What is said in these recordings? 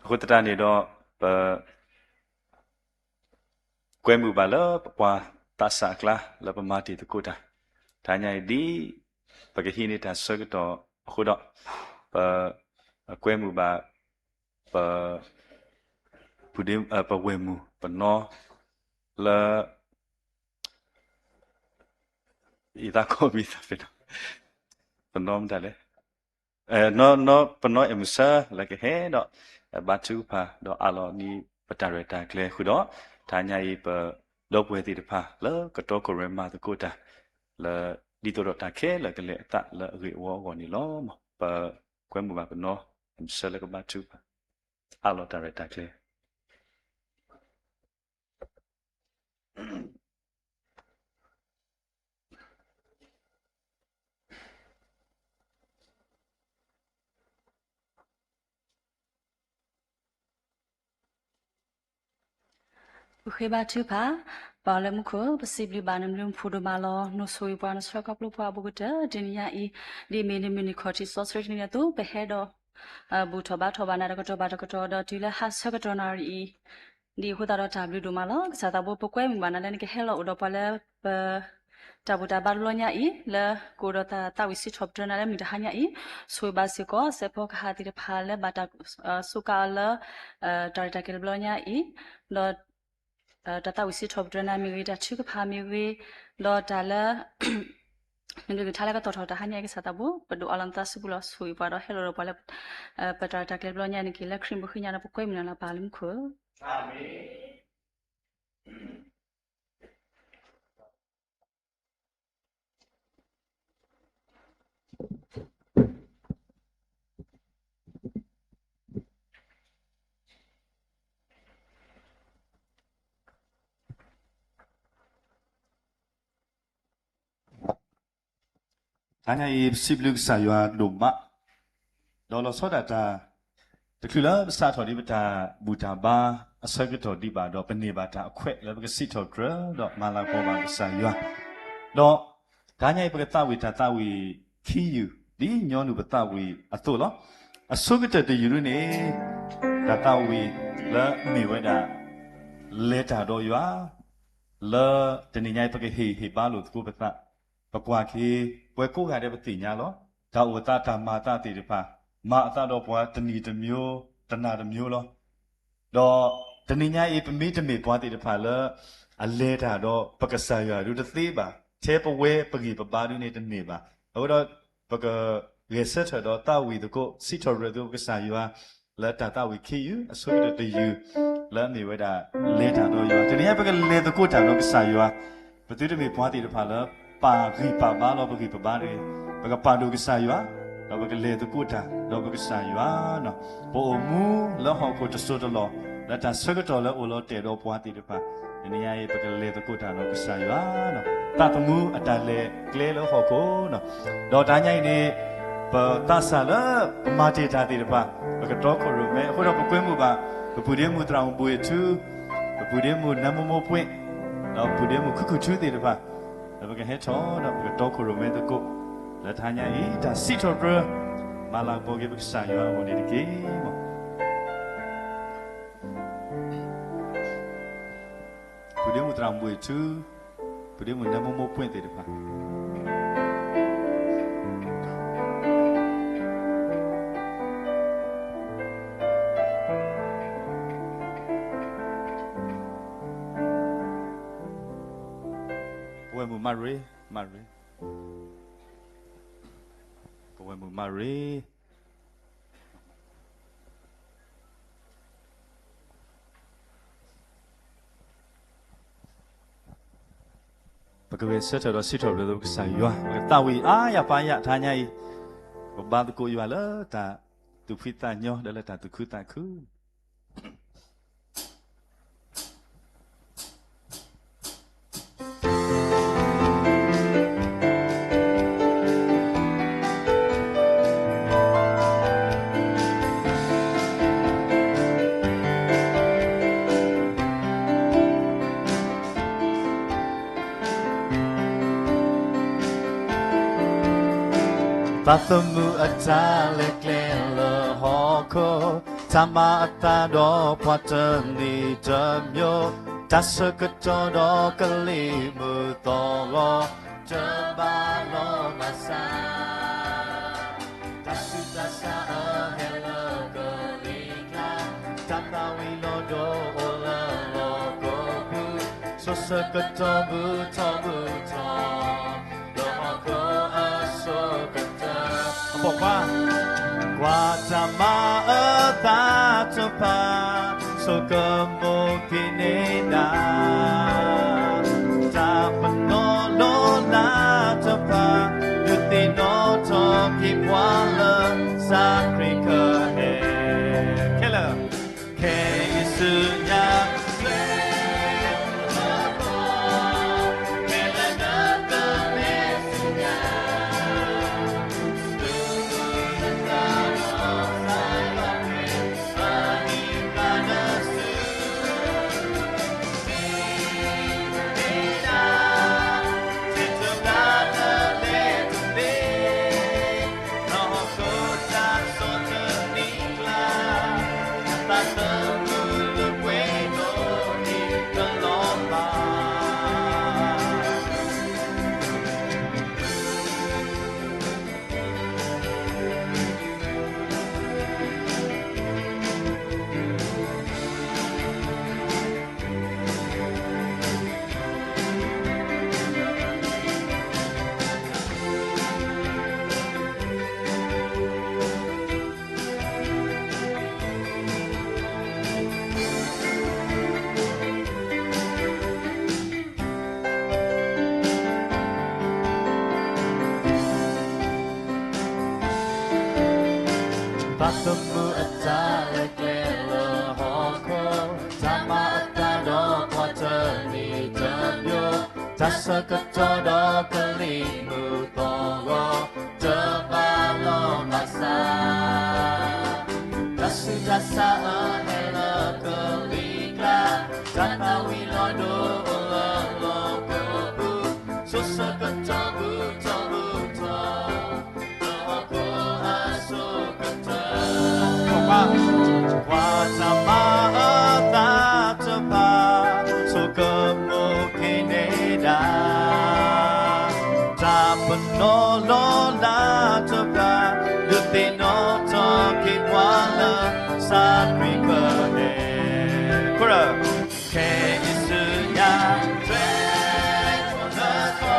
အဃိသတးန့ၣ်ဒီး ပ ကွဲမုာ်ဘၣ်လၢပပှၤသးစၢ်အကျါ လၢပမၤတ့ၢ်သကိးတၢ်, တဟါညါအံၤဒ် ပကဟံးန့ၢ်တၢ်ဆၢကတီၢ်အဃိဒီး ပ ကွဲမုာ်ဘၣ် ပ ပဝဲၢ်မုၢ်ပနီၢ် လၢ ယသးကိးမံၤသးဖဲနီၤ ပနီၢ်မတၤလဲၣ် ပနီၢ်အဲၣ်မုၢ်ဆၢလၢကဟဲဒီး ဘါထုကဖၣ် ဒီးအးလီၤန့ၢ်ပတၢ်ရဲၣ်တၢ်ကျဲၤဃုာ်ဒီး တဟါညါအံၤ ပဒီပုၢ်ဝဲၢ်သ့ၣ်တဖၣ် လၢကတီခိၣ်ရိၣ်မဲမၤသကိးတၢ် လၢ ဒ်သိးဒီးတၢ်ခဲလၢာ်ကလဲၤအသးလၢအဂ့ၢ်အဝီအဂီၢ်န့ၣ်လီၤ. ပကွဲမုာ်ဘၣ်ပနီၢ်အဲၣ်မုၢ်ဆၢလၢကဘါထုကဖၣ် အးလီၤတၢ်ရဲၣ်တၢ်ကျဲၤ ပဃ့ဘါထုကဖၣ်, ပၢ်လၢမူခိၣ်, ပစံးဘျုးဘၣ်နဘျုးနဖှိၣ်ဒိၣ်မးလီၤ. နဆိၣ်ဂ့ၤပှၤ နဆှၢခီဖျိပှၤအဘူးကတၢၢ် တနံၤညါအံၤ, ဒ်အမ့ၢ်နမုၢ်နံၤခီၣ်ထံးစီဆှံတနံၤအသိး ပဟဲဒီး ဘူၣ်ထီၣ်ဘါထီၣ်ဘၣ်နၤတကတီၢ်ဘၣ်တကတီၢ် ဒီးတုၤလၢဟါဆၢကတီၢ်နၣ်ရံၣ်အံၤ, ဒ်အဃိသတးဒီးတၢ်ဘျုးဒိၣ်မးလီၤ. ကစၢ်သးဘိ ပကွဲမုာ်ဘၣ်နၤလၢနကဟဲလီၤအိၣ်ဒီးပှၤလၢပ တၢ်ဘူၣ်တၢ်ဘါတဘျီညါအံၤ လၢကအိၣ်ဒီးတၢ်သးဝံၣ်စံးထီၣ်ပတြၢၤနၤလၢမုၢ်တဟါညါအံၤ, ဆိၣ်ဂ့ၤဘၣ်စ့ၢ်ကီး စဲးဖီကဟၣ်သ့ၣ်တဖၣ်လၢဘၣ်တၢ် စူးကါအီၤလၢ တၢ်ရဲၣ်တၢ်ကျဲၤတဘျီညါအံၤ, ဒီး တၢ်သးဝံၣ်စံးထီၣ်ပတြၢၤနၤမ့ၢ်ဂ့ၤ, တၢ်ထုကဖၣ်မ့ၢ်ဂ့ၤ, ဒီးတၢ်လၢ နကလုၢ်ကထါလၢကတီၢ်ထီၣ်တဟါညါအံၤ ကစၢ်သးဘိ ပဒိးအးလီၤနသးစံးဘျုးလီၤ ဆိၣ်ဂ့ၤပှၤဒီးဟဲလီၤဒီးပှၤလၢ ပတၢ်ရဲၣ်တၢ်ကျဲၤတဘျီညါန့ၣ်က့ၤ လၢခရံာ်မုၢ်ဃ့ညါဒီး ပကွဲမုာ်နၤလၢပၢ်လၢမူခိၣ် တဟါညါအံၤ ပစံးဘျုးကစၢ်ယွၤဒိၣ်မး, ဒီးလီၤဆီဒၣ်တၢ် တချုးလၢပစးထီၣ်ဒံးပတၢ်ဘူၣ်တၢ်ဘါအဆၢကတီၢ်ဒံးဘၣ်ဒီး ပန့ၢ်ဘၣ်တၢ်အခွဲးလၢပကစံးထီၣ်ပတြၢၤ ဒီးမၤလၤကပီၤဘၣ်ကစၢ်ယွၤ, ဒီးတဟါညါအံၤ ပကသးဝံၣ်တၢ်သးဝံၣ်ခံယုၢ် ဒ်ညီနုၢ်ပသးဝံၣ်အသိးလီၤ. အဆိကတၢၢ်တယုၢ်ဒ်န့ၣ် တၢ်သးဝံၣ်လၢအမ့ၢ်ဝဲဒၣ် လဲၤတၢ်ဒီးယွၤ, လၢတနံၤညါအံၤ ပကဟ့ၣ်ဟ့ၣ်ဘါလိာ်သကိးပသး, ပကွၢ်က့ၤ ပှၤကိးဂၤဒဲးပသ့ၣ်ညါလီၤ. တၢ်အိၣ်သးတၢ်မၤအသးသ့ၣ်တဖၣ် မၤအသးဒီးပှၤတနံၤတမျိုး တနၤတမျိုးလီၤ. ဒီးတနံၤညါအံၤ ပမ့တမ့ၢ်ပှၤသ့ၣ်တဖၣ်လၢ အလဲၤတၢ်ဒီးပကစၢ်ယွၤဒုးတသ့ဘၣ်, ထဲပဝဲပဂံၢ်ပဘါဒုးန့ၣ်တန့ၢ်ဘၣ်. အဃိဒီး ပကဂဲၤဆၢထၢၣ်ဒီးသးဝံၣ်သကိး စံးထီၣ်ပတြၢၤသကိးပကစၢ်ယွၤ လၢတၢ်သးဝံၣ်ခံယုၢ် အဆိကတၢၢ်တယုၢ် လၢအမ့ၢ်ဝဲဒၣ် လဲၤတၢ်ဒီးယွၤ. တနံၤညါပကလဲၤသကိးတၢ်ဒီးကစၢ်ယွၤ, ပသုတမ့ၢ်ပှၤသ့ၣ်တဖၣ်လၢ ပာ်ဂံၢ်ပာ်ဘါလီၤပဂံၢ်ပဘါတဂ့ၤ, ပကပာ်ဒိၣ်ကစၢ်ယွၤ, ဒီးပကလဲၤသကိးတၢ်ဒီးပကစၢ်ယွၤ, ပအိၣ်မူလၢဟီၣ်ခိၣ်တစိၢ်တလီၢ် လၢတၢ်ဆၢကတီၢ်လၢအိၣ်လီၤတဲာ်ဒီးပှၤသ့ၣ်တဖၣ်, တနံၤညါအံၤ ပကလဲၤသကိးတၢ်ဒီးကစၢ်ယွၤ, သးသမူအတၢ်လဲၤကျဲလၢဟီၣ်ခိၣ်, ဒီးတဟါညါအံၤန့ၣ် ပသးစၢ်လၢပမၤတ့ၢ်တၢ်သ့ၣ်တဖၣ် ပကတီခိၣ်ရိၣ်မဲ အဃိဒီးပကွဲမုာ်ဘၣ် ပပုၢ်ဒ့မုၣ်သရၣ်မုၣ်ဘိၣ်အ့ၣ်ထူ, ပပုၢ်ဒ့မုၣ်နၢမူမိၢ်ပှ့ၢ်, ဒီးပပုၢ်ဒ့မုၣ်ခုၣ်ခုၣ်ထူသ့ၣ်တဖၣ်, ဒီးပကဟဲထီၣ်ဒီးပကတီခိၣ်ရိၣ်မဲသကိး လၢတဟါညါအံၤ တၢ်စံးထီၣ်ပတြၢၤ မၤလၤကပီၤက့ၤပကစၢ်ယွၤအဂီၢ်န့ၣ်တက့ၢ်. ပုၢ်ဒ့မုၣ်သရၣ်မုၣ်ဘိၣ်အ့ၣ်ထူ, ပုၢ်ဒ့မုၣ်နၢမူမိၢ်ပှ့ၢ်သ့ၣ်တဖၣ် ပဝဲၢ်မုၣ်မၤရ့, မၤရ့, ပဝဲၢ်မုၣ်မၤရ့ ပကဂဲၤဆၢထၢၣ်ဒီးစံးထီၣ်ပတြၢၤသကိးကစၢ်ယွၤ, ပကသးဝံၣ်အါယၤပာ်ယၤတဟါညါအံၤ, ပဘါသကိးယွၤလၢတၢ်သူၣ်ဖှံသးညီ ဒီးလၢတၢ်သူၣ်ခုသးခု သးသမူအတၢ်လဲၤကျဲလၢဟီၣ်ခိၣ် တၢ်မၤအသးဒီးပှၤတနံၤတမျိုး, တၢ်ဆၢကတီၢ်ဒီးကလံၤမုၢ်သီၣ်ဂီၤ, တဘၣ်လီၤဘၣ်ဆၣ် တၢ်ဆူးတၢ်ဆါအဟဲလၢကလံၤကျါ, တၢ်သၣ်ဝံၤလီၤဒိအိၣ်လၢလီၢ်ကပူၤ, ဆိၣ်ဆၢကတီၢ်မုာ်ထီၣ်မုာ်ထီၣ်, လၢဟီၣ်ခိၣ်အဆိကတၢၢ်, ကွၢ်, ကွၢ်တၢ်မၤအသးတဖၣ်, ဆိကမိၣ်က့ၤန့ၢ်ဒၣ် တၢ်ပနီၣ်လိၤလးတဖၣ်, ဒုးသ့ၣ်နီၣ်ထီၣ်က့ၤပှၤလၢ ကစၢ်ခရံာ်ကဟဲ, ခဲလၢာ်, ခဲအံၤဆူညါ ဘၣ်သမုအတၢ်လဲၤကျဲလၢဟီၣ်ခိၣ်, တၢ်မၤအသးဒီးပှၤတနံၤတမျိုး, တၢ်ဆၢကတီၢ်ဒီးကလံၤမုၢ်သီၣ်ဂီၤ, တဘၣ်လီၤဘၣ်ဆၣ် တၢ်ဆူးတၢ်ဆါအဟဲလၢကလံၤကျါ, တၢ်သၣ်ဝံၤလီၤဒိအိၣ်လၢလီၢ်ကပူၤ, ဆိၣ်ဆၢကတီၢ်မုာ်ထီၣ်မုာ်ထီၣ်, လၢဟီၣ်ခိၣ်အဆိကတၢၢ်, ကွၢ်တၢ်မၤအသးတဖၣ်, ဆိကမိၣ်က့ၤန့ၢ်ဒၣ် တၢ်ပနီၣ်လိၤလးတဖၣ်, ဒုးသ့ၣ်နီၣ်ထီၣ်က့ၤပှၤလၢ ကစၢ်ခရံာ်ကဟဲ, ကရၢ, ခဲအံၤဆူညါ ထွဲ လံာ်ထါ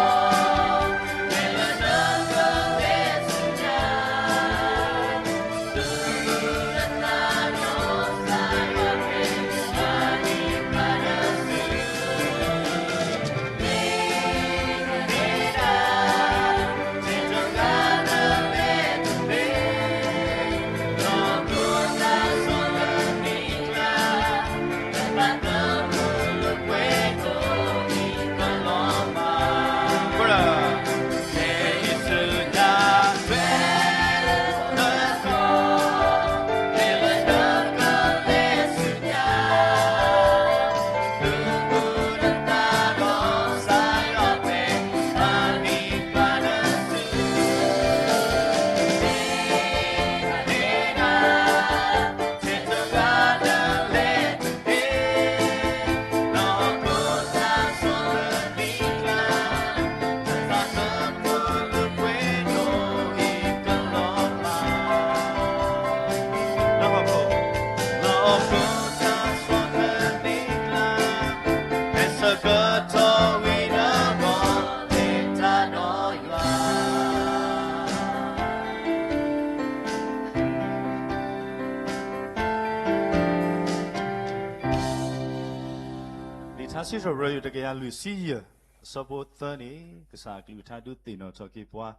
စံးထီၣ်ပတြၢၤ တကယၤလွံၢ်ဆံယဲၢ် အဆၢဖိသၢန့ၣ် ကစၢ်အကလုၢ်ကထါဒုးသ့ၣ်နီၣ်ထီၣ်က့ၤပှၤ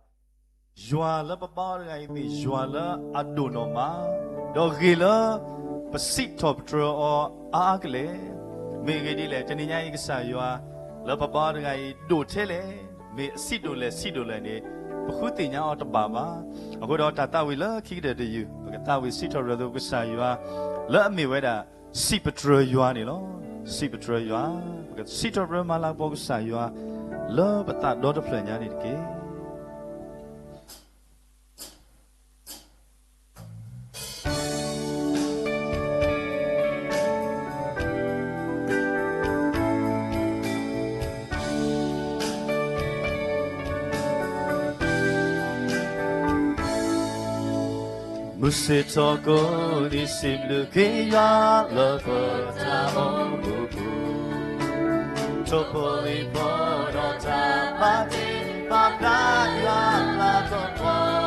ယွၤလၢပဘါအီၤတဂၤအံၤမ့ၢ်ယွၤလၢအဒိၣ်နီၢ်မး, ဒီးဂ့ၤလၢ ပစံးထီၣ်ပတြၢၤအီၤအါအါကလဲာ်, မ့ၢ်ဂ့ၢ်ဒ်လဲၣ်, တနံၤညါအံၤကစၢ်ယွၤ လၢပဘါအီၤတဂၤအံၤဒိၣ်ထဲလဲၣ်, မ့ၢ်အဆံးဒိၣ်လဲၣ်ဆံးဒိၣ်လဲၣ်န့ၣ် ပဃုသ့ၣ်ညါအီၤတဘၣ်ဘၣ်. အဃိဒီးတၢ်သးဝံၣ်လၢခံကတၢၢ်တယုၢ် ပကသးဝံၣ်စံးထီၣ်ပတြၢၤသကိးကစၢ်ယွၤ လၢအမ့ၢ်ဝဲဒၣ် စံးပတြၢၤယွၤန့ၣ်လီၤ. စံးပတြၢၤယွၤ, ပကစံးထီၣ်ပတြၢၤမၤလၤကပီၤကစၢ်ယွၤ လၢပသးဒီတဖျၢၣ်ညါန့ၣ်တက့ၢ်. မုၢ်ဆ့ၣ်ထီၣ်ကိးနံၤ စံးဘျုးက့ၤယွၤလၢပတၢ်အိၣ်မူပူၤ, ထိၣ်ဖိလံၤဖိဒီးတၢ်ဘၣ်တ့ ပာ်ဖျါယွၤလၤကပီၤ,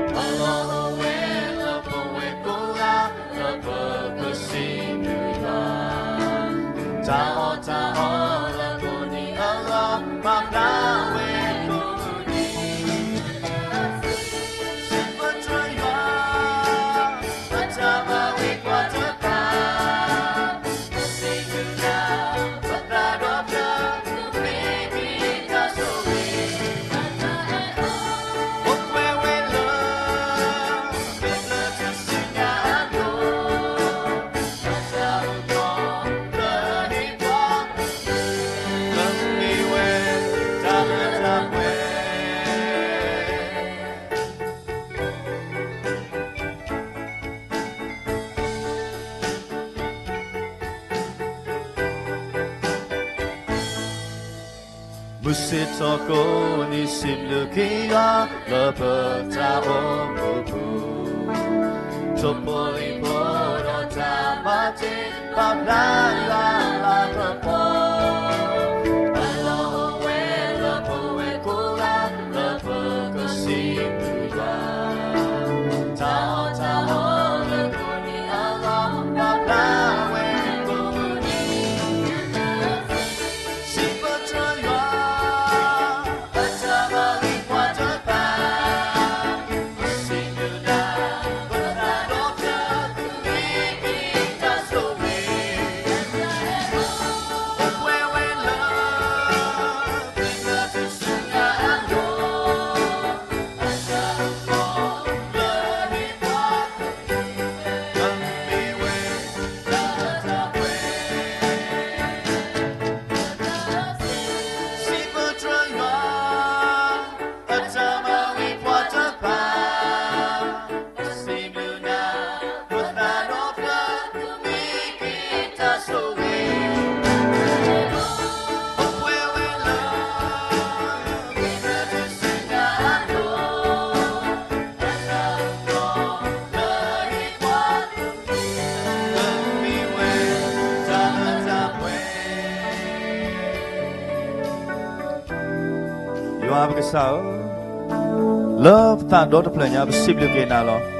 အလီၢ်အိၣ်ဝဲလၢပဝဲကိးဂၤ လၢပကစံးဘျုးယွၤ, တၢ်အီၣ်တၢ်အီလၢကိးနံၤအလီၢ် ပာ်ဖျါဝဲကိးမုၢ်နံၤ, စံးပတြၢၤယွၤ ပတၢ်ဘၣ်ဝံၤကွၢ်တဖၣ်, ပစံးဘျုးနၤ ပသးဒီဖျၢၣ် မ့ၢ်က့ၤတၢ်ဆိၣ်ဂ့ၤ, အိၣ်ပှဲၤဝဲလၢ ကမျၢၢ်ထူၣ်စုညါအလိၤ, တၢ်ဆၢကတီၢ်လၢဟ့ၣ်ပှၤ လၢမ့ၢ်ဝဲတၢ်လၢတၢ်ပှဲၤ မုၢ်ဆ့ၣ်ထီၣ်ကိးနံၤ စံးဘျုးက့ၤယွၤလၢပတၢ်အိၣ်မူပူၤ, ထိၣ်ဖိလံၤဖိဒီးတၢ်ဘၣ်တ့ ပာ်ဖျါယွၤလၤကပီၤ, အလီၢ်အိၣ်ဝဲလၢပဝဲကိးဂၤ လၢပကစံးဘျုးယွၤ, တၢ်အီၣ်တၢ်အီလၢကိးနံၤအလီၢ် ပာ်ဖျါဝဲကိးမုၢ်နံၤ စံးပတြၢၤယွၤ အတၢ်ဘၣ်ဝံၤကွၢ်တဖၣ်, ပစံးဘျုးနၤ ပသးဒီဖျၢၣ် မ့ၢ်က့ၤတၢ်ဆိၣ်ဂ့ၤ, အိၣ်ပှဲၤဝဲလၢ ကမျၢၢ်ထူၣ်စုညါအလိၤ, တၢ်ဆၢကတီၢ်လၢဟ့ၣ်ပှၤ လၢမ့ၢ်ဝဲတၢ်လၢတၢ်ပှဲၤ, စံးပတြၢၤယွၤ အတၢ်ဘၣ်ဝံၤကွၢ်တဖၣ်, ပစံးဘျုးနၤ ပသးဒီဖျၢၣ် မ့ၢ်က့ၤတၢ်ဆိၣ်ဂ့ၤ, အိၣ်ပှဲၤဝဲလၢ ကမျၢၢ်ထူၣ်စုညါအလိၤ, တၢ်ဆၢကတီၢ်လၢဟ့ၣ်ပှၤ လၢမ့ၢ်ဝဲတၢ်လၢတၢ်ပှဲၤ ယွၤပကစၢ်ဧၢ, လၢပသးဒီတဖျၢၣ်ညါ ပစံးဘျုးက့ၤနၤလီၤ.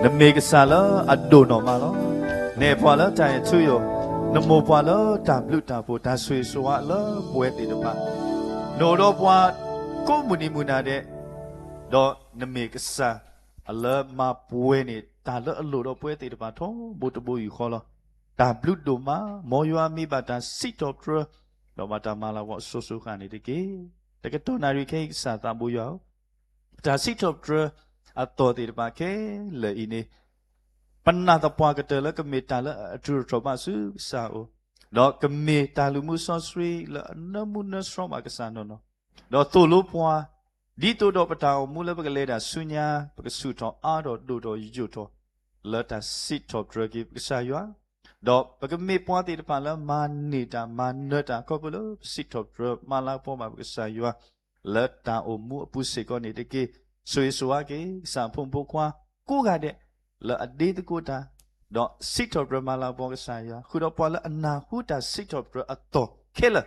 နမ့ၢ်ကစၢ်လၢအဒိၣ်နီၢ်မးလီၤ. နအဲၣ်ပှၤလၢတၢ်အဲၣ်ထူယိာ်, နမိၢ်ပှၤလၢတၢ်ဘျုးတၢ်ဖှိၣ် တၢ်ဆိၣ်ဂ့ၤဆိၣ်ဝါလၢပဝဲသ့ၣ်တဖၣ်, နအိၣ်ဒီးပှၤကိးမုၢ်နံၤမုၢ်နၤဒဲး, ဒီးနမ့ၢ်ကစၢ်အလၢမၤပှဲၤန့ၢ် တၢ်လၢအလိၣ်ဒီးပဝဲသ့ၣ်တဖၣ်ထီဘိတဘိယူၢ်ဃီလီၤ. တၢ်ဘျုးဒိၣ်မး, မ်ယွၤမ့ၢ်ဘၣ်တၢ်စံးထီၣ်ပတြၢၤ, ဒီးဘၣ်တၢ်မၤလၤကပီၤစိၤစိၤဃၣ်န့ၣ်တက့ၢ်. တကတီၢ်နၣ်ရံၣ်ခဲအံၤ ကစၢ်သးဘိယွၤဧၢ, ပတၢ်စံးထီၣ်ပတြၢၤအသီၣ်သ့ၣ်တဖၣ်ခဲလၢာ်အံၤန့ၣ်, ပနာ်သပှၢ်ကတၢၢ်လၢကမ့ၢ်တၢ်လၢအတြူၢ်ထီၣ်ဘၣ်ဆူကစၢ်အအိၣ်, ဒီးကမ့ၢ်တၢ်လုၢ်မူစီဆှံလၢအနၢမူနၢဆှီဘၣ်ကစၢ်နီၢ်နီၢ်, ဒီးသိၣ်လိပှၤ, ဒ်သိးဒီးပတၢ်အိၣ်မူလၢပကလဲၤတၢ်ဆူညါ ပကဆူၣ်ထီၣ်အါထီၣ်ဒိၣ်ထီၣ်ယိာ်ထီၣ် လၢတၢ်စံးထီၣ်ပတြၢၤက့ၤပကစၢ်ယွၤ, ဒီးပကမ့ၢ်ပှၤသ့ၣ်တဖၣ်လၢမၤန့ၢ်တၢ်မၤနၢၤတၢ် ခီဖျိလၢပစံးထီၣ်ပတြၢၤမၤလၤကပီၤဘၣ်ပကစၢ်ယွၤ လၢတၢ်အိၣ်မူအပူၤစ့ၢ်ကီးန့ၣ်တက့ၢ်. ဆိၣ်ဂ့ၤဆိၣ်ဝါက့ၤ ကစၢ်ဖိမုၣ်ဖိခွါကိးဂၤဒဲး လၢအဒ့သကိးတၢ်, ဒီးစံးထီၣ်ပတြၢၤမၤလၤကပီၤကစၢ်ယွၤ, ဃုာ်ဒီးပှၤလၢအနၢ်ဟူတၢ်စံးထီၣ်ပတြၢၤအသီၣ်ခဲလၢာ်,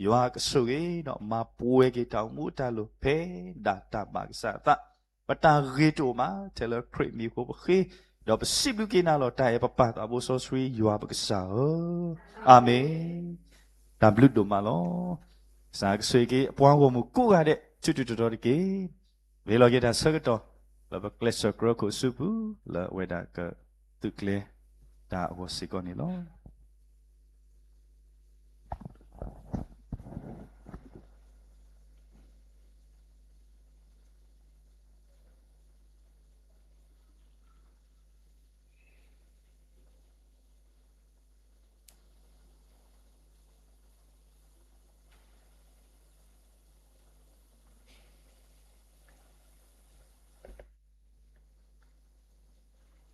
ယွၤကဆိၣ်ဂ့ၤဒီးမၤပှဲၤက့ၤတၢ်အိၣ်မူအတၢ်လိၣ်ဖဲဒၣ်တၢ်ဘၣ်ကစၢ်အသး, ပတၢ်ဂ့ၤတအိၣ်မး ထဲလၢခရံာ်မံၤအဃိပဃ့, ဒီးပစံးဘျုးက့ၤနၤလီၤ တၢ်အဲၣ်ပပၢ်သးဘိစီဆှံယွၤပကစၢ်ဧၢ, အၤမ့ၣ်. တၢ်ဘျုးဒိၣ်မးလီၤ. ကစၢ်ကဆိၣ်ဂ့ၤက့ၤအပှၤဂီၢ်မုၢ်ကိးဂၤဒဲး ထူးထူးတီၤတီၤတက့ၢ်. ဂ့ၤလီၤက့ၤတၢ်ဆၢကတီၢ် လၢပကျဲးစၢးကြၢးခိၣ်အစုပူၤ လၢအဝဲဒၣ်ကသုးကျဲၤတၢ်အဂီၢ်စ့ၢ်ကီးန့ၣ်လီၤ.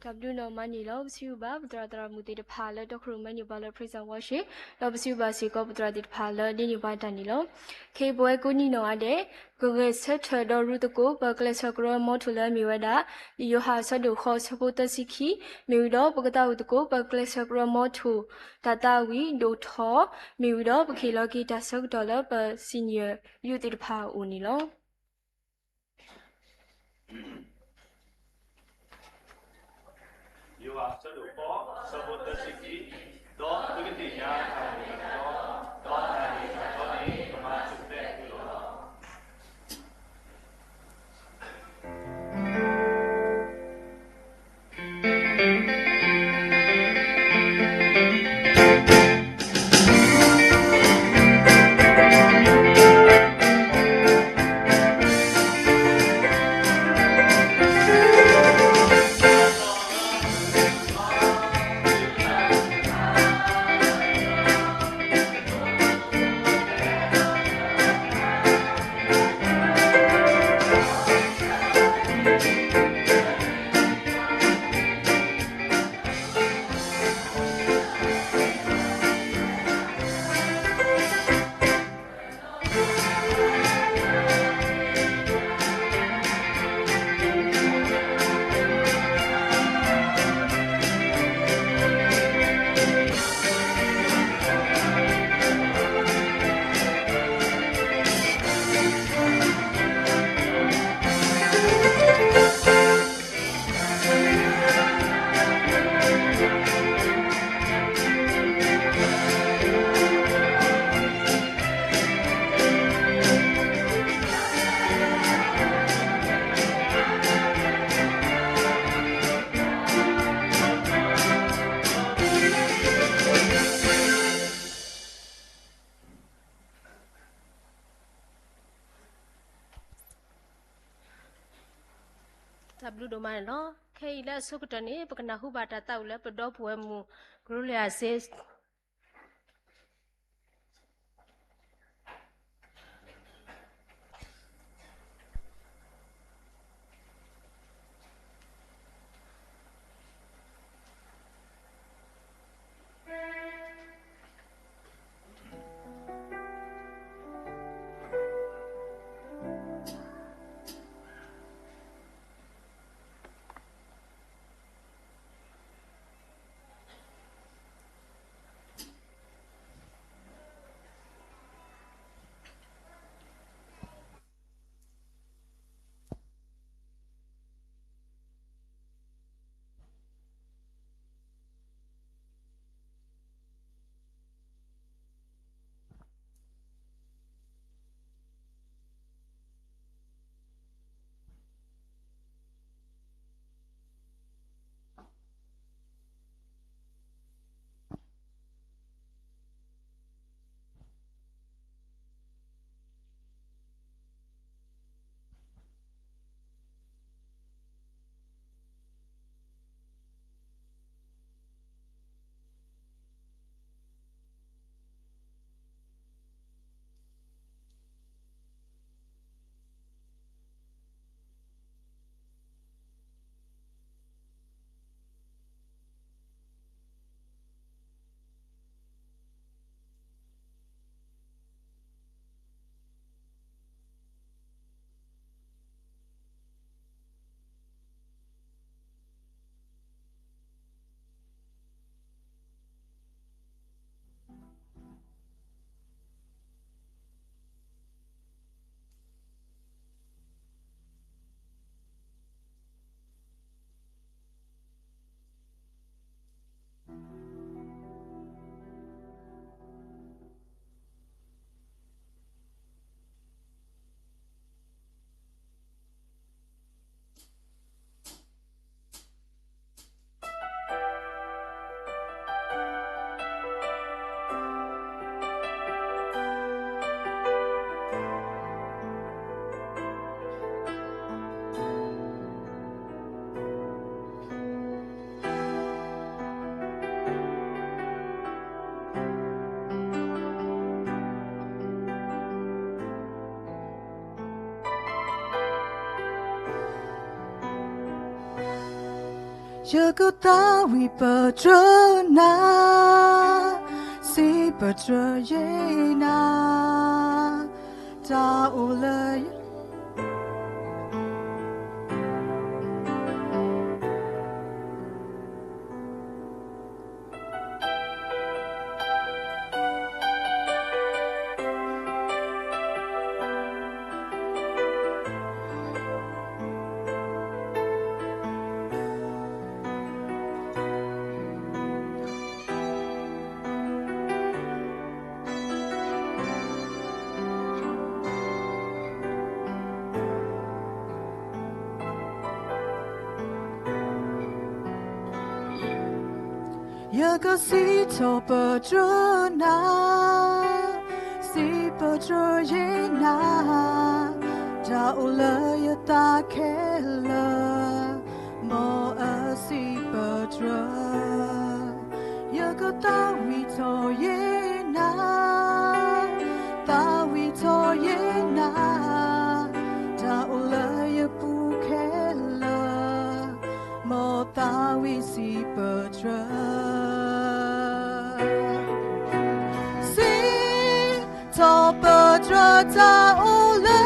တၢ်ဘျုးဒိၣ်မးန့ၣ်လီၤ. ပစံးဘျုးဘၣ်ပသရၣ်သရၣ်မုၣ်သ့ၣ်တဖၣ်လၢတီခိၣ်ရိၣ်မဲန့ၢ်ပှၤလၢ praise and worship ဒီးပစံးဘျုးဘၣ်စ့ၢ်ကီးပသရၣ်သ့ၣ်တဖၣ်လၢဒ်န့ၢ်ပှၤတၢ်န့ၣ်လီၤ. ခဲအံၤပဝဲကိးနံၣ်နီၢ်ဂၤဒဲး ကဂဲၤဆၢထၢၣ်ဒီးရူသကိး ပကျဲးစၢးကရၢမီထိၣ်လၢအမ့ၢ်ဝဲဒၣ် လံာ်ယိၤဟၣ်အဆၢဒိၣ်ဃိးအဆၢဖိသၢဆံခံ မ့ၢ်ဝံၤဒီး ပကသးဝံၣ်သကိး ပကျဲးစၢးကရၢမီထိၣ် တၢ်သးဝံၣ်ဒိၣ်ထီၣ် မ့ၢ်ဝံၤဒီး ပကဟ့ၣ်လီၤက့ၤတၢ်ဆၢကတီၢ်လၢပ senior youth သ့ၣ်တဖၣ်အအိၣ်န့ၣ်လီၤ. ယိၤဟၣ်အဆၢဒိၣ်ဃိး အဆၢဖိသၢဆံခံ ဒီးသုကသ့ၣ်ညါတၢ်မ့ၢ်တၢ်တီ, ဒီးတၢ်မ့ၢ်တၢ်တီန့ၣ် ကမၤထူၣ်ဖျဲးသုလီၤ. တၢ်ဘျုးဒိၣ်မးန့ၣ်လီၤ. ခဲအံၤလၢအဆိကတၢၢ်န့ၣ် ပကနၢ်ဟူဘၣ်တၢ်သးဝံၣ်လၢပဒီပုၢ်ဝဲၢ်မုၣ် ကရူလၢ်အစ့ ယကသးဝံၣ်ပတြၢၤနၤ, စံးပတြၢၤယဲနၤ, တၢ်အိၣ်လၢ ယကစံးထီၣ်ပတြၢၤနၤ, စံးပတြၢၤယဲနၤ, တၢ်အိၣ်လၢယသးခဲလၢာ်, မ်အစံးပတြၢၤ, ယကသးဝံၣ်ထီၣ်ယဲနၤ, သးဝံၣ်ထီၣ်ယဲနၤ, တၢ်အိၣ်လၢယပူၤခဲလၢာ်, မ်သးဝံၣ်စံးပတြၢၤ. စံးထီၣ်ပတြၢၤတၢ်အိၣ်လၢ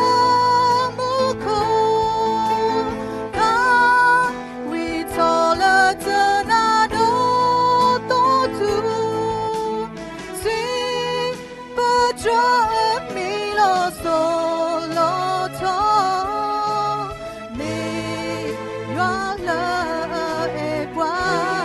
မူခိၣ်, သးဝံၣ်ထီၣ်လၢတနၤဒီးသီတူၢ်, စံး ပတြၢၤမ့ၢ်လီၤစိၤလီၤထီ, မ့ၢ်ယွၤလၢအအဲၣ်ပှၤ.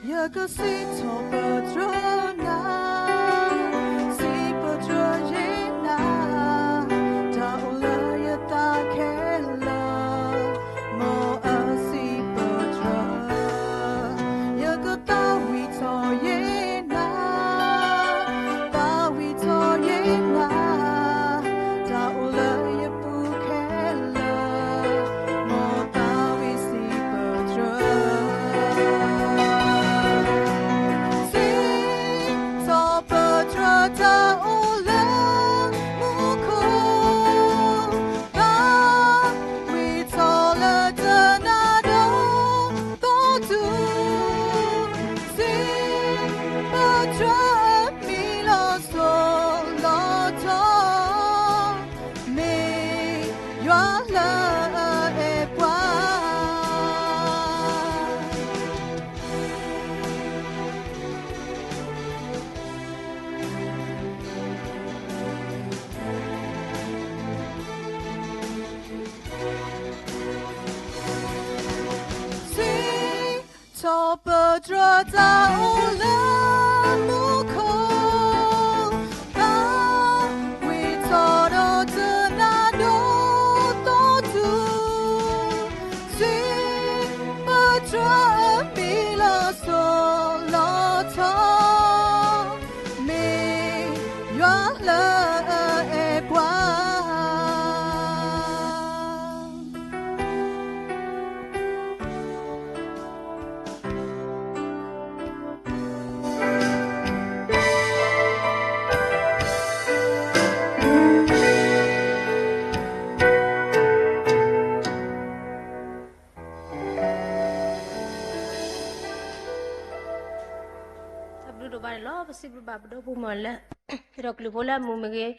ယကစံးထီၣ်ပတြၢၤနၤ, စံးပတြၢၤယဲနၤ, တၢ်အိၣ်လၢယသးခဲလၢာ်, မ်အစံးပတြၢၤ, ယကသးဝံၣ်ထီၣ်ယဲနၤ, သးဝံၣ်ထီၣ်ယဲနၤ, တၢ်အိၣ်လၢယပူၤခဲလၢာ်, မ်သးဝံၣ်စံးပတြၢၤ. စံးထီၣ်ပတြၢၤတၢ်အိၣ်လၢမူခိၣ်, သးဝံၣ်ထီၣ်လၢတနၤဒီးသီတူၢ်, စံးပတြၢၤမ့ၢ်လီၤစိၤလီၤထီ, မ့ၢ်ယွၤလၢအအဲၣ်ပှၤ. စံးထီၣ်ပတြၢၤတၢ်အိၣ်လၢမူခိၣ်, သးဝံၣ်ထီၣ်ဒီးတနၤဒီးသီတူၢ်, စံးပတြၢၤမ့ၢ်လီၤစိၤလီၤထီ, မ့ၢ်ယွၤလၢအအဲၣ်ပှၤ. တၢ်ဘျုးဒိၣ်ဘၣ်န့ၣ်လီၤ. ပစံးဘျုးဘၣ်ပဒီပုၢ်ဝဲၢ်လၢ ဒီးကလုာ်ဖိလၢအမုာ်မ့ၢ်ဂ့ၤ,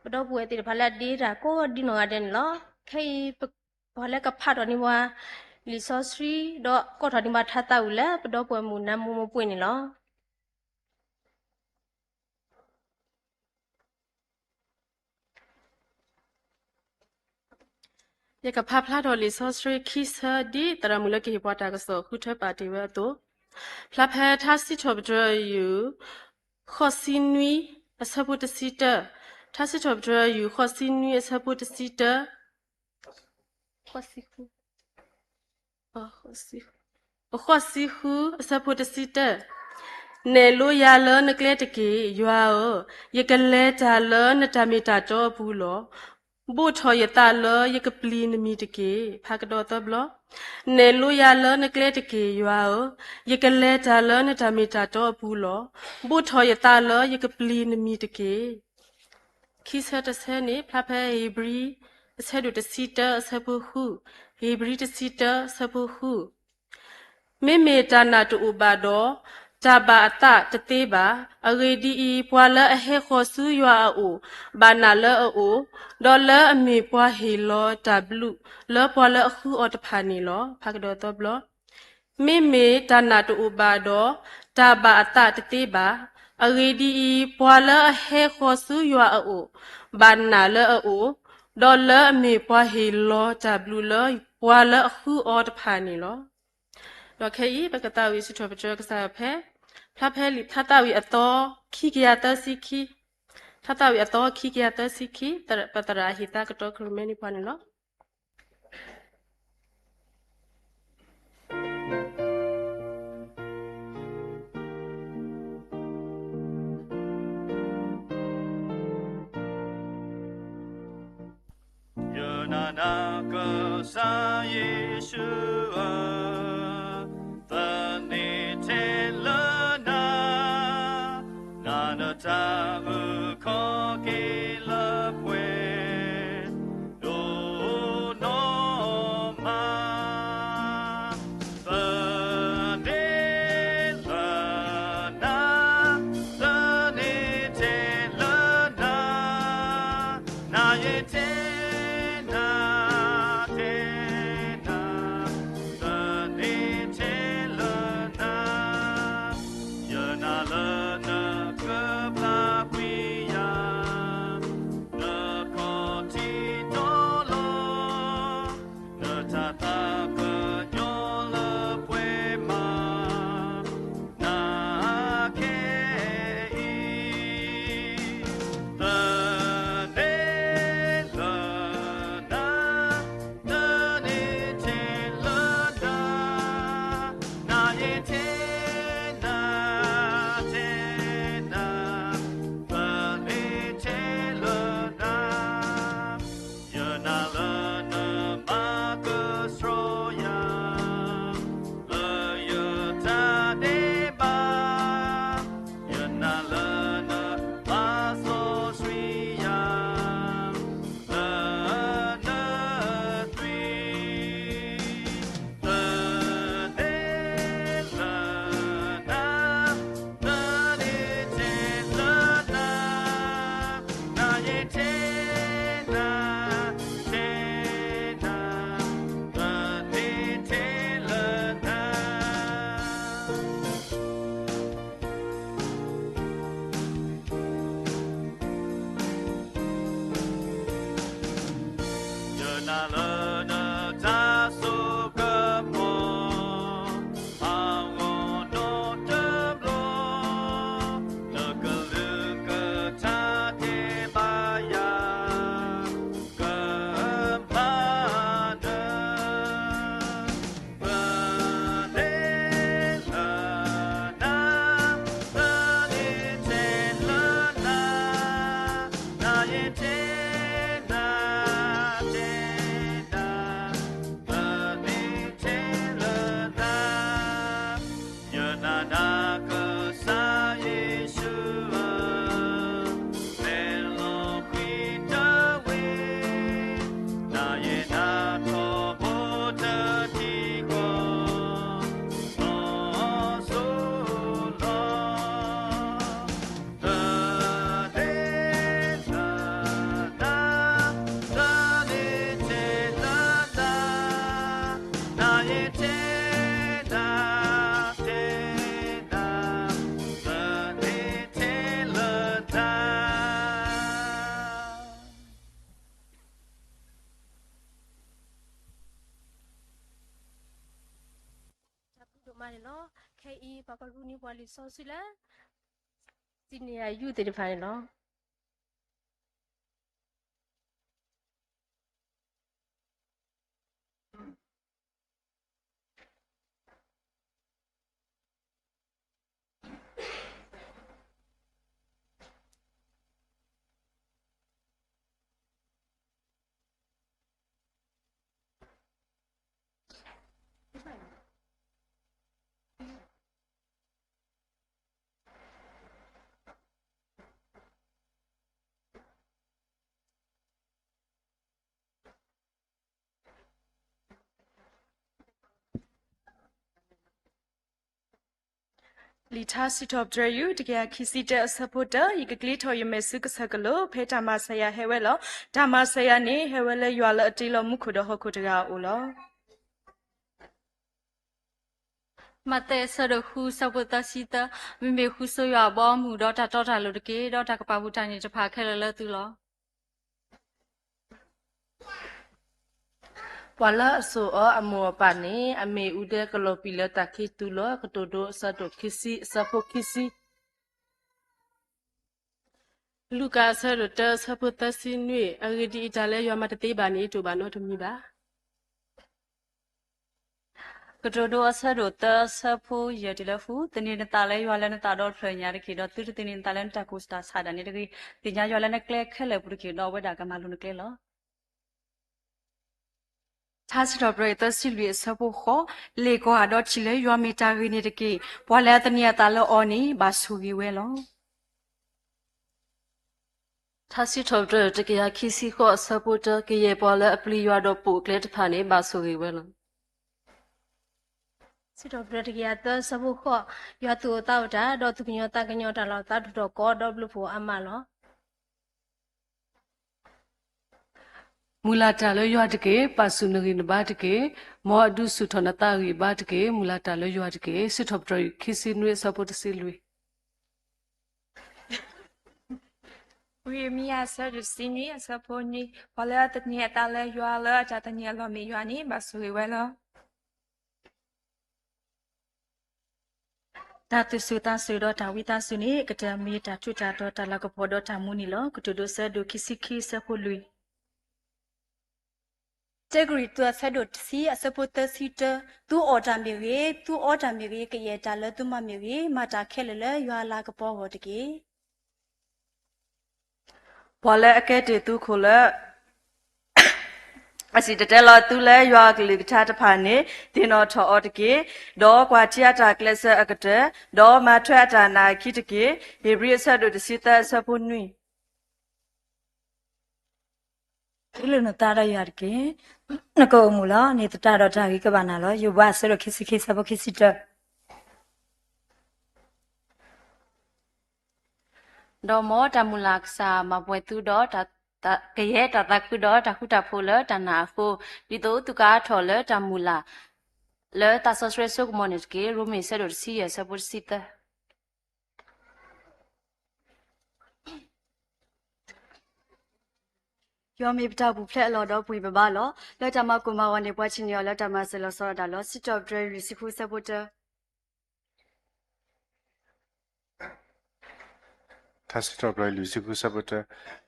ပဒီပုၢ်ဝဲၢ်သ့ၣ်တဖၣ်လၢအဒ့တၢ်ကိးဒ်နီၢ်ဂၤဒဲးန့ၣ်လီၤ. ခဲအံၤ ပှၤလၢကဖးထီၣ်န့ၢ်ပှၤလံာ်စီဆှံ ဒီးကိးထီၣ်န့ၢ်ပှၤထါသးဝံၣ်လၢပဒီပုၢ်ဝဲၢ်မုၣ်နါမူမိၢ်ပှ့ၤန့ၣ်လီၤ. ယကဖးဖျါထီၣ်လံာ်စီဆှံခံဆၢ ဒ်သရၣ်မုၣ်လၢကဟ့ၣ်ပှၤတၢ်ကစီၣ်ဃုထၢပာ်တ့ၢ်ဝဲအသိး, ဖျါဖဲထါစံးထီၣ်ပတြၢၤယုၢ် ဃိးဆံနွံ အဆၢဖိတဆံတၢ, ထါစံးထီၣ်ပတြၢၤယုၢ် ဃိးဆံနွံ အဆၢဖိတဆံတၢ ဃိးဆံဃု အဆၢဖိတဆံတၢ, နဲၣ်လိယၤလၢနကျဲတက့ၢ်, ယွၤဧၢ, ယကလဲၤတၢ်လၢနတၢ်မ့ၢ်တၢ်တီအပူၤလီၤ. ဘိးထီၣ်ယသးလၢယကပျံၤနမံၤတက့ၢ်. ဖးကဒီးသၢဘျီ. နဲၣ်လိယၤလၢနကျဲတက့ၢ်, ယွၤဧၢ, ယကလဲၤတၢ်လၢနတၢ်မ့ၢ်တၢ်တီအပူၤလီၤ. ဘိးထီၣ်ယသးလၢယကပျံၤနမံၤတက့ၢ်. ခံဆၢတဆၢန့ၣ် ဖျါဖဲဧ့ၤဘြံၤ အဆၢဒိၣ်တဆံတၢ အဆၢဖိဃု, ဧ့ၤဘြံၤတဆံတၢ အဆၢဖိဃု. မ့မ့ၢ်တၢ်နာ်တအိၣ်ဘၣ်ဒီး, တၢ်ဘၣ်အသးတသ့ဘၣ်. အဂ့ၢ်ဒ်အံၤ, ပှၤလၢအဟဲဃီၤဆူယွၤအအိၣ်, ဘၣ်နာ်လၢအအိၣ်, ဒီးလၢအမ့ၢ်ပှၤဟ့ၣ်လီၤတၢ်ဘျုးလၢပှၤလၢအဃုအီၤတဖၣ်န့ၣ်လီၤ. ဖးကဒီးသီဘျီ, မ့မ့ၢ်တၢ်နာ်တအိၣ်ဘၣ်ဒီး, တၢ်ဘၣ်အသးတသ့ဘၣ်. အဂ့ၢ်ဒ်အံၤ, ပှၤလၢအဟဲဃီၤဆူယွၤအအိၣ်, ဘၣ်နာ်လၢအအိၣ်, ဒီးလၢအမ့ၢ်ပှၤဟ့ၣ်လီၤတၢ်ဘျုးလၢပှၤလၢအဃုအီၤတဖၣ်န့ၣ်လီၤ. ဒီးခဲအံၤ ပကသးဝံၣ်စံးထီၣ်ပတြၢၤကစၢ်ယွၤဖဲ, ဖျါဖဲလံာ်ဖျါသးဝံၣ်အသီ ခံကယၤသၢဆံခံ, ဖျါသးဝံၣ်အသီ ခံကယၤသၢဆံခံ, ပသရၣ်ဟ့ၣ်သါကတီၢ်ခရံာ်မဲန့ၢ်ပှၤန့ၣ်လီၤ. ယနာ်နၤကစၢ်ယ့ၣ်ၡူးဧၢ, သန့ၤထဲလၢနၤ, နၤနတၢ်အုၣ်ခီၣ်က့ၤလၢပှဲၤ ဒိၣ်နီၢ်မး, သန့ၤလၢနၤ, သန့ၤထဲလၢနၤ, နၤယတဲနၤ, တဲနၤ, သန့ၤထဲလၢနၤ, ယနာ်လၢနကပျၢ်ကွံာ်ယၤ, နခီၣ်ထံးတီလီၤ, နတၢ်သးကညီၤလၢပှဲၤမး, နၤခဲအံၤ, သန့ၤလၢနၤ, သန့ၤထဲလၢနၤ, နၤယတဲနၤ, တဲနၤ, သန့ၤထဲလၢနၤ, ယနာ်လၢနမၤကဆှီယၤ, လၢယတၢ်ဒဲးဘး, ယနာ်လၢနမၤစီဆှံယၤ, လၢနသွံၣ်, သန့ၤလၢနၤ, သန့ၤထဲလၢနၤ, နၤယတဲနၤ, တဲနၤ, သန့ၤထဲလၢနၤ. ယနာ်လၢနတၢ်စိကမီၤ, အဂီၢ်နီတဘျီ, နကလုၢ်ကထါတဲဘၣ်ယၤ, ကမၤနၢၤ သန့ၤလၢနၤ, သန့ၤထဲလၢနၤ, နၤယတဲနၤ, တဲနၤ, သန့ၤထဲလၢနၤ, ယနာ်နၤကစၢ်ယ့ၣ်ၡူးဧၢ, လဲၤလီၤကွံာ်တဝ့ၢ်, နၤယနာ်ထီဘိတထံကီၢ်, လီၤစိၤလီၤ, သန့ၤလၢနၤ, သန့ၤထဲလၢနၤ, နၤယတဲနၤ, တဲနၤ, သန့ၤထဲလၢနၤ. တၢ်ဘျုးဒိၣ်မးန့ၣ်လီၤ. ခဲအံၤ ပှၤကရူၢ်နံၤပှၤလံာ်စီဆှံလၢ senior youth သ့ၣ်တဖၣ်န့ၣ်လီၤ. တၢ်ဘျုးဒိၣ်မး လံာ်ထါစံးထီၣ်ပတြၢၤ ယူၢ် တကယၤခံဆံတၢ အဆၢဖိတၢ, ယကကျ့ထီၣ်ယမဲာ်ဆူကစၢၢ်ကလိ, ဖဲတၢ်မၤစၢၤယၤဟဲဝဲလီၤ. တၢ်မၤစၢၤယၤန့ၣ် ဟဲဝဲလၢယွၤလၢအတ့လီၤမူခိၣ်ဒီးဟီၣ်ခိၣ်တဂၤအအိၣ်လီၤ. မးသဲ အဆၢဒိၣ်ဃု အဆၢဖိသၢဆံသၢ, မ့မ့ၢ်ဃုဆိယွၤအဘီအမုၢ် ဒီးတၢ်တီတၢ်လိၤတက့ၢ်. ဒီးတၢ်ကပာ်ဖှိၣ်တၢ်န့ၣ်တဖၣ်ခဲလၢာ်လၢသုလီၤ. ပှၤလၢအစိာ်အီၤအမိၢ်အပၢ်န့ၣ် အမ့ၣ်အူဒဲကလီၤပံာ်လၢတၢ်ခံးသူလီၤ. ကတိၤဒိ အဆၢဒိၣ်ခံဆံ အဆၢဖိခံဆံ. လူၤကၣ် အဆၢဒိၣ်တၢ အဆၢဖိသၢဆံနွံ, အဂ့ၢ်ဒ်အံၤ, တၢ်လၢယွၤမၤတသ့ဘၣ်န့ၣ် တအိၣ်ဘၣ်နီတမံၤဘၣ်. ကတိၤဒိ အဆၢဒိၣ်သၢ အဆၢဖိယဲၢ် တုၤလၢဃု, သန့ၤနသးလၢယွၤလၢနသးဒီဖျၢၣ်ညါတက့ၢ်. ဒီးသုတသန့ၤနသးလၢနတၢ်ကိၢ်တၢ်ဆးဒၣ်န့ၣ်တဂ့ၤ. သ့ၣ်ညါယွၤလၢနကျဲခဲလၢာ်အပူၤတက့ၢ်, ဒီးအဝဲဒၣ်ကမၤလိၤနကျဲလီၤ. ထါစံးထီၣ်ပတြၢၤ သၢဆံလွံၢ် အဆၢဖိဃိး, လ့ၣ်ကွၢ်ဒီးထံၣ်လၢယွၤမ့ၢ်တၢ်ဂ့ၤန့ၣ်တက့ၢ်. ပှၤလၢအသန့ၤအသးလၢအီၤန့ၣ် ဘၣ်ဆိၣ်ဂ့ၤဝဲလီၤ. ထါစံးထီၣ်ပတြၢၤ တကယၤခံဆံဃိး အဆၢဖိတၢ, ကယဲၢ်ပှၤလၢအပျံၤယွၤဒီးပိာ်အကျဲတဖၣ်န့ၣ် ဘၣ်ဆိၣ်ဂ့ၤဝဲလီၤ. စံးထီၣ်ပတြၢၤ တကယၤသၢ အဆၢဖိဃိး, ယွၤသူၣ်အိၣ်သးအိၣ်တၢ်, ဒီးသူၣ်ကညီၤသးကညီၤတၢ်လီၤသးထူၣ်ထီၣ်ကီး, ဒီးဘျုးဖှိၣ်အါမးလီၤ. မုၢ်လၢ်တၢ်လၢယွၤတက့ၢ်. ပာ်ဆူၣ်နဂံၢ်နဘါတက့ၢ်. မ်အဒုးဆူၣ်ထီၣ်နသးအဂံၢ်အဘါတက့ၢ်. မုၢ်လၢ်တၢ်လၢယွၤတက့ၢ်. စံးထီၣ်ပတြၢၤ ခံဆံနွံ အဆၢဖိတဆံလွံၢ်. ဝံယံးရမံယၤ အဆၢဒိၣ်တဆံနွံ အဆၢဖိနွံ, ပှၤလၢအသန့ၤအသးလၢယွၤလၢအတၢ်သန့ၤအလီၢ်မ့ၢ်ယွၤန့ၣ် ဘၣ်ဆိၣ်ဂ့ၤဝဲလီၤ. တၢ်သူၣ်ဆူၣ်သးဆူၣ်ဒီးတၢ်ဝံသးစူၤန့ၣ် ကတၢၢ်မ့ၢ်တၢ်ထူးတၢ်တီၤ တၢ်လၤကပီၤဒီးတၢ်မူန့ၣ်လီၤ. ကတိၤဒိ အဆၢဒိၣ်ခံဆံခံ အဆၢဖိလွံၢ်. တၢကရံၣ်သူး အဆၢဒိၣ်တဆံ အဆၢဖိသၢဆံတၢ, သုအီၣ်တၢ်မ့ၢ်ဂ့ၤ, သုအီတၢ်မ့ၢ်ဂ့ၤ, ကယဲၢ်တၢ်လၢသုမၤမ့ၢ်ဂ့ၤ, မၤတၢ်ခဲလၢာ်လၢယွၤအလၤကပီၤအဂီၢ်တက့ၢ်. ပှၤလၢအကဲတ့ၢ်သုခိၣ်လၢ အစံၣ်တဲၤတဲလီၤသုလၢယွၤအကလုၢ်ကထါတဖၣ်န့ၣ် သ့ၣ်နီၣ်ထီၣ်အီၤတက့ၢ်. ဒီးကွၢ်ထံအတၢ်ကျဲးစၢးအကတၢၢ်, ဒီးမၤထွဲအတၢ်နာ်အခံတက့ၢ်. ဧ့ၤဘြံၤ အဆၢဒိၣ်တဆံသၢ အဆၢဖိနွံ. တူၢ်လိာ်နသးဒီးယွၤတက့ၢ်. နကအိၣ်မူလီၤ. န့ၢ်သတးဒီးတၢ်ဂ့ၤကဘၣ်နၤလီၤ. ယိၤဘး အဆၢဒိၣ်ခံဆံခံ အဆၢဖိခံဆံတၢ. ဒီးမ်တၢ်မုၢ်လၢ်ကစၢ်မၤပှဲၤသုဒီး ကယဲၢ်တၢ်သးခုဒီးတၢ်ဃူတၢ်ဖိးလၢတၢ်နာ်အဃိ, ဒ်သိးသုကအါထီၣ်လၢတၢ်မုၢ်လၢ် လၢသးစီဆှံဆိကမိၣ်န့ၣ်တက့ၢ်. ရိမ့ၤ အဆၢဒိၣ်တဆံယဲၢ် အဆၢဖိတဆံသၢ. ယွၤမ့ၢ်ပတၢ်ပူၤဖျဲးအလီၢ်ဒီးပှ့ၤပဘါလီၤ. လၢတၢ်မၤကိၢ်မၤဂီၤန့ၣ် ပှၤထံၣ်န့ၢ်အီၤလၢတၢ်မၤစၢၤလီၤဆီဒၣ်တၢ်လီၤ. စံးထီၣ်ပတြၢၤ လွံၢ်ဆံဃု အဆၢဖိတၢ. ထါစံးထီၣ်ပတြၢၤ လွံၢ်ဆံဃု အဆၢဖိတၢ,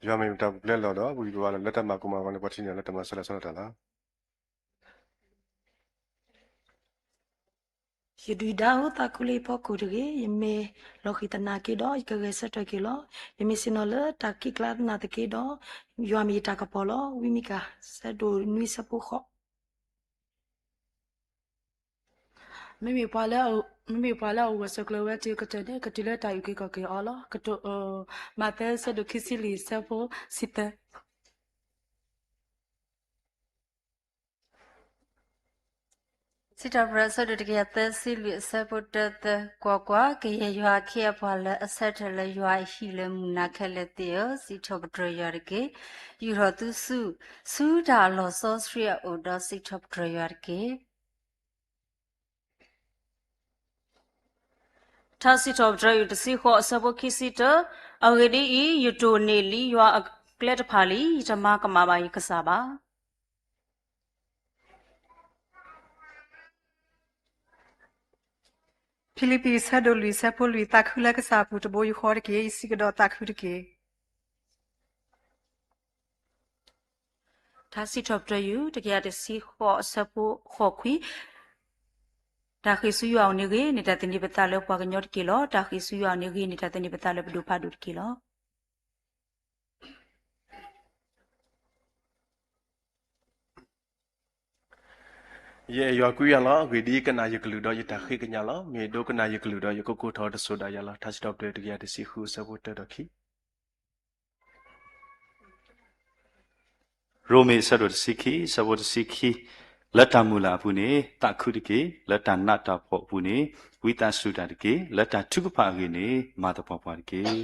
ယွၤမ့ၢ်ပတၢ်ပူၤဖျဲးအလီၢ်ဒီးပှ့ၤပဘါလီၤ. လၢတၢ်မၤကိၢ်မၤဂီၤန့ၣ် ပှၤထံၣ်န့ၢ်အီၤလၢတၢ်မၤစၢၤလီၤဆီဒၣ်တၢ်လီၤ. ယဒုၣ်ဒါဧၢ, သးခုလၢယဖီခိၣ်တဂ့ၤ. ယမ့ၢ်လီၤဃံၤသနာ်က့ဒီး ယကဂဲၤဆၢထၢၣ်က့ၤလီၤ. ယမ့ၢ်ဆ့ၣ်နီၤလၢတၢ်ခံးကျါသနာ်သက့ဒီး, ယွၤမ့ၢ်ယတၢ်ကပီၤလီၤ. ဝံမံကၤ အဆၢဒိၣ်နွံ အဆၢဖိဃိး. မ့မ့ၢ်ပှၤလၢ, မ့မ့ၢ်ပှၤလၢအအိၣ်ဂၢၢ်ဆိးကျၢၤဝဲတုၤကတၢၢ်န့ၣ် ကတုၤလၢတၢ်အုၣ်က့ၤခီၣ်က့ၤအီၤလီၤ. ကတိၤ, မးသဲ အဆၢဒိၣ်ခံဆံလွံၢ် အဆၢဖိတဆံသၢ. စံးထီၣ်ပတြၢၤ အဆၢဒိၣ်တကယၤသၢဆံလွံၢ် အဆၢဖိတၢသၢ, ကွၢ်ကွၢ်, ကယဲၢ်ယွၤအခ့အပှၤလၢအဆၢထၢၣ်လၢယွၤအဟံၣ်လၢမုၢ်နၤခဲလၢာ်သ့ၣ်ဧၢ, စံးထီၣ်ပတြၢၤယွၤတက့ၢ်. ယူာ်ထီၣ်သုဆူၣ် ဆူတၢ်အလီၢ်စီဆှံအအိၣ်ဒီး စံးထီၣ်ပတြၢၤယွၤတက့ၢ်. ထါစံးထီၣ်ပတြၢၤ ယူၢ်တဆံဃိး အဆၢဖိခံဆံတၢ, အဂ့ၢ်ဒ်အံၤ, ယတိၢ်န့ၢ်လံယွၤအကျဲတဖၣ်လံ, ယတမၤကမၣ်ဘၣ်ယကစၢ်ဘၣ်. ဖံလံးပံၤ အဆၢဒိၣ်လွံၢ် အဆၢဖိလွံၢ်, သးခုလၢကစၢ်အပူၤတဘိယူၢ်ဃီတက့ၢ်. ယစံးကဒီးသးခုတက့ၢ်. ထါစံးထီၣ်ပတြၢၤ ယူၢ်တကယၤတဆံဃိး အဆၢဖိဃိးခွံ, တၢ်ဃ့ၢ်ဆူယွၤအအိၣ်န့ၣ်ဂ့ၤ, န့ၢ်တၢ်သန့ၤပသးလၢပှၤကညီတက့ၢ်လီၤ. တၢ်ဃ့ၢ်ဆူယွၤအအိၣ်န့ၣ်ဂ့ၤ, န့ၢ်တၢ်သန့ၤပသးလၢပဒိၣ်ဖးဒိၣ်တက့ၢ်လီၤ. ယအဲၣ်ယွၤကွံယၤလီၤ. အဂ့ၢ်ဒ်အံၤ, ကနၣ်ယကလုၢ်ဒီးယတၢ်ဃ့ကညးလီၤ. မ့ၢ်ဒိကနၣ်ယကလုၢ်ဒီးယကကိးထီၣ်တစိၤဒၣ်ယၤလီၤ. ထါစံးထီၣ်ပတြၢၤ တကယၤတဆံဃု အဆၢဖိတၢဒီးခံ. ရိမ့ၤ အဆၢဒိၣ်တဆံခံ အဆၢဖိတဆံခံ, လၢတၢ်မုၢ်လၢ်အပူၤန့ၣ် သးခုတက့ၢ်. လၢတၢ်နးတၢ်ဖှီၣ်အပူၤန့ၣ် ဝံသးစူၤတၢ်တက့ၢ်. လၢတၢ်ထုကဖၣ်အဂ့ၢ်န့ၣ် မၤသပှၢ်ပှၢ်တက့ၢ်.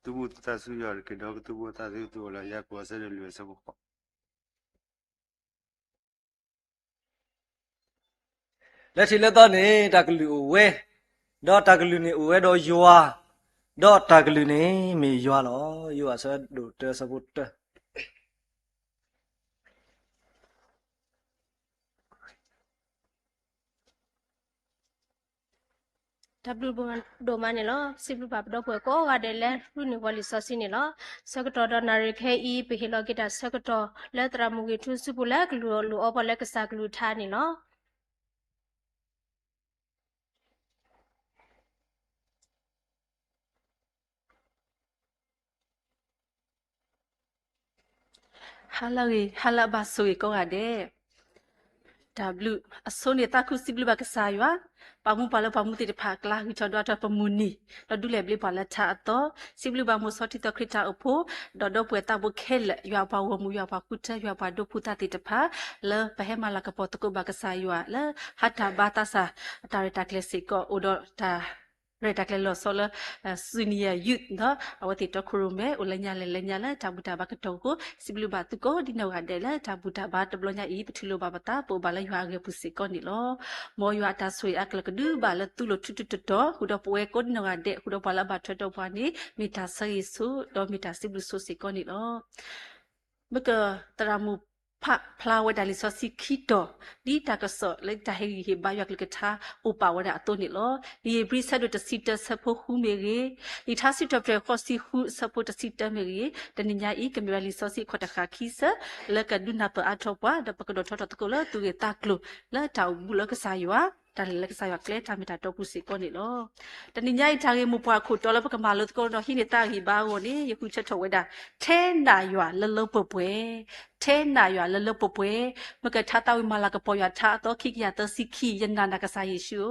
သုးဘူးသးစူၤယွၤတက့ၢ်. ဒီးကသုးဘူးသးစူၤသုးအလီၢ်ယၤကိးဆၢဒၣ်လွံၢ်အဆၢဖိဃိး လၢထံးလၢသီန့ၣ် တၢ်ကလုၢ်အိၣ်ဝဲ, ဒီးတၢ်ကလုၢ်န့ၣ်အိၣ်ဝဲဒီးယွၤ, ဒီးတၢ်ကလုၢ်န့ၣ်မ့ၢ်ယွၤလီၤ. ယိၤဟၣ်အဆၢဒိၣ်တၢအဆၢဖိတၢ တၢ်ဘျုးဒိၣ်မးန့ၣ်လီၤ. စံးဘျုးဘၣ်ပဒီပုၢ်ဝဲၢ်ကိးဂၤဒဲးလၢ ရူၢ်န့ၢ်ပှၤလံာ်စီဆှံန့ၣ်လီၤ. ဆၢကတီၢ်ဒီးနၣ်ရံၣ်ခဲအံၤ ပဟ့ၣ်လီၤက့ၤတၢ်ဆၢကတီၢ်လၢသရၣ်မုၣ်ဂ့ၤထူဆူပူၤလၢ ကလုၢ်အီၣ်လုၢ်အီပှၤလၢကစၢ်ကလုၢ်ကထါန့ၣ်လီၤ. ဟါလၢအဂ့ၤ, ဟါလၢအဘၣ်ဆိၣ်ဂ့ၤကိးဂၤဒဲး, တၢ်ဘျုးအဆိန့ၣ် သးခုစံးဘျုးဘၣ်ကစၢ်ယွၤ, ပာ်မူပှၤလၢပှၤမူသ့ၣ်တဖၣ် ကျါဂံၢ်ထီၣ်ဒွးထီၣ်ပမုၢ်နံၤ, ဒီးဒုးလဲၤဘျ့ပှၤလၢထါအသီ, စံးဘျုးဘၣ်မိၢ်စီထံသီခရံာ်တၢ်အိၣ်ဖှိၣ်, ဒီးဒီပုၢ်ဝဲၢ်သးဘိခဲလၢာ်, ယွၤပှၤဂီၢ်မုၢ်, ယွၤပှၤဃုထၢ, ယွၤပှၤဒိဖိသၣ်သ့ၣ်တဖၣ်, လၢပဟဲမၤလၤကပီၤသကိးဘၣ်ကစၢ်ယွၤလၢ ဟါတၢ်ဘါသးစၢ် တၢ်ရဲၣ်တၢ်ကျဲၤစ့ၢ်ကီး အိၣ်ဒီးတၢ် ရဲၣ်တၢ်ကျဲၤလီၤဆီလၢ Senior Youth ဒီး အဝဲသ့ၣ်တီခိၣ်ရိၣ်မဲ အိၣ်လၢညါလဲၤလၢညါလၢတၢ်ဘူၣ်တၢ်ဘါကတီၢ်အဃိ, စံးဘျုးဘၣ်သုကိးဒ်နီၢ်ဂၤဒဲးလၢတၢ်ဘူၣ်တၢ်ဘါတဘျီညါအံၤ ပထူးလိာ်ဘၣ်ပသး ပအိၣ်ဘၣ်လၢယွၤအဂ့ၢ်ပူၤစ့ၢ်ကီးန့ၣ်လီၤ. မ်ယွၤအတၢ်ဆိၣ်ဂ့ၤအါကလၢာ်ကဒုးဘၣ်လၢသုလိၤထူးထူးတီၤတီၤ ဃုာ်ဒီးပဝဲကိးဒ်နီၢ်ဂၤဒဲး ဃုာ်ဒီးပှၤလၢအဘၣ်ထွဲဒီးပှၤန့ၣ် မ့ၢ်တၢ်ဆၢဂ့ၤဆိ ဒီးမ့ၢ်တၢ်စံးဘျုးဆိစ့ၢ်ကီးန့ၣ်လီၤ. မ့ၢ်ကသရၣ်မုၣ်ဖးဖျါဝဲဒၣ်လံာ်စီဆှံခံတီၤ, ဒ်တၢ်ကစီၣ်လၢတၢ်ဟ့ၣ်ဂံၢ်ဟ့ၣ်ဘါယွၤကလုၢ်ကထါအိၣ်ပာ်ဝဲဒၣ်အသိးန့ၣ်လီၤ. လံာ်ဧ့ၤဘြံၤဆၢဒိၣ်တဆံတၢဆၢဖိဃုမ့ၢ်ဂ့ၤ, လံာ်ထါစံးထီၣ်ပတြၢၤဃိးဆံဃုအဆၢဖိတဆံတၢမ့ၢ်ဂ့ၤ, တနံၤညါအံၤ ကမ့ၢ်ဝဲဒၣ်လံာ်စီဆှံခီၣ်တဃာ်ခံဆၢ လၢကဒုးနၢ်ပၢၢ်အါထီၣ်ပှၤ ဒီးပကဒိၣ်ထီၣ်ထီၣ်သကိးလၢသူၣ်ဂ့ၢ်သးကျိၤ လၢတၢ်အိၣ်ဘူးလၢကစၢ်ယွၤ, တၢ်လဲၤလၢကစၢ်ယွၤကျဲ တၢ်မ့ၢ်တၢ်တီပူၤစ့ၢ်ကီးန့ၣ်လီၤ. တနံၤညါအံၤ တၢ်ဂ့ၢ်မိၢ်ပှၢ်ခိၣ်တီလၢပကမၤလိသကိးဒီးဟံးန့ၢ်သးဂံၢ်ဘါအဂီၢ်န့ၣ် ယဃုထၢထီၣ်ဝဲဒၣ် ထဲနၢ်ယွၤလၢလၢပှဲၤပှဲၤ, ထဲနၢ်ယွၤလၢလၢပှဲၤပှဲၤ, မ့ၢ်ကထါသးဝံၣ်မၤလၤကပီၤယွၤထါအသီခံကယၤသၢဆံခံ ယနာ်နၤကစၢ်ယ့ၣ်ၡူ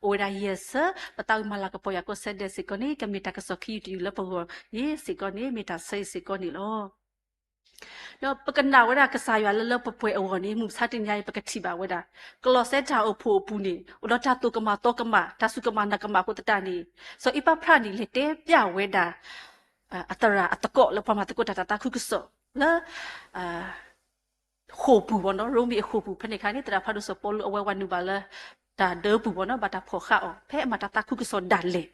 းဧိၤ, အိၣ်ဝဲဒၣ်ယဲၢ်ဆၢ, ပသးဝံၣ်မၤလၤကပီၤယွၤကိးဆၢဒဲးစ့ၢ်ကီးန့ၣ် ကမ့ၢ်တၢ်ကစီၣ်ခံယုၢ်တယုၢ်လၢပဂီၢ်န့ၣ်စ့ၢ်ကီးန့ၣ် မ့ၢ်တၢ်ဆၢဂ့ၤစ့ၢ်ကီးန့ၣ်လီၤ. ဒီးပကနၣ်ဝဲဒၣ်ကစၢ်ယွၤလၢလၢပှဲၤပှဲၤအဂီၢ်န့ၣ် မုၢ်မဆါတနံၤညါအံၤ ပကထံၣ်ဘၣ်ဝဲဒၣ် ကလီးစဲတၢ်အိၣ်ဖှိၣ်အပူၤန့ၣ် အိၣ်ဒီးတၢ်သိၣ်ကမၣ်သီကမၣ် တၢ်စူၢ်ကမၣ်နာ်ကမၣ်အဃိသတးန့ၣ် စီၤအ့ပၤဖြၣ်န့ၣ် လဲၤတဲပျၢ်ဝဲဒၣ် အသရၣ်အသကိးလၢပှၤမၤသကိးတၢ်တၢ်သးခုကစီၣ်လၢ ဃိာ်ပူၤဘၣ်နီၤ, ရိမ့ၤအဃိာ်ပူၤ ဖဲန့ၣ်အခါန့ၣ် သရၣ်ဖးဒိၣ်စီၤပီလူး အဝဲဝၤနုာ်ဘၣ်လၢ တၢ်ဒၢပူၤဘၣ်နီၤ, ဘၣ်တၢ်ဖီၣ်ဃာ်အီၤ ဖဲအမၤတၢ်သးခုကစီၣ်ဒၣ်လဲာ်,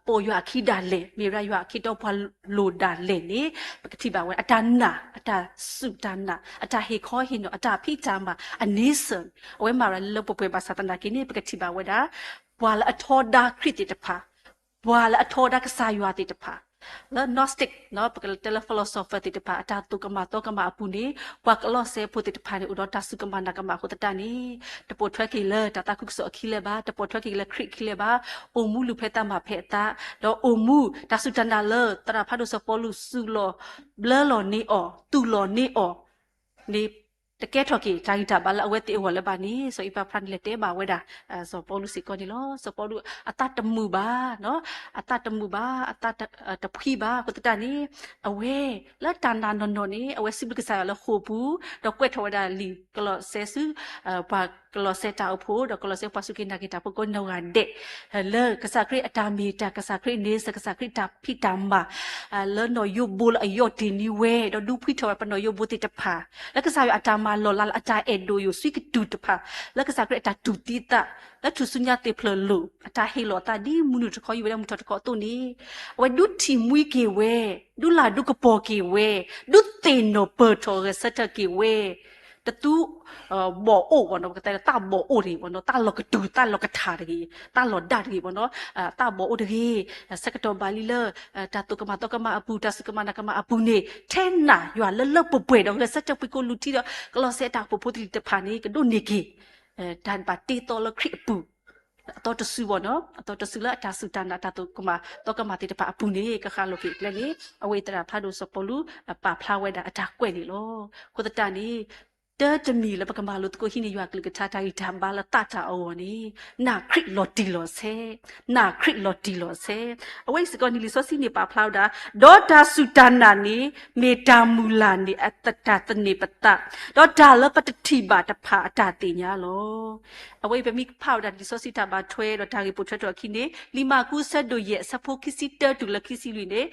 ပိာ်ယွၤအခံဒၣ်လဲာ်, မ့ၢ်ဝဲဒၣ်ယွၤအခ့အပှၤလိၤဒၣ်လဲာ်န့ၣ် ပကထံၣ်ဘၣ်ဝဲ အတၢ်နာ်, အတၢ်စူၢ်တၢ်နာ်, အတၢ်ဟ့ၣ်ခီဟ့ၣ်နီၤ, အတၢ်ဖံးတၢ်မၤ, အန့ဆၢၣ်န့ၣ် အဝဲမၤဝဲဒၣ်လၢလၢပှဲၤပှဲၤဘၣ်ဆၣ်သနာ်က့န့ၣ် ပကထံၣ်ဘၣ်ဝဲဒၣ် ပှၤလၢအထီဒါခရံာ်သ့ၣ်တဖၣ် ပှၤလၢအထီဒါကစၢ်ယွၤသ့ၣ်တဖၣ်, လၢ Gnostic ပကတဲလၢ philosopher သ့ၣ်တဖၣ် အတၢ်သိၣ်ကမၣ်သီကမၣ်အပူၤန့ၣ် ပှၤကလီးစဲဖိသ့ၣ်တဖၣ်န့ၣ် အိၣ်ဒီးတၢ်စူၢ်ကမၣ်နာ်ကမၣ်အဃိသတးန့ၣ် တပိာ်ထွဲက့ၤလၢတၢ်သးခုကစီၣ်အခံလၢၤဘၣ်, တပိာ်ထွဲက့ၤလၢခရံာ်အခံလၢၤဘၣ်, အိၣ်မူလုၢ်ဖဲသးမၤဖဲအသး, ဒီးအိၣ်မူတၢ်စူၢ်တၢ်နာ်လၢသရၣ်ဖးဒိၣ်စီၤပီလူး စူၢ်လီၤဘျၢလီၤန့ၢ်အီၤ, တူၢ်လီၤန့ၢ်အီၤ န့ၣ် တကဲထီၣ်က့ၤတၢ်ဂံၢ်တၢ်ဘါလၢအဝဲသ့ၣ်အဂီၢ်လၢၤဘၣ်န့ၣ် စီၤအ့ပၤဖြၣ်န့ၣ် လဲၤတဲဘၣ်ဝဲဒၣ် စီၤပီလူးစ့ၢ်ကီးန့ၣ်လီၤ. စီၤပီလူးအသးတမုာ်ဘၣ်, အသးတမုာ်ဘၣ်, အသးတဖှံဘၣ်အဃိသတးန့ၣ် အဝဲလၢတၢ်နာ်နီၢ်နီၢ်န့ၣ် အဝဲစံးဘျုးကစၢ်ယွၤလၢဃိာ်ပူၤ, ဒီးကွဲးထီၣ်ဝဲဒၣ်လံာ်ကလီးစဲဆူ ပှၤကလီးစဲတၢ်အိၣ်ဖှိၣ် ဒီးကလီးစဲပှၤစူၢ်က့ၤနာ်က့ၤတၢ်ဖိကိးနီၢ်ဂၤဒဲး လၢကစၢ်ခရံာ်အတၢ်မ့ၢ်တၢ် ကစၢ်ခရံာ်န့ဆၢၣ် ကစၢ်ခရံာ်တၢ်ဖံးတၢ်မၤ လၢနီၢ်ယိဘိလၢအယီၢ်တ့ၢ်န့ၢ်ဝဲ ဒီးဒုးဖှံထီၣ်ဝဲပနီၢ်ယိဘိသ့ၣ်တဖၣ် လၢကစၢ်ယွၤအတၢ်မၤလီၢ်လၤလၢအတၢ်အဲၣ်ဒိၣ်ယိာ်ဆံကတုၢ်တဖၣ် လၢကစၢ်ခရံာ်အတၢ်တူၢ်သံသး လၢထူၣ်စုညါသ့ၣ်ဖျၢၣ်လိာ် အတၢ်ဟ့ၣ်လီၤအသးဒ်မုၢ်နုာ်တခီယံၤဝဲဒၣ်မုၢ်ထီၣ်တခီအသိးန့ၣ် အဝဲဒုးထံၣ်မှံက့ၤဝဲ ဒုးလၢ်ဒုးကပီၤက့ၤဝဲ ဒုးသ့ၣ်နီၣ်ပၢၢ်ထီၣ်ဂဲၤဆၢထၢၣ်က့ၤဝဲ တသူ ဘီၣ်အိၣ်ဘၣ်နီၤ ပကတဲလၢသးဘီၣ်အိၣ်တဂ့ၤဘၣ်နီၤ သးလီၤကတုၤ သးလီၤကထၣ်တဂ့ၤ သးလီၤဒၣ်တဂ့ၤဘၣ်နီၤ သးဘီၣ်အိၣ်တဂ့ၤ ဆၢကတီၢ်ဘၣ်လံလၢ တၢ်သိၣ်ကမၣ်သီကမၣ်အပူၤ တၢ်စူၢ်ကမၣ်နာ်ကမၣ်အပူၤန့ၣ် ထဲနာ်ယွၤလၢလၢပှဲၤပှဲၤဒီး ဂဲၤဆၢထၢၣ်ပှၤကိးလူၤထံဒီး ကလီးစဲအတၢ်အိၣ်ဖှိၣ်ဖိသ့ၣ်တဖၣ်န့ၣ် ကဒိးန့ၢ်က့ၤ တၢ်ဘၣ်တ့သီလၢခရံာ်အပူၤ အသီတစုဘၣ်နီၤ အသီတစုလၢအတၢ်စူၢ်တၢ်နာ် တၢ်သိၣ်ကမၣ်သီကမၣ်သ့ၣ်တဖၣ်အပူၤန့ၣ် ကဃၣ်လိာ်က့ၤအကျဲန့ၣ် အဝဲအံၤသရၣ်ဖးဒိၣ်စီၤပီလူး ပာ်ဖျါဝဲဒၣ်အတၢ်ကွဲးန့ၣ်လီၤ. အဃိသတးန့ၣ် တၢ်တမံၤလၢပကမၤလိသကိးဟံးန့ၢ်ယွၤကလုၢ်ကထါတၢ်ဂံၢ်တၢ်ဘါလၢသးတၢ်အဂီၢ်န့ၣ်, နာ်ခရံာ်လီၤတံၢ်လီၤဆဲး, နာ်ခရံာ်လီၤတံၢ်လီၤဆဲး. အဝဲအံၤစ့ၢ်ကီးန့ၣ် လံာ်စီဆှံန့ၣ်ပာ်ဖျါဝဲဒၣ်, ဒီးတၢ်စူၢ်တၢ်နာ်န့ၣ် မ့ၢ်တၢ်မုၢ်လၢ်န့ၣ် အတၢ်သန့ၤပသး, ဒီးတၢ်လၢပတထံၣ်ဘၣ်တဖၣ်အတၢ်သ့ၣ်ညါလီၤ. အဝဲအံၤပမ့ၢ်ဖးဝဲဒၣ်လံာ်စီဆှံတၢ်ဘၣ်ထွဲဒီးတၢ်ဂ့ၢ်ပိာ်ထွဲထီၣ်အခံန့ၣ် လံာ်မၢ်ကူးအဆၢဒိၣ်ယဲၢ် အဆၢဖိခံဆံတၢတုၤလၢခံဆံလွံၢ်န့ၣ်,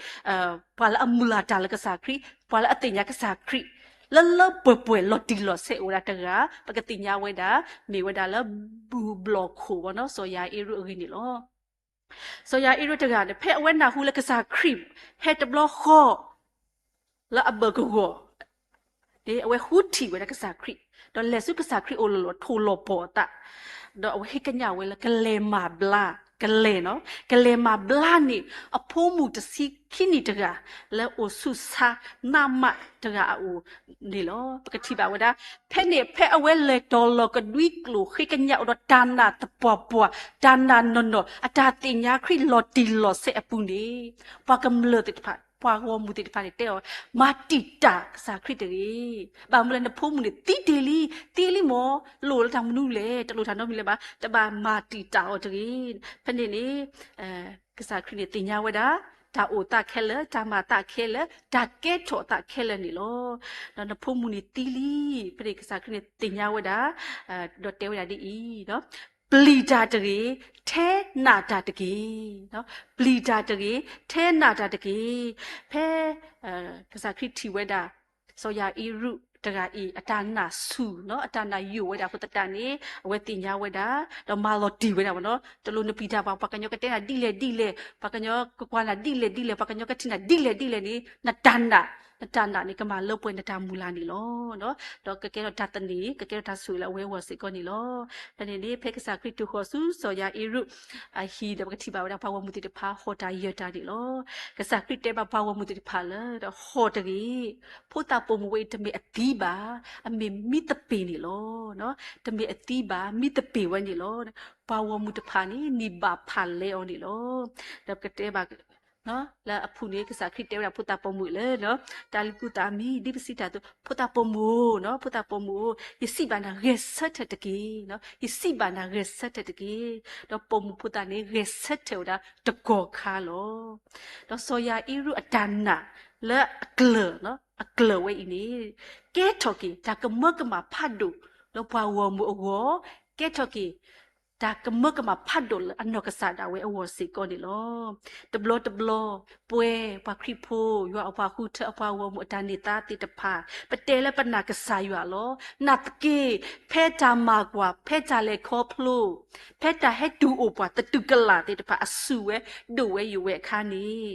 ပှၤလၢအမုၢ်လၢ်တၢ်လၢကစၢ်ခရံာ်, ပှၤလၢအသ့ၣ်ညါကစၢ်ခရံာ် လၢလၢပှဲၤပှဲၤလီၤတံၢ်လီၤဆဲးအိၣ်ဝဲဒၣ်တဂၤ, ပကသ့ၣ်ညါဝဲဒၣ် မ့ၢ်ဝဲဒၣ်လၢ ဘူၣ်ဘျီၣ်ခိၣ်ဝဲနီၤ စီၤယၤအ့ရူးအဂ့ၢ်န့ၣ်လီၤ. စီၤယၤအ့ရူးတဂၤန့ၣ် ဖဲအဝဲနၢ်ဟူလၢကစၢ်ခရံာ် ဟဲတဘျီဃီ လၢအဘၢၣ်ကဝီၤ အဝဲဃုထံၣ်ဝဲဒၣ်ကစၢ်ခရံာ်, ဒီးလဲၤဆူကစၢ်ခရံာ်အအိၣ်လီၤလီၤ ထိၣ်လီၤပှီၢ်အသး, ဒီးအဝဲဟ့ၣ်ကညးဝဲလၢကလဲၤမၤဘျါ, ကလဲၤနီၤ, ကလဲၤမၤဘျါန့ၢ် အဖိမုၣ်တဆံခံနံၣ်တဂၤ လၢအိၣ်ဆူၣ်ဆါနးမးတဂၤအအိၣ်န့ၣ်လီၤ. ပကထံၣ်ဘၣ်ဝဲဒၣ် ဖဲန့ၣ် ဖဲအဝဲလဲၤတီၤလီၤကဒွံကျိာ် ဃ့ကညးအိၣ်ဒီးတၢ်နာ်သပှၢ်ပှၢ်, တၢ်နာ်နီၢ်နီၢ်, အတၢ်သ့ၣ်ညါခရံာ်လီၤတံၢ်လီၤဆဲးအပူၤန့ၣ်, ပှၤကမျၢၢ်သ့ၣ်တဖၣ်, ပှၤဂီၢ်မုၢ်သ့ၣ်တဖၣ်န့ၣ် တဲအီၤ, မၤတံာ်တာ်ကစၢ်ခရံာ်တဂ့ၤ. ဘၣ်မနုၤလဲၣ် နဖိမုၣ်န့ၣ်သံတ့ၢ်လံ, သံလံမၢ်, လိၣ်လၢတၢ်မနုၤလဲၣ်, တလိၣ်တၢ်နီတမံၤလၢၤဘၣ်, တဘၣ်မၤတံာ်တာ်အီၤတဂ့ၤ. ဖဲန့ၣ်န့ၣ် ကစၢ်ခရံာ်န့ၣ်သ့ၣ်ညါဝဲဒၣ် တၢ်အိၣ်သးခဲလၢာ်, တၢ်မၤသးခဲလၢာ်, တၢ်ကဲထီၣ်သးခဲလၢာ်န့ၣ်လီၤ. ဒီးနဖိမုၣ်န့ၣ်သံလံ, ဖဲန့ၣ်ကစၢ်ခရံာ်န့ၣ်သ့ၣ်ညါဝဲဒၣ်, ဒီးတဲဝဲဒၣ်ဒ်အံၤ, ပျံၤတၢ်တဂ့ၤ, ထဲနာ်တၢ်တက့ၢ်. ပျံၤတၢ်တဂ့ၤ, ထဲနာ်တၢ်တက့ၢ်. ဖဲ ကစၢ်ခရံာ်ထံၣ်ဝဲဒၣ် စီၤယၤအ့ရူးတဂၤအံၤ အတၢ်နာ်ဆူၣ်နီၤ, အတၢ်နာ်ယိာ်ဝဲဒၣ်အဃိသတးန့ၣ် အဝဲသ့ၣ်ညါဝဲဒၣ်, ဒီးမၤလီၤတံၢ်ဝဲဒၣ်မၢ်နီၤ, တလိၣ်နပျံၤတၢ်ဘၣ်, ပှၤကညီကတဲနၤဒ်လဲၣ်ဒ်လဲၣ်, ပှၤကညီကကွၢ်နၤဒ်လဲၣ်ဒ်လဲၣ်, ပှၤကညီကထံၣ်နၤဒ်လဲၣ်ဒ်လဲၣ်န့ၣ် နတၢ်နာ်, နတၢ်နာ်န့ၣ် ကမၤလၢပှဲၤနတၢ်မုၢ်လၢ်န့ၣ်လီၤ. ဒီးကကဲထီၣ်တၢ်သန့ၤ, ကကဲထီၣ်တၢ်ဆိၣ်ဂ့ၤလၢအဝဲအဂီၢ်စ့ၢ်ကီးန့ၣ်လီၤ. ဖဲန့ၣ်န့ၣ် ဖဲကစၢ်ခရံာ်တုၤဃီၤဆူစီၤယၤအ့ရူး အဟံၣ်ဒီး ပကထံၣ်ဘၣ်ဝဲဒၣ်ပှၤဂီၢ်မုၢ်သ့ၣ်တဖၣ် ဟီၣ်တၢ်ယၢၤတၢ်န့ၣ်လီၤ. ကစၢ်ခရံာ်တဲဘၣ်ပှၤဂီၢ်မုၢ်သ့ၣ်တဖၣ်လၢ ဟီၣ်တဂ့ၤ, ဖိသၣ်ပိာ်မုၣ်ဝဲအံၤတမ့ၢ်အသံဘၣ်, အမ့ၢ်မံသပ့ၤန့ၣ်လီၤ. တမ့ၢ်အသံဘၣ်, မံသပ့ၤဝဲန့ၣ်လီၤ. ပှၤဂီၢ်မုၢ်တဖၣ်န့ၣ် န့ၢ်ဘၣ်ဖးလဲအီၤန့ၣ်လီၤ. ဒီးပကတဲဘၣ် လၢအဖုၣ်န့ၣ် ကစၢ်ခရံာ်တဲဝဲဒၣ်ဖိသၣ်ပိာ်မုၣ်လၢ တၢ်လုၢ်ကူၣ်သးမံ ဒ်ပစံးတၢ်အသိး, ဖိသၣ်ပိာ်မုၣ်ဧၢ, ဖိသၣ်ပိာ်မုၣ်ဧၢ, ယစံးဘၣ်နၤဂဲၤဆၢထၢၣ်တက့ၢ်, ယစံးဘၣ်နၤဂဲၤဆၢထၢၣ်တက့ၢ်. ဒီးပိာ်မုၣ်ဖိသၣ်န့ၣ် ဂဲၤဆၢထၢၣ်ဝဲဒၣ်တကီၢ်ခါလီၤ. ဒီးစီၤယၤအ့ရူးအတၢ်နာ်လၢအကျၢၤ, အကျၢၤဝဲအံၤန့ၣ် ကဲထီၣ်က့ၤတၢ်ကမၢကမၣ်ဖးဒိၣ်လၢပှၤဂီၢ်မုၢ်အဂီၢ်, ကဲထီၣ်က့ၤ တၢ်ကမၢကမၣ်ဖးဒိၣ်လၢအနီၢ်ကစၢ်ဒၣ်ဝဲအဂီၢ်စ့ၢ်ကီးန့ၣ်လီၤ. တဘျီတဘျီ ပဝဲပှၤခရံာ်ဖိ, ယွၤအပှၤဃုထၢအပှၤဂီၢ်မုၢ်အတၢ်န့ၢ်သါသ့ၣ်တဖၣ်, ပတဲလၢပနာ်ကစၢ်ယွၤလီၤ. နာ်သက့ ဖဲတၢ်မၤကွၢ်, ဖဲတၢ်လဲၤခီဖျိ, ဖဲတၢ်ဟဲတုၤအိၣ်ပှၤသတူၢ်ကလာ်သ့ၣ်တဖၣ် အစုၣ်ဝဲဒိၣ်ဝဲယိာ်ဝဲအခါန့ၣ်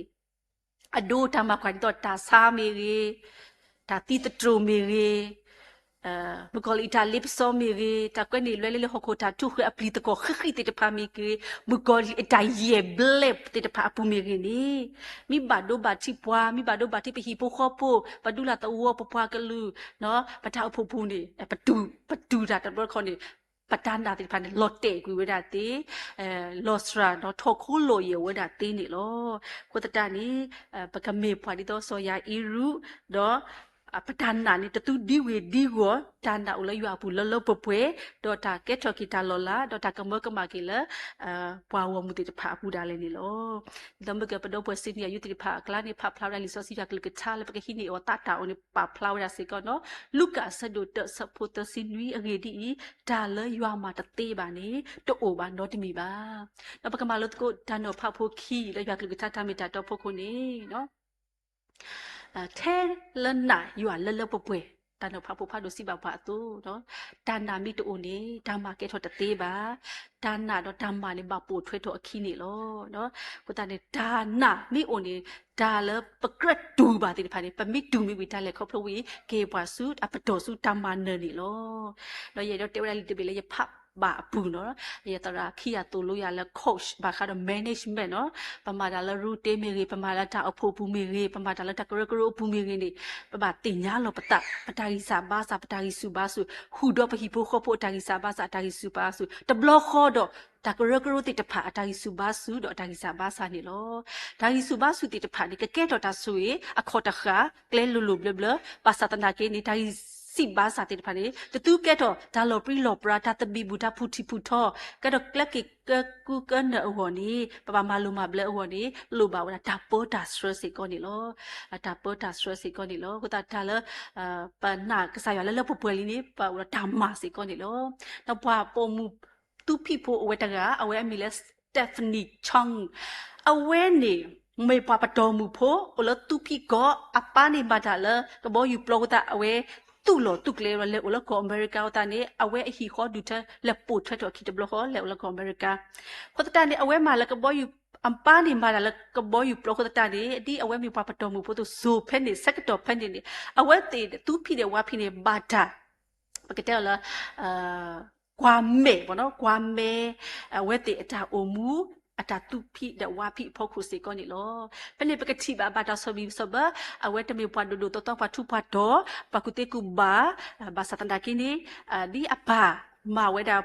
အဒိတၢ်မၤကွၢ်ဒ်သိးတၢ်ဆါမ့ၢ်ဂ့ၤ, တၢ်သံသတြိာ်မ့ၢ်ဂ့ၤ, မုၣ်ကီၤလံၢ်အတၢ်လ့ပစီမ့ၢ်ဂ့ၤ, တၢ်ကွဲန့ၢ်လွဲလၢလၢဟီၣ်ခိၣ်တၢ်ထုးဃာ် အပျံၤသကွီၤဃံးဃံးသ့ၣ်တဖၣ်မ့ၢ်ဂ့ၤ, မုၣ်ကီၤလံၢ်အတၢ်ယဲၢ်ဘျဲၣ်သ့ၣ်တဖၣ်အပူၤမ့ၢ်ဂ့ၤန့ၣ်, မ့ၢ်ဘၣ်ဒိဘၣ်ထံးပှၤ, မ့ၢ်ဘၣ်ဒိဘၣ်ထံးပဟံၣ်ဖိဃီဖိ, ပဒူလၢ်သဝီ ပပှၤကလုာ်, ပတၢ်အိၣ်ဖှိၣ်ပူၤန့ၣ် ပတူၢ်တၢ်တဘျီတခီန့ၣ် ပတၢ်နာ်သ့ၣ်တဖၣ်န့ၣ် လီၤတဲာ်ကွံာ်ဝဲဒၣ်သ့, လီၤစှၤဒီးထီၣ်ခိၣ်လီၤယဲၢ်ဝဲဒၣ်သ့န့ၣ်လီၤ. အဃိသတးန့ၣ် ပကမ့ၢ်ပှၤဒ်သိးစီၤယၤအ့ရူး, ဒီးပတၢ်နာ်န့ၣ် တသူဒံဝ့ၤဒံဂီၢ်, တၢ်နာ်အိၣ်လၢယွၤအပူၤလၢလၢပှဲၤပှဲၤ, ဒီးတၢ်ကဲထီၣ်က့ၤတၢ်လီၤလး, ဒီးတၢ်ကမၢကမၣ်က့ၤလၢ ပှၤဂီၢ်မုၢ်သ့ၣ်တဖၣ်အပူၤဒၣ်လဲာ်န့ၣ်လီၤ. ဒ်သိးမ့ၢ်ကပဒီပုၢ်ဝဲၢ် senior youth သ့ၣ်တဖၣ်အကျါန့ၣ် ဖးဖျါဝဲဒၣ်လံာ်စီဆှံယွၤကလုၢ်ကထါလၢပကဟံးန့ၢ်အီၤသးတၢ်အီၤန့ၣ် ပာ်ဖျါဝဲဒၣ်စ့ၢ်ကီးနီၤ. လူၤကၣ်အဆၢဒိၣ်တၢ အဆၢဖိသၢဆံနွံအဂ့ၢ်ဒ်အံၤ, တၢ်လၢယွၤမၤတသ့ဘၣ်န့ၣ် တအိၣ်ဘၣ်နီတမံၤဘၣ်. ဒီးပကမၤလိသကိးတၢ်နီၤဖးဖိခံလၢယွၤကလုၢ်ကထါတၢ်မ့ၢ်တၢ်တီအဖီခိၣ်န့ၣ် ထဲလၢနာ်ယွၤလၢလၢပှဲၤပှဲၤ, တၢ်နီၤဖးဖိဖးဒိၣ်စံးဘၣ်ပှၤအသိး, တၢ်နာ်မ့ၢ်တအိၣ်န့ၣ် တၢ်မၤကဲထီၣ်တသ့ဘၣ်. တၢ်နာ်ဒီးတၢ်မၤန့ၣ် ဘၣ်ပိာ်ထွဲထီၣ်အခံန့ၣ်လီၤ. အဃိသတးန့ၣ် တၢ်နာ်မ့ၢ်အိၣ်န့ၣ် တၢ်လၢပကြၢးတူၢ်ဘၣ်သ့ၣ်တဖၣ်န့ၣ် ပမ့ၢ်တူၢ်မ့ၢ်ဝံၤ တၢ်လဲၤခီဖျိဝံၤ က့ၤပှၤဆူအပတီၢ်ဆူတၢ်မၤနၢၤန့ၣ်လီၤ. ဒီးယအဲၣ်ဒိးတဲဝဲဒၣ်လံာ်တဘ့ၣ်လၢယဖးဘၣ်အပူၤနီၤ, ယသရၣ်ခံဂၤသိၣ်လိယၤလၢ coach ဘၣ်ဃးဒီး management နီၤ, ပမၤတၢ်လၢ ရူတ့မ့ၢ်ဂ့ၤ, ပမၤတၢ်လၢတၢ်အိၣ်ဖှိၣ်အပူၤမ့ၢ်ဂ့ၤ, ပမၤတၢ်လၢတၢ်ကရၢကရိအပူၤမ့ၢ်ဂ့ၤန့ၣ်, ပဘၣ်သ့ၣ်ညါလီၤပသး, ပတၢ်ဂံၢ်စၢ်ဘါစၢ်, ပတၢ်ဂံၢ်ဆူၣ်ဘါဆူၣ်, ဟူးဒီးပဟံၣ်ဖိဃီဖိအတၢ်ဂံၢ်စၢ်ဘါစၢ်, အတၢ်ဂံၢ်ဆူၣ်ဘါဆူၣ်, တဘျီဃီဒီး တၢ်ကရၢကရိသ့ၣ်တဖၣ် အတၢ်ဂံၢ်ဆူၣ်ဘါဆူၣ်ဒီးအတၢ်ဂံၢ်စၢ်ဘါစၢ်န့ၣ်လီၤ. တၢ်ဂံၢ်ဆူၣ်ဘါဆူၣ်သ့ၣ်တဖၣ်န့ၣ် ကကဲထီၣ်တၢ်ဆိၣ်ဂ့ၤ အခီၣ်တဃာ် ကျဲလိၤလိၤဘျၢဘျၢ, ဘၣ်ဆၣ်သနာ်က့န့ၣ် တၢ်ဂံၢ် စံးဘၣ်စၢ်သ့ၣ်တဖၣ်န့ၣ် တသူကဲထီၣ်တၢ်လီၤပြံလီၤပြါ တၢ်သဘံၣ်ဘုၣ် တၢ်ဖုၣ်ထံၣ်ဖုၣ်ထီ, ကဲထီၣ်ကျဲက့ၤကဲကုကဲနၢၤအဂီၢ်န့ၣ် ပဘၣ်မၤလိၤမၤဘျၢအဂီၢ်န့ၣ် လိၣ်ဘၣ်ဝဲဒၣ်တၢ်ပၢတၢ်ဆှၢစ့ၢ်ကီးန့ၣ်လီၤ. တၢ်ပၢတၢ်ဆှၢစ့ၢ်ကီးန့ၣ်လီၤ. အဃိသတးတၢ်လၢ ပနာ်ကစၢ်ယွၤလၢလၢပှဲၤပှဲၤလံန့ၣ် ပအိၣ်ဒီးတၢ်မၤစ့ၢ်ကီးန့ၣ်လီၤ. ဒီးပှၤပိာ်မုၣ်သူဖံးဖိအိၣ်ဝဲတဂၤ အဝဲအမံၤလၢ Stephanie Chong အဝဲန့ၣ် မ့ၢ်ပှၤပတီၢ်မုၢ်ဖိ အိၣ်လၢသူဖံးကီၢ် အပၢ်န့ၣ်မၤတၢ်လၢကဘီယူၤပျီအဃိသတး အဝဲသူၣ်လီၤသူၣ်ကျဲ လဲၤအိၣ်လၢကီၢ်အမဲရကၤအဃိသတးန့ၣ် အဝဲအဟံၣ်ဃီဒုးထၢ လဲၤပိာ်ထွဲထီၣ်အခံတဘျီဃီ လဲၤအိၣ်လၢကီၢ်အမဲရကၤ. အဃိသတးန့ၣ် အဝဲမၤလၢကဘီယူၤ အပၢ်န့ၣ်မၤတၢ်လၢကဘီယူၤပျီအဃိသတးန့ၣ် ဒ်အဝဲမ့ၢ်ပှၤပတီၢ်မုၢ်ဖိအသိး စိၤဖဲန့ၣ် ဆၢကတီၢ်ဖဲန့ၣ်န့ၣ် အဝဲသ့ၣ်သူဖံးဒီးဝါဖံးန့ၣ် ဘၣ်တၢ် ပကတဲအီၤလၢ ကွၢ်မဲာ်ဘၣ်နီၤ ကွၢ်မဲာ် အဝဲသ့ၣ်အတၢ်အိၣ်မူ အတၢ်သူဖံးဒီးဝါဖံးအဖီခိၣ်စ့ၢ်ကီးန့ၣ်လီၤ. ဖဲန့ၣ်ပကထံၣ်ဘၣ်ဘၣ်တၢ်ဆီၣ်ဘံၣ်ဆီၣ်ဘၢ အဝဲတမ့ၢ်ပှၤဒိၣ်ဒိၣ်သီသီ ပှၤထူးပှၤတီၤ ပှၤကူၣ်သ့ကူၣ်ဘၣ် ဘၣ်ဆၣ်သနာ်က့န့ၣ် ဒ်အပၢ်မၤဝဲဒၣ်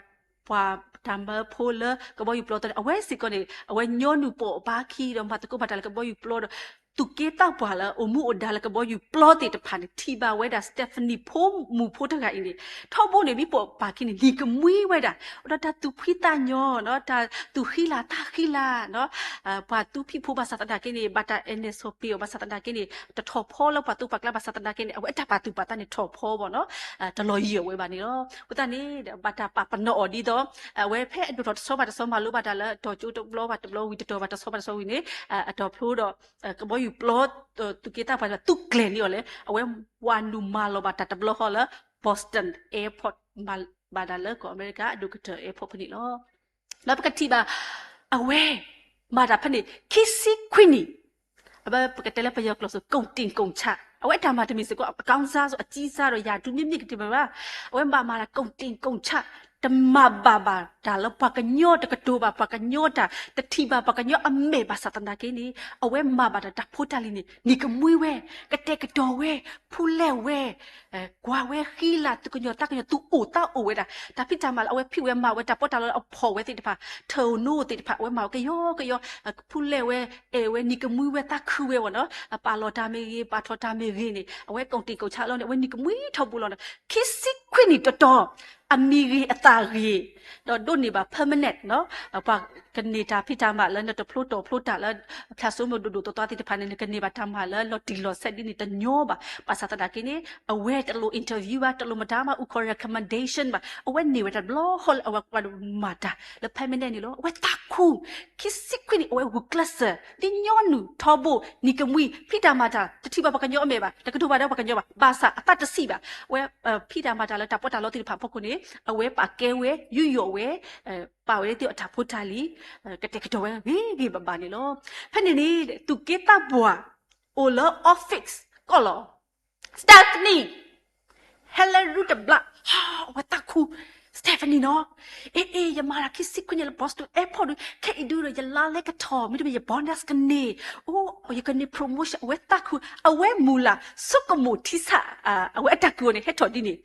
ပှၤတၢ်မၢဖိလၢကဘီယူၤပျီအသိးန့ၣ် အဝဲစ့ၢ်ကီးန့ၣ် အဝဲညီနုၢ်ပိာ်အပၢ်ခံဒီး မၤသကိးဘၣ်တၢ်လၢကဘီယူၤပျီဒီး သူၣ်က့သးပှၢ်လၢအိၣ်မူအိၣ်ဒါလၢကဘီယူၤပျီသ့ၣ်တဖၣ်န့ၣ် ထံၣ်ဘၣ်ဝဲဒၣ် Stephanie ဖိမုၣ်ဖိတဂၤအံၤန့ၣ် ထီဘိန့ၣ် မ့ၢ်ပိာ်အပၢ်ခံန့ၣ် နံၤကမှံဝဲဒၣ် အိၣ်ဒီးတၢ်သူၣ်ဖှံသးညီ တၢ်သူၣ်ဃံလၤသးဃံလၤ ပှၤသူဖံးဖိဘၣ်ဆၣ်သနာ်က့န့ၣ် ဘၣ်တၢ်အဲၣ်နဲၣ်ဆိးပ့ၤအီၤ ဘၣ်ဆၣ်သနာ်က့န့ၣ် တထီၣ်ဖီလၢပှၤသိပှၤကျါဘၣ်ဆၣ်သနာ်က့န့ၣ် အဝဲအတၢ်ပာ်သူၣ်ပာ်သးန့ၣ်ထီၣ်ဖီဘၣ်နီၤ တလီၤယံာ်အဝဲဘၣ်န့ၣ်လီၤ. အဃိသတးန့ၣ် ဘၣ်တၢ်ပာ်ပနီၣ်အီၤဒ်သိး အဝဲဖဲအဒိၣ်ထီၣ်တဆီဘၣ်တဆီ မၤလိဘၣ်တၢ်လၢအတီၤကၠိတဘျီဘၣ်တဘျီ ဝံၤတတီၤဘၣ်တဆီဘၣ်တဆီဝံၤန့ၣ် အတီၤဖျိဒီး ကဘီယူၤပျီ သူၣ်က့သးပှၢ် သူကျဲၤန့ၢ်အီၤလဲၣ် အဝဲဝၤနုာ်မၤလီၤဘၣ်တၢ်တဘျီဃီလၢ Boston Airport မၤဘၣ်တၢ်လၢကီၢ်အမဲရကၤ အဒိၣ်ကတၢၢ် airport ဖဲန့ၣ်လီၤ. ဒီးပကထံၣ်ဘၣ် အဝဲ မၤတၢ်ဖဲန့ၣ် ခံဆံခွံနံၣ် အဝဲပကတဲလၢပယီၤကျိာ်စ့ၢ် ကုန်တင်ကုန်ချ အဝဲအတၢ်မၤတမံၤစ့ၢ်ကီး အကောင်းစား အကြီးစားဒီး ရာထူးမြင့်မြင့် ကတၢၢ်ဘၣ်ဘၣ် အဝဲမၤမၤတၢ် ကုန်တင်ကုန်ချ တမၤဘၣ်ဘၣ်တၢ်လၢပှၤကညီ တကတိၤဘၣ်ပှၤကညီတၢ် တထံၣ်ဘၣ်ပှၤကညီအမဲာ်ဘၣ်ဆၣ်သနာ်က့န့ၣ် အဝဲမၤဘၣ်တၢ်တၢ်ဖိတၢ်လံၤန့ၣ် နံၤကမှံဝဲ ကတဲာ်ကတီၤဝဲ ဖူလဲၣ်ဝဲ ကွၢ်ဝဲဃံလၤ သူၣ်ကညီၤသးကညီၤ သူၣ်အိၣ်သးအိၣ်ဝဲဒၣ် တၢ်ဖံးတၢ်မၤလၢအဝဲဖံးဝဲမၤဝဲ တၢ်ပီးတၢ်လီလၢအဖီၣ်ဝဲသ့ၣ်တဖၣ် ထၢၣ်အိၣ်နိသ့ၣ်တဖၣ် အဝဲမၤဝဲကယီကယီ ဖူလဲၣ်ဝဲ အဲၣ်ဝဲ နံၤကမှံဝဲ သးခုဝဲဘၣ်နီၤ ပာ်လီၤတၢ်မ့ၢ်ဂ့ၤ ပာ်ထီၣ်တၢ်မ့ၢ်ဂ့ၤန့ၣ် အဝဲ ကုန်တင်ကုန်ချ လီၤန့ၣ် အဝဲနံၤကမှံထီဘိလီၤန့ၣ် ခံဆံခွံနံၣ်တတီၤ အမံၤဂ့ၤအသးဂ့ၤ ဒီးဒိးန့ၢ်ဘၣ် permanent နီၤ ပှၤကန့ၢ်တၢ်ဖံးတၢ်မၤလၢနတဖျိတီၤဖျိတၢ်လၢ ဖျါစိမိၤဒိၣ်ဒိၣ်သီသီသ့ၣ်တဖၣ်န့ၣ် နကန့ၢ်ဘၣ်တၢ်မၤလၢလီၤတံၢ်လီၤဆဲးဒ်န့ၣ်တညီဘၣ် ဘၣ်ဆၣ်သနာ်က့န့ၣ် အဝဲတလိၣ် interview ဘၣ် တလိၣ်မတၤမၤအုၣ်ခီၣ် recommendation ဘၣ် အဝဲန့ၢ်ဝဲတဘျီဃီလၢအဝဲပှၤမၤတၢ်လၢ permanent န့ၣ်လီၤ အဝဲသးခု ခံဆံခွံနံၣ် အဝဲဂုာ်ကျဲးစၢး ဒ်ညီနုၢ်ထီဘိ နံၤကမှံ ဖံးတၢ်မၤတၢ် တထံၣ်ဘၣ်ပှၤကညီအမဲာ်ဘၣ် တကတိၤဘၣ်ဒီးပှၤကညီဘၣ် ဘၣ်ဆၣ်အသးတဆံးဘၣ် အဝဲ ဖံးတၢ်မၤတၢ်လၢတၢ်ပီးတၢ်လီသ့ၣ်တဖၣ်အဖီခိၣ်န့ၣ် အဝဲပာ်ကဲဝဲ ယူးယီၣ်ဝဲ ပာ်ဝဲဒၣ်သ့ၣ်အတၢ်ဖိတၢ်လံၤ ကတဲာ်ကတီၤဝဲဂ့ၤဂ့ၤဘၣ်ဘၣ်န့ၣ်လီၤ. ဖဲန့ၣ်န့ၣ် သူၣ်က့သးပှၢ် အိၣ်လၢ office ကီၢ်လီၤ Stephanie ဟဲလၢရူတဘျီ အဝဲသးခု Stephanie နီၤ အ့ အ့ ယမၤတၢ်ခံဆံခွံနံၣ်လၢ Boston Airport ဒုး ခဲအံၤဒုးဒီး ယလါလဲကထီၣ် မ့တမ့ၢ်ယ bonus ကန့ၢ် အိ ယကန့ၢ် promotion အဝဲသးခု အဝဲမုၢ်လၢ် ဆိကမိၣ်ထံဆး အဝဲအတၢ်ကုၢ်အီၤန့ၣ် ဟဲထီၣ်ဒ်န့ၣ်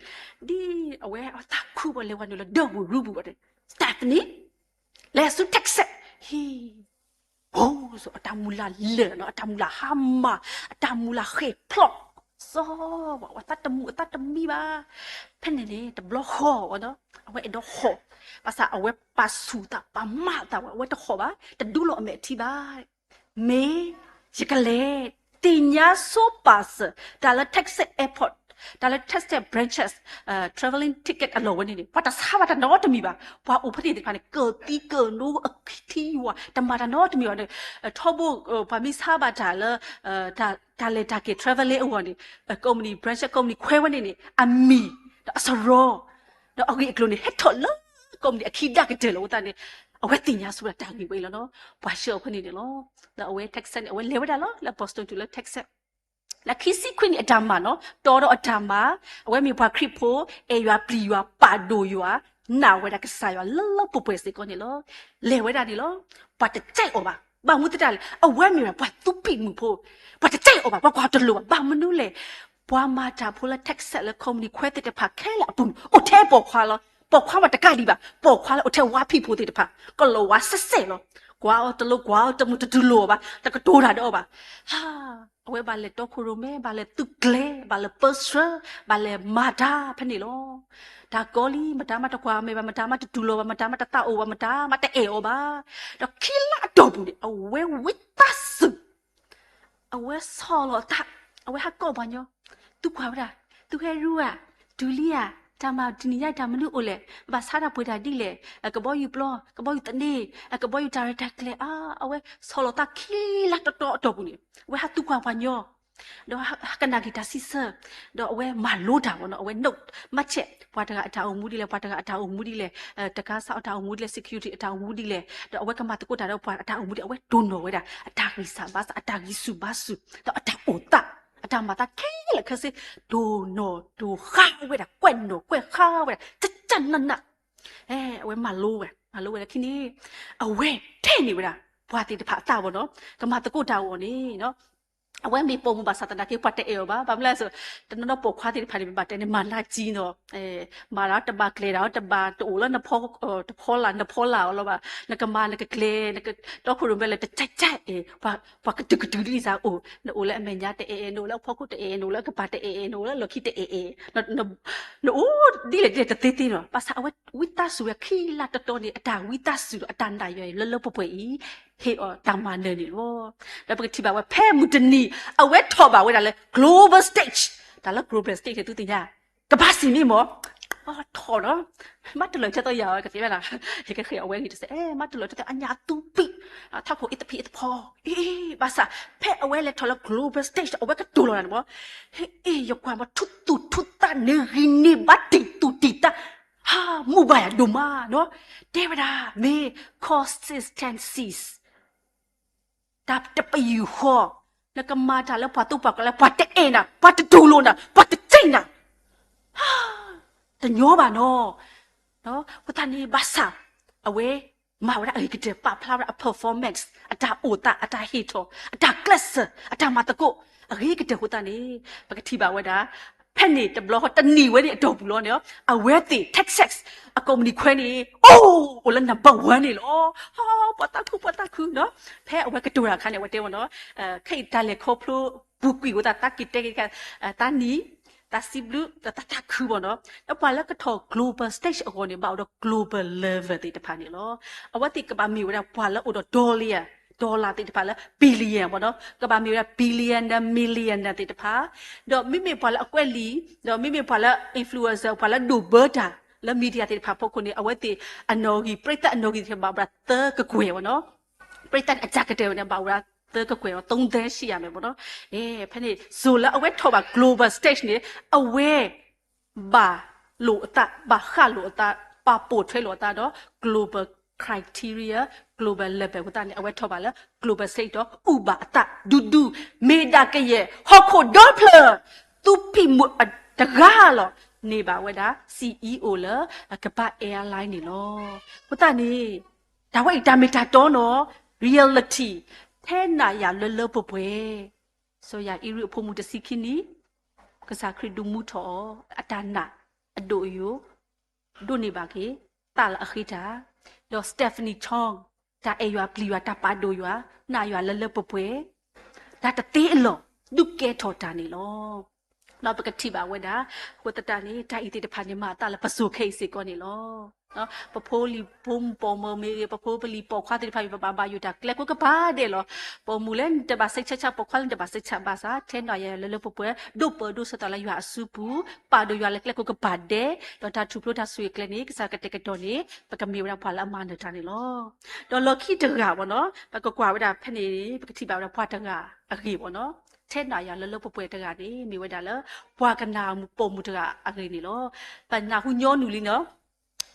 ဒ်အဝဲအသးခုဘၣ်လဲၤဝဲနုာ်လၢဒၢးပူၤရူပူၤဘၣ်န့ၣ် Stephanie လဲၤဆူ Texas ဟံ အိ အတၢ်မုၢ်လၢ်လၢာ်နီၤ အတၢ်မုၢ်လၢ်ဟါမၢ် အတၢ်မုၢ်လၢ်ဃ့ၢ်ဖျိး စီၤဘၣ် အသးတမုာ်အသးတမံဘၣ် ဖဲန့ၣ်န့ၣ် တဘျီဃီနီၤ အဝဲအဲၣ်ဒိးဟီၣ် ဘၣ်ဆၣ်အဝဲပာ်ဆူၣ်သးပာ်မၢ်သးဝဲ အဝဲတဟီၣ်ဘၣ် တဒူလီၤအမဲာ်ထံဘၣ် မ့ၢ် ယကလဲၤ သ့ၣ်ညါဆိပာ်စၢၤ တၢ်လၢ Texas Airport တၢ်လၢ Texas branches traveling ticket အလီၢ်ဝဲန့ၣ်န့ၣ် ပှၤတဆါဘၣ်တၢ်နီတမံၤဘၣ် ပှၤအိၣ်ဖဲန့ၣ်သ့ၣ်တဖၣ်န့ၣ် ကၢၣ်သံကၢၣ်နိအထံယွၤ တမၤတၢ်နီတမံၤဘၣ်န့ၣ် ထီဘိ ပှၤမ့ၢ်ဆါဘၣ်တၢ်လၢ တၢ်လဲၤတၢ်က့ၤ traveling အဂီၢ်န့ၣ် company branch company ခွဲဝဲန့ၣ်န့ၣ် အမံၤ ဒီးအစရီ ဒီးအဂ့ၢ်အကျိၤန့ၣ် ဟဲထီၣ်လၢ company အခံဒၣ်ကတၢၢ်လီၤအဃိသတးန့ၣ် အဝဲသ့ၣ်ညါဆိဝဲဒၣ်တၢ်ဂ့ၢ်ဝဲအံၤလီၤနီၤ ပှၤဆှၢအီၤဖဲန့ၣ်န့ၣ်လီၤ ဒီးအဝဲ Texas န့ၣ် အဝဲလဲၤဝဲဒၣ်လီၤ လၢ Boston တုၤလၢ Texas လၢခံဆံခွံနံၣ်အတၢ်မၤနီၤ တီဒီးအတၢ်မၤ အဝဲမ့ၢ်ပှၤခရံာ်ဖိ အဲၣ်ယွၤပျံၤယွၤ ပာ်ဒိၣ်ယွၤ နာ်ဝဲဒၣ်ကစၢ်ယွၤလၢလၢပှဲၤပှဲၤစ့ၢ်ကီးန့ၣ်လီၤ လဲၤဝဲဒၣ်န့ၣ်လီၤ ပှၤတစဲးအီၤဘၣ် ဘၣ်မနုၤသတးလဲၣ် အဝဲမ့ၢ်ဝဲပှၤသူဖံးမုၢ်ဖိ ပှၤတစဲးအီၤဘၣ် ပှၤကွၢ်တလိၤဘၣ် ဘၣ်မနုၤလဲၣ် ပှၤမၤတၢ်ဖိလၢ Texas လၢ company ခွဲသ့ၣ်တဖၣ်ခဲလၢာ်အပူၤန့ၣ် အိၣ်ထဲပိာ်ခွါလီၤ ပိာ်ခွါလၢအိၣ်ထဲဝါဖံးဖိသ့ၣ်တဖၣ် ကလီၤဝါစဲးစဲးလီၤ ကွၢ်အီၤတလိၤ ကွၢ်အီၤတမုာ် တတူၢ်လိာ်အီၤဘၣ်, တကတိၤတၢ်ဒီးအီၤဘၣ်. ဟါ, အဝဲဘၣ်လဲၤတီခိၣ်ရိၣ်မဲ, ဘၣ်လဲၤသုးကျဲၤ, ဘၣ်လဲၤပၢဆှၢ, ဘၣ်လဲၤမၤတၢ်ဖဲန့ၣ်လီၤ. တၢ်ကီလံ, မတၤမးတကွၢ်မဲာ်ဘၣ်, မတၤမးတတူၢ်လိာ်ဘၣ်, မတၤမးတသးအိၣ်ဘၣ်, မတၤမးတအဲၣ်အီၤဘၣ်. ဒီးခံလါအတီၢ်ပူၤန့ၣ် အဝဲဝံသးစူၤ အဝဲဆီၣ်လီၤအသး, အဝဲဟးကိးပှၤညီ, သုကွၢ်ဝဲဒၣ်, သုဟဲရူဧါ, တုၤလံဧါ, တၢ်မၤတနံၤညါတၢ်မနုၤအိၣ်လဲၣ်, ဘၣ်ဆါတၢ်ပှ့ၤတၢ်ဒ်လဲၣ်, အကဘီယူၤပျီ, ကဘီယူၤသန့, အကဘီယူၤတၢ်ရဲၣ်တၢ်ကျဲၤ, အါ, အဝဲဆီၣ်လီၤသးခံလါတတီအတီၢ်ပူၤန့ၣ် အဝဲဟးသုကွၢ်ပှၤညီ ဒီးဟးကနၣ်က့ၤတၢ်စံးဆၢ, ဒီးအဝဲမၤလိတၢ်ဝဲနီၤ, အဝဲ note မၤဆဲး ပှၤတဂၤအတၢ်အိၣ်မူဒ်လဲၣ်, ပှၤတဂၤအတၢ်အိၣ်မူဒ်လဲၣ်, တကးစးအတၢ်အိၣ်မူဒ်လဲၣ်, security အတၢ်အိၣ်မူဒ်လဲၣ်, ဒီးအဝဲကမၤသကိးတၢ်ဒီးပှၤအတၢ်အိၣ်မူဒ်လဲၣ်, အဝဲတိၢ်နီၣ်ဝဲဒၣ် အတၢ်ဂံၢ်စၢ်ဘါစၢ်, အတၢ်ဂံၢ်ဆူၣ်ဘါစၢ်, ဒီးအတၢ်အိၣ်သး, အတၢ်မၤသးခဲလၢာ်ခဲဆ့, တိၢ်နီၣ်တိၢ်ဃါဝဲဒၣ်, ကွဲးနီၣ်ကွဲးဃါဝဲဒၣ်, တကနန, အဝဲမၤလိဝဲ, မၤလိဝဲလၢခံန့ၣ်, အဝဲထဲန့ၢ်ဝဲဒၣ် ပှၤသ့ၣ်တဖၣ်အသးဘၣ်နီၤ, ကမၤသကိးတၢ်အဂီၢ်န့ၣ် အဝဲမ့ၢ်ပိာ်မုၣ်ဘၣ်ဆၣ်သနာ်က့ ပှၤတအဲၣ်အီၤဘၣ်, ဘၣ်မနုၤလဲၣ်, တနီၤနီၤပိာ်ခွါသ့ၣ်တဖၣ်န့ၣ် ပဘၣ်တဲန့ၣ် မၤနးကံနီၤ, မၤဒီးတဘၣ်ကျဲၤဒီး တဘၣ်တအိၣ်လၢ တဖီလာ် နဖီလာ်အီၤလီၤဘၣ်, နကမၤနကကျဲၤ, တီခိၣ်ရိၣ်မဲလၢတကဲးကဲး, ပှၤကတုာ်ကတုာ်ဒ်န့ၣ်စ့ၢ်အိၣ်, နအိၣ်လၢအမဲာ်ညါတအဲၣ်အဲၣ်, နအိၣ်လၢအဖီခိၣ်တအဲၣ်အဲၣ်, နအိၣ်လၢအကပၤတအဲၣ်အဲၣ်, နအိၣ်လၢလီၢ်ခံတအဲၣ်အဲၣ်, နအိၣ်ဒ်လဲၣ်ဒ်လဲၣ်တသ့သ့နီၤ, ဘၣ်ဆၣ်အဝဲဝံသးစူၤဝဲခံလါတတီန့ၣ် အတၢ်ဝံသးစူၤဒီးအတၢ်နာ်ယွၤအံၤ လၢလၢပှဲၤပှဲၤအံၤ ဟ့ၣ်အီၤတၢ်မၤနၢၤန့ၣ်လီၤ. ဒီးပကထံၣ်ဘၣ်ဝဲဖဲမုၢ်တနံၤ အဝဲထီၣ်ဘၣ်ဝဲဒၣ်လၢ global stage, တၢ်လၢ global stage န့ၣ် သုသ့ၣ်ညါ, ကမၤစံးမ့ၢ်မ့ၢ်, ထီၣ်နီၤ, မ့ၢ်တလၢာ်ကဲသိးယၤ ကသ့ဝဲဒၣ်, ယကဃ့အဝဲဂ့ၤတစဲး, မ့ၢ်တလၢာ်ကဲသိးအညၣ်အသူပံာ်, ထီၣ်ခိၣ်အ့ၣ်သဖံးအ့ၣ်သဖီ, အ့ၣ်, ဘၣ်ဆၣ် ဖဲအဝဲလဲၤထီၣ်လၢ global stage အဝဲကတိၤလီၤန့ၣ်မ့ၢ်, အ့ၣ် ယကွၢ်မ့ၢ်ထူသူၣ်ထူသးန့ၣ်ဂံၢ်န့ၢ်ဘါတံၢ်သူၣ်တံၢ်သး, ဟါ, မုာ်ဘၣ်ယၤဒိၣ်မးနီၤ, တဲဝဲဒၣ် မ့ၢ် consistencies တၢ်တပယူာ်ဃီ, နကမၤတၢ်လၢပှၤသူပှၤကီၢ်လၢ ပှၤတအဲၣ်နၤ, ပှၤတတူၢ်လိာ်နၤ, ပှၤတသ့ၣ်နၤ, တညီဘၣ်နီၤ. အဃိသတးန့ၣ် ဘၣ်ဆၣ် အဝဲမၤဝဲဒၣ်အဂ့ၤကတၢၢ် ပာ်ဖျါဝဲဒၣ်အ performance အတၢ်အိၣ်သး အတၢ်ဟ့ၣ်ထီၣ် အတၢ်ကျဲးစၢး အတၢ်မၤသကိး အဂ့ၤကတၢၢ်အဃိသတးန့ၣ် ပကထံၣ်ဘၣ်ဝဲဒၣ် ဖဲန့ၣ်တဘျီဃီ တနံၣ်ဝဲန့ၣ်အတီၢ်ပူၤလီၤန့ၣ် အဝဲသ့ၣ် Texas အကုမ္ပဏီခွဲးန့ၣ် အိၣ် အိၣ်လၢ number one န့ၣ်လီၤ. ပှၤသးခု ပှၤသးခုနီၤ. ဖဲအဝဲကတိၤတၢ်အခါန့ၣ် အဝဲတဲဝဲနီၤ, ခဲအံၤတၢ်လဲၤခီဖျိပူၤကွံာ်အဃိသတး သးက့ၤတဲက့ၤတခါ သးနံၣ် သးစံးဘျုး ဒီးသးသးခုဘၣ်နီၤ. ဒီးပှၤလၢကထီၣ် global stage အဂီၢ်န့ၣ် ဘၣ်အိၣ်ဒီး global level သ့ၣ်တဖၣ်န့ၣ်လီၤ. အဝဲသ့ၣ်ကဘၣ်မ့ၢ်ဝဲဒၣ်ပှၤလၢအိၣ်ဒီး dollar, dollar သ့ၣ်တဖၣ်လၢ billion ဘၣ်နီၤ. ကဘၣ်မ့ၢ်ဝဲဒၣ် billionaire, millionaire သ့ၣ်တဖၣ်, ဒီးမ့မ့ၢ်ပှၤလၢအကွဲးလံာ်, ဒီးမ့မ့ၢ်ပှၤလၢ influencer ပှၤလၢဒိၣ်ဘၢတၢ်လၢ media သ့ၣ်တဖၣ်ဖီခိၣ်န့ၣ် အဝဲသ့ၣ်အနီၣ်ဂံၢ် ပြိသတ်အနီၣ်ဂံၢ်သ့ၣ်တဖၣ် ဘၣ်အိၣ်ဝဲဒၣ်သၢကကွဲၢ်ဘၣ်နီၤ. ပြိသတ်အစှၤကတၢၢ်ဝဲန့ၣ် ဘၣ်အိၣ်ဝဲဒၣ်သၢကကွဲၢ်ဘၣ် သုံးသန်းရှိရမယ်ပေါ့နော်. ဖဲန့ၣ် စိၤလၢအဝဲထီၣ်ဘၣ် global stage န့ၣ် အဝဲ ဘၣ်လိာ်အသး ဘၣ်ဃးလိာ်အသး ပာ်ပိာ်ထွဲလိာ်အသးဒီး global criteria, global level အဃိသတးန့ၣ် အဝဲထီၣ်ဘၣ်လၢ global stage ဒီးအုၣ်ဘၣ်အသးဒူဒူ, မ့ၢ်ဒၣ်ကယဲၢ် ဟီၣ်ခိၣ်ဒီဖျၢၣ် သူဖံးမုၢ်တဂၤလီၤ. န့ၢ်ဘၣ်ဝဲဒၣ် CEO လၢအကပၤ airline န့ၣ်လီၤ. အဃိသတးန့ၣ် တၢ်ဝဲအံၤတၢ်မ့ၢ်တၢ်တီနီၤ, reality, ထဲနၤယၤလၢလၢပှဲၤပှဲၤ စီၤယၤအံရူးအဖိမုၣ်တဆံခံနံၣ်, ကစၢ်ခရံာ်ဒုးမူထီၣ်အီၤ, အတၢ်နာ်အဒိၣ်အယိာ် ဒိးန့ၢ်ဘၣ်က့ၤ သးလၢအဃ့တၢ်, ဒီး Stephanie Chong တၢ်အဲၣ်ယွၤပျံၤယွၤ တၢ်ပာ်ဒိၣ်ယွၤ နာ်ယွၤလၢလၢပှဲၤပှဲၤ, တၢ်တသ့အလီၢ် ဒုးကဲထီၣ်တၢ်န့ၣ်လီၤ. ဒီးပကထံၣ်ဘၣ်ဝဲဒၣ် အဃိသတးန့ၣ် တၢ်အံၤသ့ၣ်တဖၣ်န့ၣ် မၤအသးလၢပစိၤခဲအံၤစ့ၢ်ကီးန့ၣ်လီၤ. ပဖိလံၤဖိမုၣ်ပိာ်မုၣ်မ့ၢ်ဂ့ၤ ပဖိပလံၤပိာ်ခွါသ့ၣ်တဖၣ် ပဘၣ်ဘၣ်ယိၣ်တၢ်ကျဲကိးကပၤဒဲးလီၤ. ပိာ်မုၣ်လၢနတဘၣ်စံးဆၢဆၢ ပိာ်ခွါလၢနတဘၣ်စံးဆၢဘၣ်ဆၣ် ထဲနၤယၤလၢလၢပှဲၤပှဲၤ ဒိးပၢဒိးဆၢထၢၣ်လၢယွၤအစုပူၤ ပာ်ဒိၣ်ယွၤလၢကျဲကိးကပၤဒဲး ဒီးတၢ်ထူၣ်ဖျိတၢ်ဆိၣ်ဂ့ၤကျဲန့ၣ် ကစၢ်ကတဲာ်ကတီၤန့ၣ် ပကမ့ၢ်ဝဲဒၣ်ပှၤလၢအမၤနၢၤတၢ်န့ၣ်လီၤ. ဒီးလီၢ်ခံတဂၤပေါ့နော် ပကကွၢ်ဝဲဒၣ်ဖဲန့ၣ် ပကထံၣ်ဘၣ်ဝဲဒၣ်ပှၤတဂၤအဂ့ၢ်ပေါ့နော်, ထဲနၤယၤလၢလၢပှဲၤပှဲၤတဂၤန့ၣ် မ့ၢ်ဝဲဒၣ်လၢ ပှၤကနၢ်ပိာ်မုၣ်တဂၤအဂ့ၢ်န့ၣ်လီၤ. ပနၢ်ဟူညီနုၢ်လံ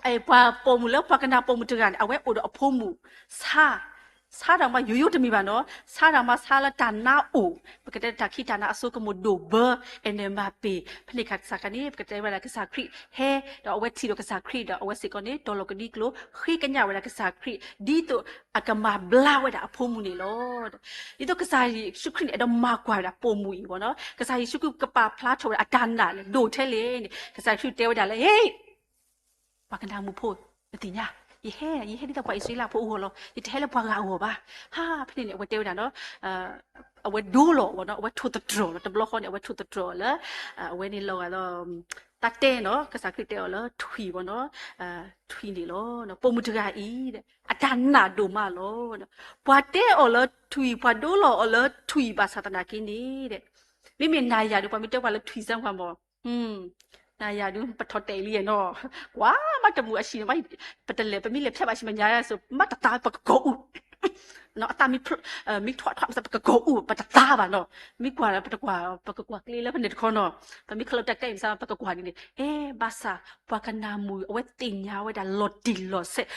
နီၤ ပှၤပိာ်မုၣ်လၢပှၤကနၢ်ပိာ်မုၣ်တဂၤန့ၣ် အဝဲအိၣ်ဒီးအဖိမုၣ် ဆါ, ဆါတၢ်မးယိယိတမ့ၢ်ဘၣ်နီၤ, ဆါတၢ်မးဆါလၢတၢ်နါအိၣ်, ပကတဲတၢ်ခံးတၢ်နါအစိကမီၤဒိၣ်ဘၢ အဲၣ်နဲၣ်မၤပ့ၤ, ဖဲန့ၣ်အခါကစၢ်ခါန့ၣ် ပကတဲဝဲဒၣ်ကစၢ်ခရံာ်ဟဲ, ဒီးအဝဲထံၣ်ဒီးကစၢ်ခရံာ်ဒီးအဝဲစ့ၢ်ကီးန့ၣ် တီၤလီၤကဒံကျိၤ ဃ့ကညးဝဲဒၣ်ကစၢ်ခရံာ် ဒ်သိးအကမၤဘျါဝဲဒၣ်အဖိမုၣ်န့ၣ်လီၤ. ဒ်သိးကစၢ်ယ့ၣ်ၡူးခရံာ်န့ၣ်အဲၣ်ဒိးမၤကွၢ်ဝဲဒၣ်ပိာ်မုၣ်အံၤပေါ့နော်, ကစၢ်ယ့ၣ်ၡူးခရံာ်ကပာ်ဖျါထီၣ်ဝဲဒၣ်အတၢ်နာ်လဲၣ် ဒိၣ်ထဲလဲၣ်န့ၣ် ကစၢ်ခရံာ်တဲဝဲဒၣ်လၢ ဟ့ၣ် ပှၤကနၢ်မုၣ်ဖိ နသ့ၣ်ညါ ယဟဲ, ယဟဲဒ်သိးပှၤအံၣ်စရ့လးဖိအဂီၢ်လီၤ. ယတဟဲလၢပှၤဂၤအဂီၢ်ဘၣ်. ဟါ, ဖဲန့ၣ်န့ၣ် အဝဲတဲဝဲဒၣ်နီၤ, အဝဲဒိလီၤဝဲနီၤ, အဝဲထိၣ်သတြီၤလီၤ. တဘျီဃီန့ၣ် အဝဲထိၣ်သတြီၤလၢ အဝဲန့ၣ်လီၤဂာ်လၢ တၢ်တဲနီၤ, ကစၢ်ခရံာ်တဲအီၤလၢထွံၣ်ဘၣ်နီၤ, ထွံၣ်န့ၣ်လီၤ. ပိာ်မုၣ်တဂၤအံၤ အတၢ်နာ်ဒိၣ်မးလီၤ. ပှၤတဲအီၤလၢထွံၣ်, ပှၤဒိလီၤအီၤလၢထွံၣ်ဘၣ်ဆၣ်သနာ်က့န့ၣ်, မ့မ့ၢ်နၤယၤဒုး ပှၤမ့ၢ်တဲပှၤလၢထွံၣ်စၢ်ပှၤမၢ် နၤယၤဒုး ပထီၣ်တဲာ်လံနီၤ, ကွၢ်မးတမုာ်အဟံၣ်န့ၣ်, ပတလဲၤ, ပမ့ၢ်လဲၤဖျဲၣ်ဘၣ်ဆံးမဲာ်ညါစ့ၢ် မးတသး ပကကိးအူၣ်, အသၣ်မ့ၢ်, မ့ၢ်ထွးထွး ပကကိးအူၣ် ပတသးဘၣ်နီၤ, မ့ၢ်ကွၢ်လၢပတကွၢ်, ပကကွၢ်ကျ့လၢပန့ၣ်တခီနီၤ, ပမ့ၢ်ခီလၢတၢ်ကဲအံၤမ့ၢ်စ့ၢ် ပကကွၢ်ဒ်န့ၣ်, အဲ ဘၣ်ဆၣ် ပှၤကနၢ်မုာ် အဝဲသ့ၣ်ညါဝဲဒၣ်လီၤတံၢ်လီၤဆဲး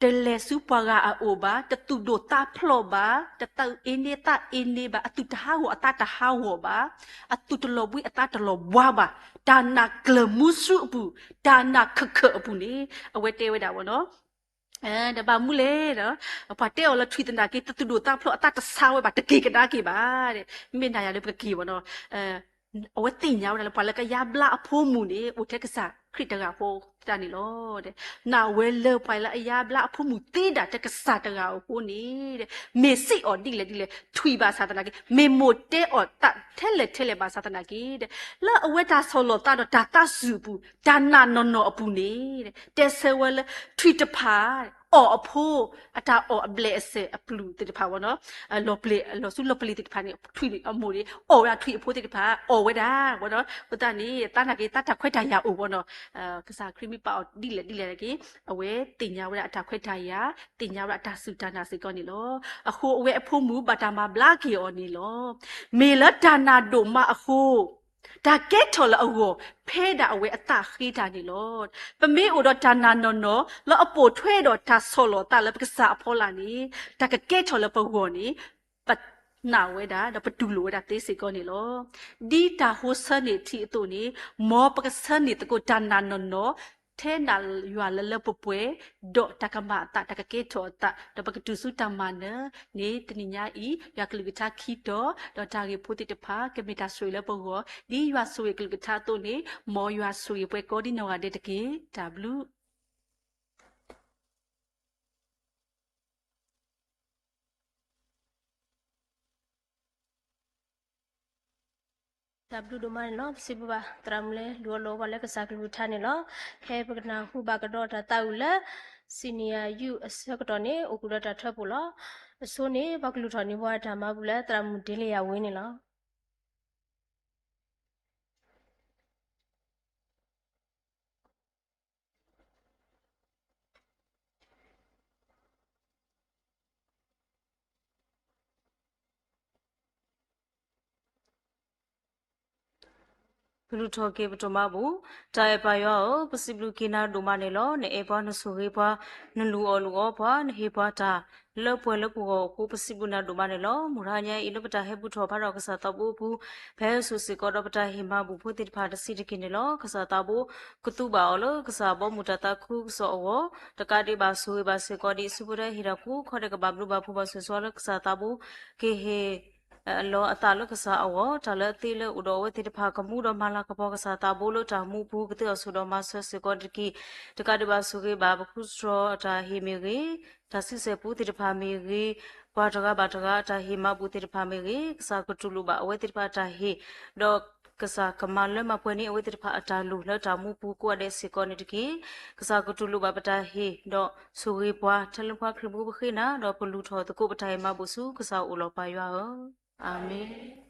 တလဲၤဆူပှၤဂၤအအိၣ်ဘၣ်, တသူၣ်ဒိၣ်သးဖျိးဘၣ်, တသူၣ်အ့န့သးအ့န့ဘၣ်, အသူၣ်တဟးဂီၤအသးတဟးဂီၤဘၣ်, အသူၣ်တလီၤဘှံးအသးတလီၤဘှါဘၣ်, တၢ်နာ်ကျၢၤမူဆူအပူၤ, တၢ်နာ်ခၢၣ်ခၢၣ်အပူၤန့ၣ် အဝဲတဲဝဲဒၣ်ဝဲနီၤ, ဒီးဘၣ်မနုၤလဲၣ်, ပှၤတဲအီၤလၢထွံၣ်သနာ်က့ တသူၣ်ဒိၣ်သးဖျိး အသးတဆါဝဲဘၣ်, တက့ၤကဒါက့ၤဘၣ်, မ့ၢ်နၤယၤဒီးပကက့ၤဘၣ်နီၤ အဝဲသ့ၣ်ညါဝဲဒၣ်လၢပှၤလၢကယါဘျါအဖိမုၣ်န့ၣ် အိၣ်ထဲကစၢ်ခရံာ်တဂၤအဃိသတးန့ၣ်လီၤ. နာ်ဝဲလၢပှၤလၢအယါဘျါအဖိမုၣ်သ့ဒၣ်ထဲကစၢ်တဂၤအဃိန့ၣ်, မ့ၢ်စ့ၢ်အီၤဒ်လဲၣ်ဒ်လဲၣ် ထွံၣ်ဘၣ်ဆၣ်သနာ်က့, မ့ၢ်မိၢ်တဲအီၤတၢ်ထဲလဲၣ်ထဲလဲၣ်ဘၣ်ဆၣ်သနာ်က့, လၢအဝဲတၢ်ဆီၣ်လီၤသးဒီးတၢ်သးစူၤအပူၤ, တၢ်နာ်နီၢ်နီၢ်အပူၤန့ၣ်, တဲဆၢဝဲလၢထွံၣ်တဖၣ် အီၣ်အဖိ အတၢ်အီၣ်အဘျဲၣ်အစဲၣ်အပျုၢ်သ့ၣ်တဖၣ်ဝဲနီၤ, လီၤပျံၤ, လီၤဆူလီၤပျံၤသ့ၣ်တဖၣ်န့ၣ် ထွံၣ်အမိၢ်န့ၣ် အီၣ်ဝဲဒၣ်ထွံၣ်အဖိသ့ၣ်တဖၣ် အီၣ်ဝဲဒၣ်ဝဲနီၤ, အဃိသတးန့ၣ် သးနာ်က့ သးတၢ်ခွဲးတၢ်ယာ်အိၣ်ဝဲနီၤ, ကစၢ်ခရံာ်မ့ၢ်ပာ်အီၤဒ်လဲၣ်ဒ်လဲၣ်နာ်က့, အဝဲသ့ၣ်ညါဝဲဒၣ်အတၢ်ခွဲးတၢ်ယာ်, သ့ၣ်ညါဝဲဒၣ်အတၢ်စူၢ်တၢ်နာ်စ့ၢ်ကီးန့ၣ်လီၤ. အဃိအဝဲအဖိမုၣ်ဘၣ်တၢ်မၤဘျါက့ၤအီၤန့ၣ်လီၤ. မ့ၢ်လၢတၢ်နာ်ဒိၣ်မးအဃိ တၢ်ကဲထီၣ်လၢအဂီၢ် ဖဲဒၣ်အဝဲအသးဃ့တၢ်န့ၣ်လီၤ. ပမ့ၢ်အိၣ်ဒီးတၢ်နာ်နီၢ်နီၢ် လၢအပိာ်ထွဲဒီးတၢ်ဆီၣ်လီၤသးလၢပကစၢ်အဖီလာ်န့ၣ်, တၢ်ကကဲထီၣ်လၢပဂီၢ်န့ၣ်, ပနာ်ဝဲဒၣ် ဒီးပတူၢ်လိာ်ဝဲဒၣ်သ့စ့ၢ်ကီးန့ၣ်လီၤ. ဒ်တၢ်ဟိဆၢန့ၢ်ထံအသိးန့ၣ်, မ်ပကဆၢန့ၢ်သကိးတၢ်နာ်နီၢ်နီၢ် ထဲနၤယွၤလၢလၢပှဲၤပှဲၤ, ဒီးတၢ်ကမၤအသး တၢ်ကကဲထီၣ်အသး ဒီးပကတုၤဆူတၢ်မၤနၢၤန့ၣ် တနံၤညါအံၤ ယွၤကလုၢ်ကထါခံတီၤ ဒီးတၢ်ဂ့ၢ်ဖိသ့ၣ်တဖၣ် ကမ့ၢ်တၢ်ဆိၣ်ဂ့ၤလၢပဂီၢ်, ဒ်ယွၤဆိၣ်ဂ့ၤကလုၢ်ကထါအသိးန့ၣ်, မ်ယွၤဆိၣ်ဂ့ၤပှၤကိးဒ်နီၢ်ဂၤဒဲးတက့ၢ်. တၢ်ဘျုး တၢ်ဘျုးဒိၣ်မးန့ၣ်လီၤ. ပစံးဘျုးဘၣ်သရၣ်မုၣ်လၢ လူၤအီၣ်လိအီပှၤလၢကစၢ်ကလုၢ်ကထါန့ၣ်လီၤ. ဖဲပကနၢ်ဟူဘၣ်ကဒီးတၢ်သးဝံၣ်လၢ senior youth အဆၢကတီၢ်န့ၣ် အိၣ်ဃုာ်ဒီးတၢ်ထၢဖှိၣ်လီၤ. အဆိန့ၣ် ပှၤကလုၢ်ထီၣ်န့ၢ်ပှၤတၢ်မၤဘူၣ်လၢသရၣ်မုၣ်ဒ့လယၤဝ့န့ၣ်လီၤ. ပလုၢ်ထီၣ်က့ၤပတၢ်မၤဘူၣ်. တၢ်အဲၣ်ပၢ်ယွၤဧၢ, ပစံးဘျုးက့ၤနၤဒိၣ်မးန့ၣ်လီၤ. နအဲၣ်ပှၤ, နဆိၣ်ဂ့ၤပှၤ, နလူၤအီၣ်လူၤအီပှၤ, နဟ့ၣ်ပှၤတၢ်လၢပှဲၤလၢပဂီၢ်အဃိ ပစံးဘျုးနၤဒိၣ်မးန့ၣ်လီၤ. မုၢ်တဟါညါအံၤ လၢပတၢ်ဟဲဘူၣ်ထီၣ်ဖးဒီးကစၢ်သးဘိအပူၤ, ဖဲစိၤစ့ၢ်ကီးဒီးပတၢ်ဟ့ၣ်မၤဘူၣ်ဖိသ့ၣ်တဖၣ်တဆံးတက့ၢ်န့ၣ်လီၤ. ကစၢ်သးဘိ ကသူဘၣ်အီၤလၢကစၢ်ဘီမုၢ်တၢ်သးခုကစီၣ်အဂီၢ်, တကးဒံးဘၣ်ဆိၣ်ဂ့ၤဘၣ်စ့ၢ်ကီးဒံး ဆူပဝဲဒၣ်ဟ့ၣ်တၢ်ကိးခီဒဲး ကဘၣ်ဘျုးဘၣ်ဖှိၣ်ဘၣ်ဆိၣ်ဂ့ၤလၢကစၢ်သးဘိ ကဟ့ၣ် လီၤအသးလၢကစၢ်အဂီၢ်, တၢ်လၢအသ့လၢအိၣ်ဒီးအဝဲသ့ၣ်တဖၣ် ကမူဒီးမၤလၤကပီၤကစၢ်သးဘိလၢတၢ်မူပူၤ ကသ့အီၤဆိၣ်ဒီးမၤစၢၤစ့ၢ်ကီးတက့ၢ်. တကးဒံးဘၣ်ဆိၣ်ဂ့ၤဘၣ်ပဃုထြီအတၢ်ဟ့ၣ်မ့ၢ်ဂ့ၤ, တၢ်စုစဲးပူသ့ၣ်တဖၣ်မ့ၢ်ဂ့ၤ, ပှၤတဂၤဘၣ်တဂၤအတၢ်ဟ့ၣ်မၤဘူၣ်သ့ၣ်တဖၣ်မ့ၢ်ဂ့ၤ, ကစၢ်ကတူၢ်လိာ်ဘၣ်အဝဲသ့ၣ်တဖၣ်အတၢ်ဟ့ၣ်, ဒီးကစၢ်ကမၤလၢမၤပှဲၤန့ၢ်အဝဲသ့ၣ်တဖၣ်အတၢ်လိၣ်လၢတၢ်မူပူၤကိးဂၤဒဲးစ့ၢ်ကီးန့ၣ်တက့ၢ်. ကစၢ်ကတူၢ်လိာ်ဘၣ်ပတၢ်ဟ့ၣ်, ဒီးဆိၣ်ဂ့ၤပှၤထဲလၢပှၤခရံာ်ဖိပဃ့နၤ, ဒီးပလူၤထီၣ်သကိးပတၢ်ဟ့ၣ်မၤဘူၣ်ဆူကစၢ်အအိၣ်လီၤပၢ်ယွၤဧၢ. အၤမ့ၣ်.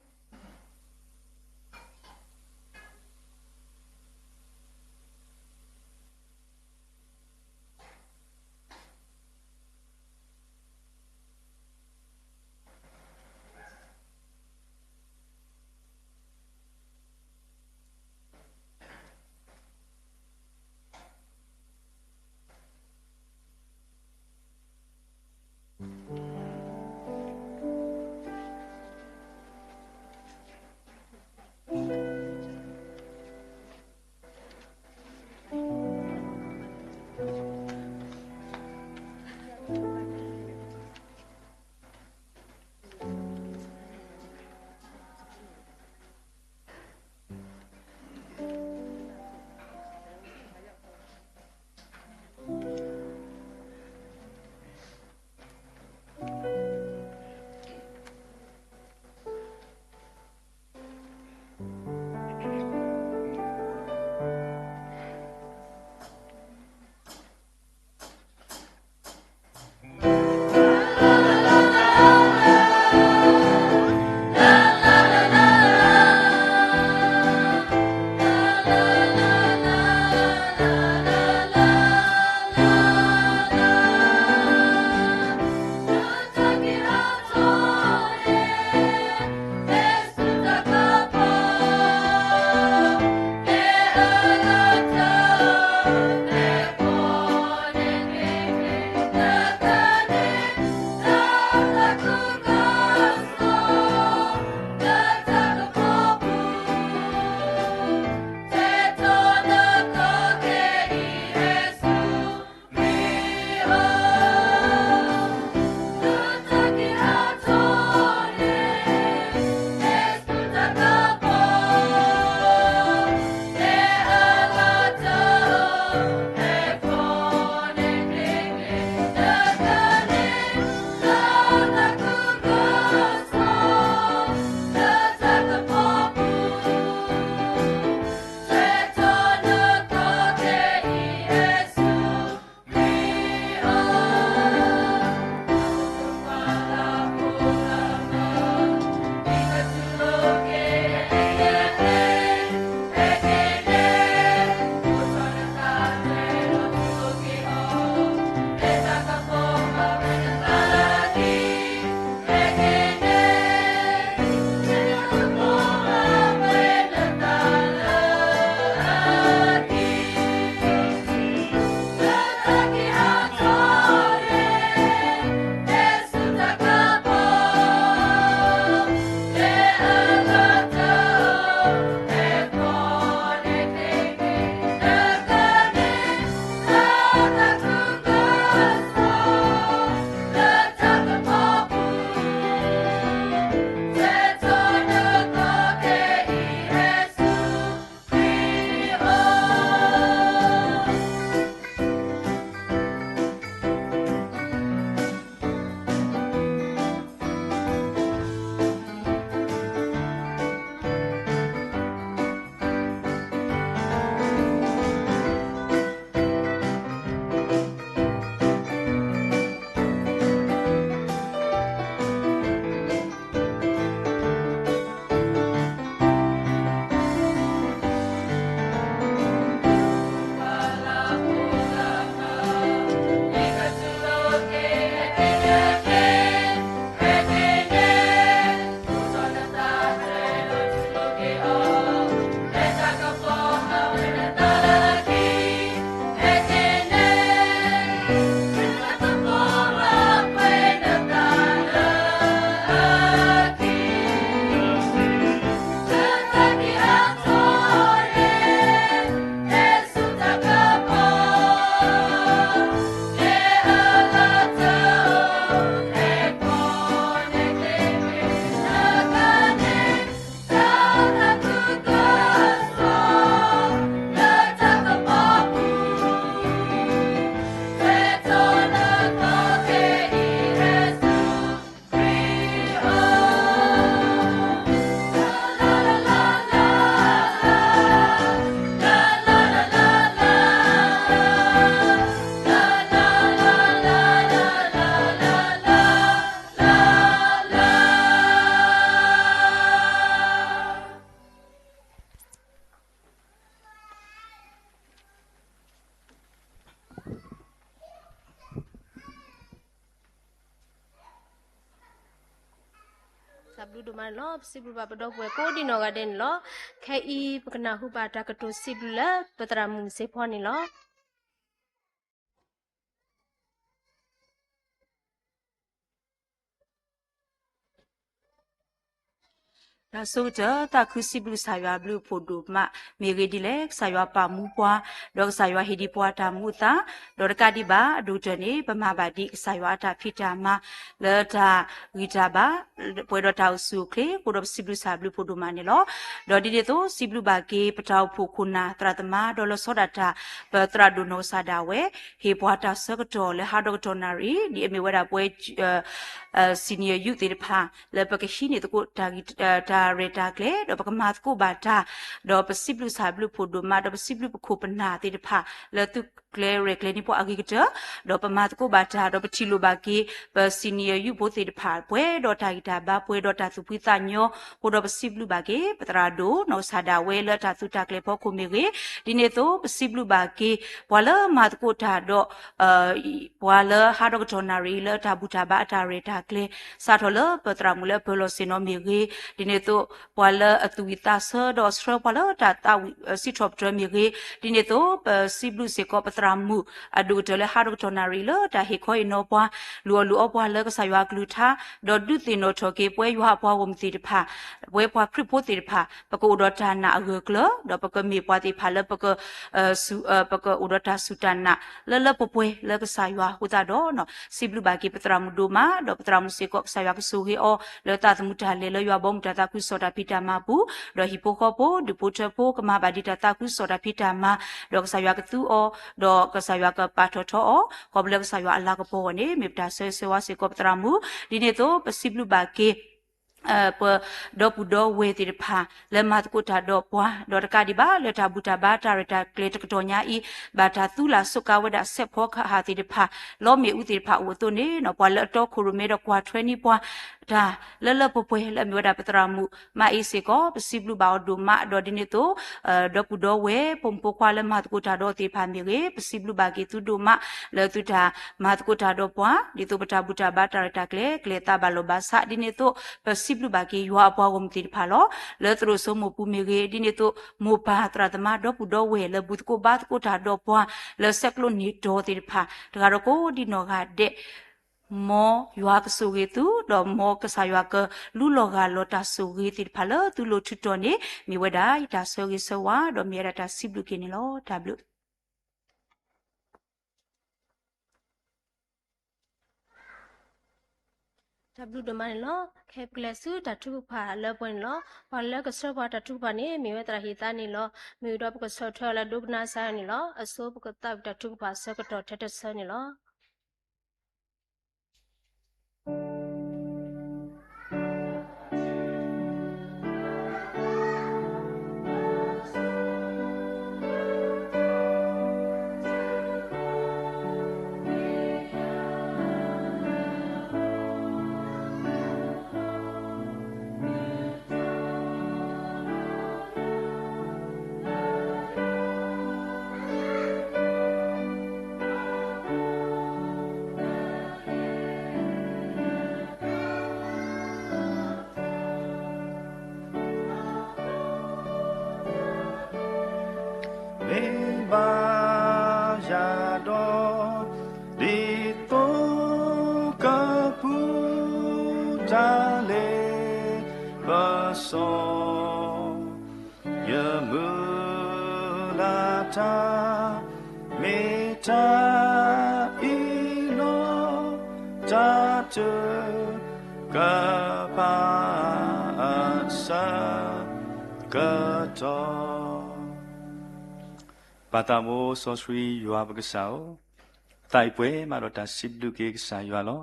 ဒိၣ်မးန့ၣ်လီၤ. ပစံးဘျုးဘၣ်ပဒီပုၢ်ဝဲၢ်ကိးဒံနီၢ်ဂၤဒဲးန့ၣ်လီၤ. ခဲအံၤပကနၢ်ဟူဘၣ်တၢ်ကတိၤစံးဘျုးလၢပသရၣ်မုၣ်စ့ၢ်ဖီန့ၣ်လီၤ. တၢ်ဆိကတၢၢ် သးခုစံးဘျုးကစၢ်ယွၤအဘျုးအဖှိၣ်ဒိၣ်မး, မ့ၢ်ဂ့ၢ်ဒ်လဲၣ် ကစၢ်ယွၤပာ်မူပှၤ, ဒီးကစၢ်ယွၤဟ့ၣ်ဒံးပှၤတၢ်မူအသး, ဒီးတကးဒံးဘၣ် အဒိၣ်ကတၢၢ်န့ၣ် ပမၤဘၣ်ဒံးကစၢ်ယွၤအတၢ်ဖံးတၢ်မၤ လၢတၢ်ဂံၢ်တၢ်ဘါ ပှဲၤဒီးတၢ်အိၣ်ဆူၣ်အိၣ်ချ့အဃိဒီး ပစံးဘျုးကစၢ်အဘျုးအဖှိၣ်ဒိၣ်မးန့ၣ်လီၤ. ဒီးဒ်န့ၣ်အသိး စံးဘျုးဘၣ်က့ၤ ပတၢ်အိၣ်ဖှိၣ်ခိၣ်နၢ်သရၣ်သမါ ဒီးလီၤဆီဒၣ်တၢ် ပသရၣ်ဒိၣ်နီၢ်ကစၢ်ဒၣ်ဝဲ ဟ့ၣ်ပှၤတၢ်ဆၢကတီၢ်လၢဟါဒီကတီၢ်နၣ်ရံၣ် ဒ်အမ့ၢ်ဝဲဒၣ်ပဝဲ senior youth သ့ၣ်တဖၣ် လၢပကဟံးန့ၢ်သကိးတၢ်ဂံၢ် တၢ်ရဲၣ်တၢ်ကျဲၤ ဒီးပကမၤသကိးဘၣ်တၢ်, ဒီးပစံးဘျုးကစၢ်အဘျုးအဖှိၣ်ဒိၣ်မး ဒီးပစံးဘျုးပခိၣ်ပနၢ်သ့ၣ်တဖၣ် လၢသုကျဲၤရဲၣ်ကျဲၤန့ၢ်ပှၤအဂ့ၤကတၢၢ်, ဒီးပမၤသကိးဘၣ်တၢ် ဒီးပထံၣ်လိာ်ဘၣ်က့ၤ ပ senior youth ဖိသ့ၣ်တဖၣ် ပှဲၤဒီးတၢ်ဂံၢ်တၢ်ဘါ ပှဲၤဒီးတၢ်သူၣ်ဖှံသးညီ, အဃိဒီးပစံးဘျုးဘၣ်က့ၤ ပသရၣ်ဒိၣ်နီၢ်ကစၢ်ဒၣ်ဝဲလၢတၢ်သုးတၢ်ကျဲၤဖီခိၣ်မ့ၢ်ဂ့ၤ, ဒ်န့ၣ်အသိး ပစံးဘျုးဘၣ်က့ၤ ပှၤလၢမၤသကိးတၢ်ဒီး ပှၤလၢဟါဒီကတီၢ်နၣ်ရံၣ် လၢတၢ်ဘူၣ်တၢ်ဘါအတၢ်ရဲၣ်တၢ်ကျဲၤ စးထီၣ်လၢပသရၣ်မုၣ်လၢအပၢၤလီၢ်ဆ့ၣ်နီၤမ့ၢ်ဂ့ၤ, ဒ်န့ၣ်အသိး ပှၤလၢအသူၣ်ဝံၣ်သးဆၢဒီးဆှၢပှၤလၢတၢ်သးဝံၣ် စံးထီၣ်ပတြၢၤမ့ၢ်ဂ့ၤ, ဒ်န့ၣ်အသိး ပစံးဘျုးစ့ၢ်ကီးပသရၣ်မုၣ် အဒိၣ်ကတၢၢ်လၢဟါဒီကတီၢ်နၣ်ရံၣ်လၢတၢ်ဟ့ၣ်ခီဟ့ၣ်နီၤပှၤ လုၢ်အီၣ်လုၢ်အီပှၤလၢကစၢ်ယွၤအကလုၢ်ကထါ, ဒီးဒုးသ့ၣ်နီၣ်ထီၣ်က့ၤပဝဲယွၤအပှၤဂီၢ်မုၢ်သ့ၣ်တဖၣ် ပဝဲပှၤခရံာ်ဖိသ့ၣ်တဖၣ် ပကအိၣ်ဒီးတၢ်နာ်အဂၢၢ်ကျၢၤ ဒီးပကမ့ၢ်ပှၤသ့ၣ်တဖၣ်လၢပက ပကအိၣ်ဒီးတၢ်စူၢ်တၢ်နာ် လၢလၢပှဲၤပှဲၤလၢကစၢ်ယွၤအဃိသတးဒီး စံးဘျုးဘၣ်က့ၤပသရၣ်မုၣ်ဒိၣ်မး ဒီးပသရၣ်မုၣ်စ့ၢ်ကီး ကစၢ်ယွၤကဆိၣ်ဂ့ၤအီၤ လၢသးသမူတၢ်လဲၤလၢယွၤဘီမုၢ်တၢ်သးခုကစီၣ်တၢ်ဖံးတၢ်မၤပူၤ, ဒီးဟံၣ်ဖိဃီဖိ ဒူၣ်ဖိထၢဖိ ကမၤဘၣ်ဒံးတၢ်သးခုကစီၣ်တၢ်ဖံးတၢ်မၤ, ဒီးကစၢ်ယွၤကသူအီၤ, ဒီးကစၢ်ယွၤကပာ်ထီၣ်ထီအီၤ ခီဖျိလၢကစၢ်ယွၤအလၤကပီၤအဂီၢ်န့ၣ် မ့ၢ်ပတၢ်ဆၢဂ့ၤဆၢဝါစ့ၢ်ကီးပသရၣ်မုၣ်, ဒ်န့ၣ်အသိး ပစံးဘျုးဘၣ်က့ၤ ပဒီပုၢ်ဒီဝဲၢ်သ့ၣ်တဖၣ် လၢမၤသကိးတၢ်ဒီးပှၤ ဒီးတကးဒံးဘၣ် လၢတၢ်ဘူၣ်တၢ်ဘါတၢ်ရဲၣ်တၢ်ကျဲၤတကတီၢ်ညါအံၤ ဘၣ်တၢ်သူလၢ်စူးကါဝဲဒၣ်စဲးဖီကဟၣ်သ့ၣ်တဖၣ် လီမ့ၣ်အူသ့ၣ်တဖၣ်အိၣ်အသိးန့ၣ် ပှၤလၢအတီခိၣ်ရိၣ်မဲဒီးကွၢ်ထွဲန့ၢ်ပှၤ တၢ်လၢလၢပှဲၤပှဲၤလၢအမ့ၢ်ဝဲဒၣ်ပသရၣ်မုၣ်မၤအ့စ့ၢ်ကီး ပစံးဘျုးဘၣ်အီၤဒိၣ်မး ဒီးဒ်န့ၣ်အသိး ဒီပုၢ်ဒီဝဲၢ် ဖိမုၣ်ဖိခွါလၢမၤသကိးတၢ်ဒီးသ့ၣ်တဖၣ်မ့ၢ်ဂ့ၤ ပစံးဘျုးဘၣ်က့ၤသုဒိၣ်မး လၢသုတၢ်မၤသကိးတၢ်ဒီးပှၤ ဒ်သိးပတၢ်ဘူၣ်တၢ်ဘါတၢ်ရဲၣ်တၢ်ကျဲၤ ကလဲၤသးဘၣ်လီၢ်ဘၣ်ဆး ဒ်န့ၣ်အသိး ပစံးဘျုးဘၣ်က့ၤယွၤအပှၤဂီၢ်မုၢ်သ့ၣ်တဖၣ်လီၤ. လၢသရိာ်စိမိၢ်ပူၤမ့ၢ်ဂ့ၤ ဒ်န့ၣ်အသိး မိၢ်ပၢ်သရၣ်သမါဒီပုၢ်ဒီဝဲၢ်လၢဘူၣ်သကိးဘါသကိးတၢ်ဒီးပှၤ လၢဆဲးကျိးန့ၢ်တီၤသ့ၣ်တဖၣ် တဂၤဒီးကိးဒံနီၢ်ဂၤဒဲး မ်ယွၤကဆိၣ်ဂ့ၤသု ဒီးမ်ကစၢ်ယွၤကလူလီၤဂာ်လီၤတၢ်ဆိၣ်ဂ့ၤသ့ၣ်တဖၣ်လၢသုလိၤထူးတီၤန့ၣ် မ့ၢ်ဝဲဒၣ်ယတၢ်ဆၢဂ့ၤဆၢဝါ ဒီးမ့ၢ်ဝဲဒၣ်တၢ်စံးဘျုးက့ၤန့ၣ်လီၤ. တၢ်ဘျုး တၢ်ဘျုးဒိၣ်မးန့ၣ်လီၤ. ခဲပကလဲၤဆူတၢ်ထုကဖၣ်လၢပှဲၤန့ၣ်လီၤ. ပှၤလၢကဆှၢပှၤတၢ်ထုကဖၣ်န့ၣ် မ့ၢ်ဝဲသရၣ်ဟ့ၣ်သါန့ၣ်လီၤ. မ့ၢ်ဒီးပကဆီၣ်ထွဲအီၤလၢဒိကနၣ်စၢ်န့ၣ်လီၤ. အဆိပကသးဝံၣ်တၢ်ထုကဖၣ်ဆၢကတီၢ်ထဲတဆၢန့ၣ်လီၤ. မ့ၢ်ဘၣ်ယၤဒီး ဒ်သိးကပူၤတၢ်လ့ ပစီ ယမုၢ်လၢ်တၢ် မ့ၢ်တၢ်အ့ၣ်လိာ် တၢ်တကပၤအဆၢကတီၢ် ပၢ်သးဘိစီဆှံယွၤပကစၢ်ဧၢ, သးအံၤပှဲၤမးဒီးတၢ်စံးဘျုးက့ၤကစၢ်ယွၤလီၤ.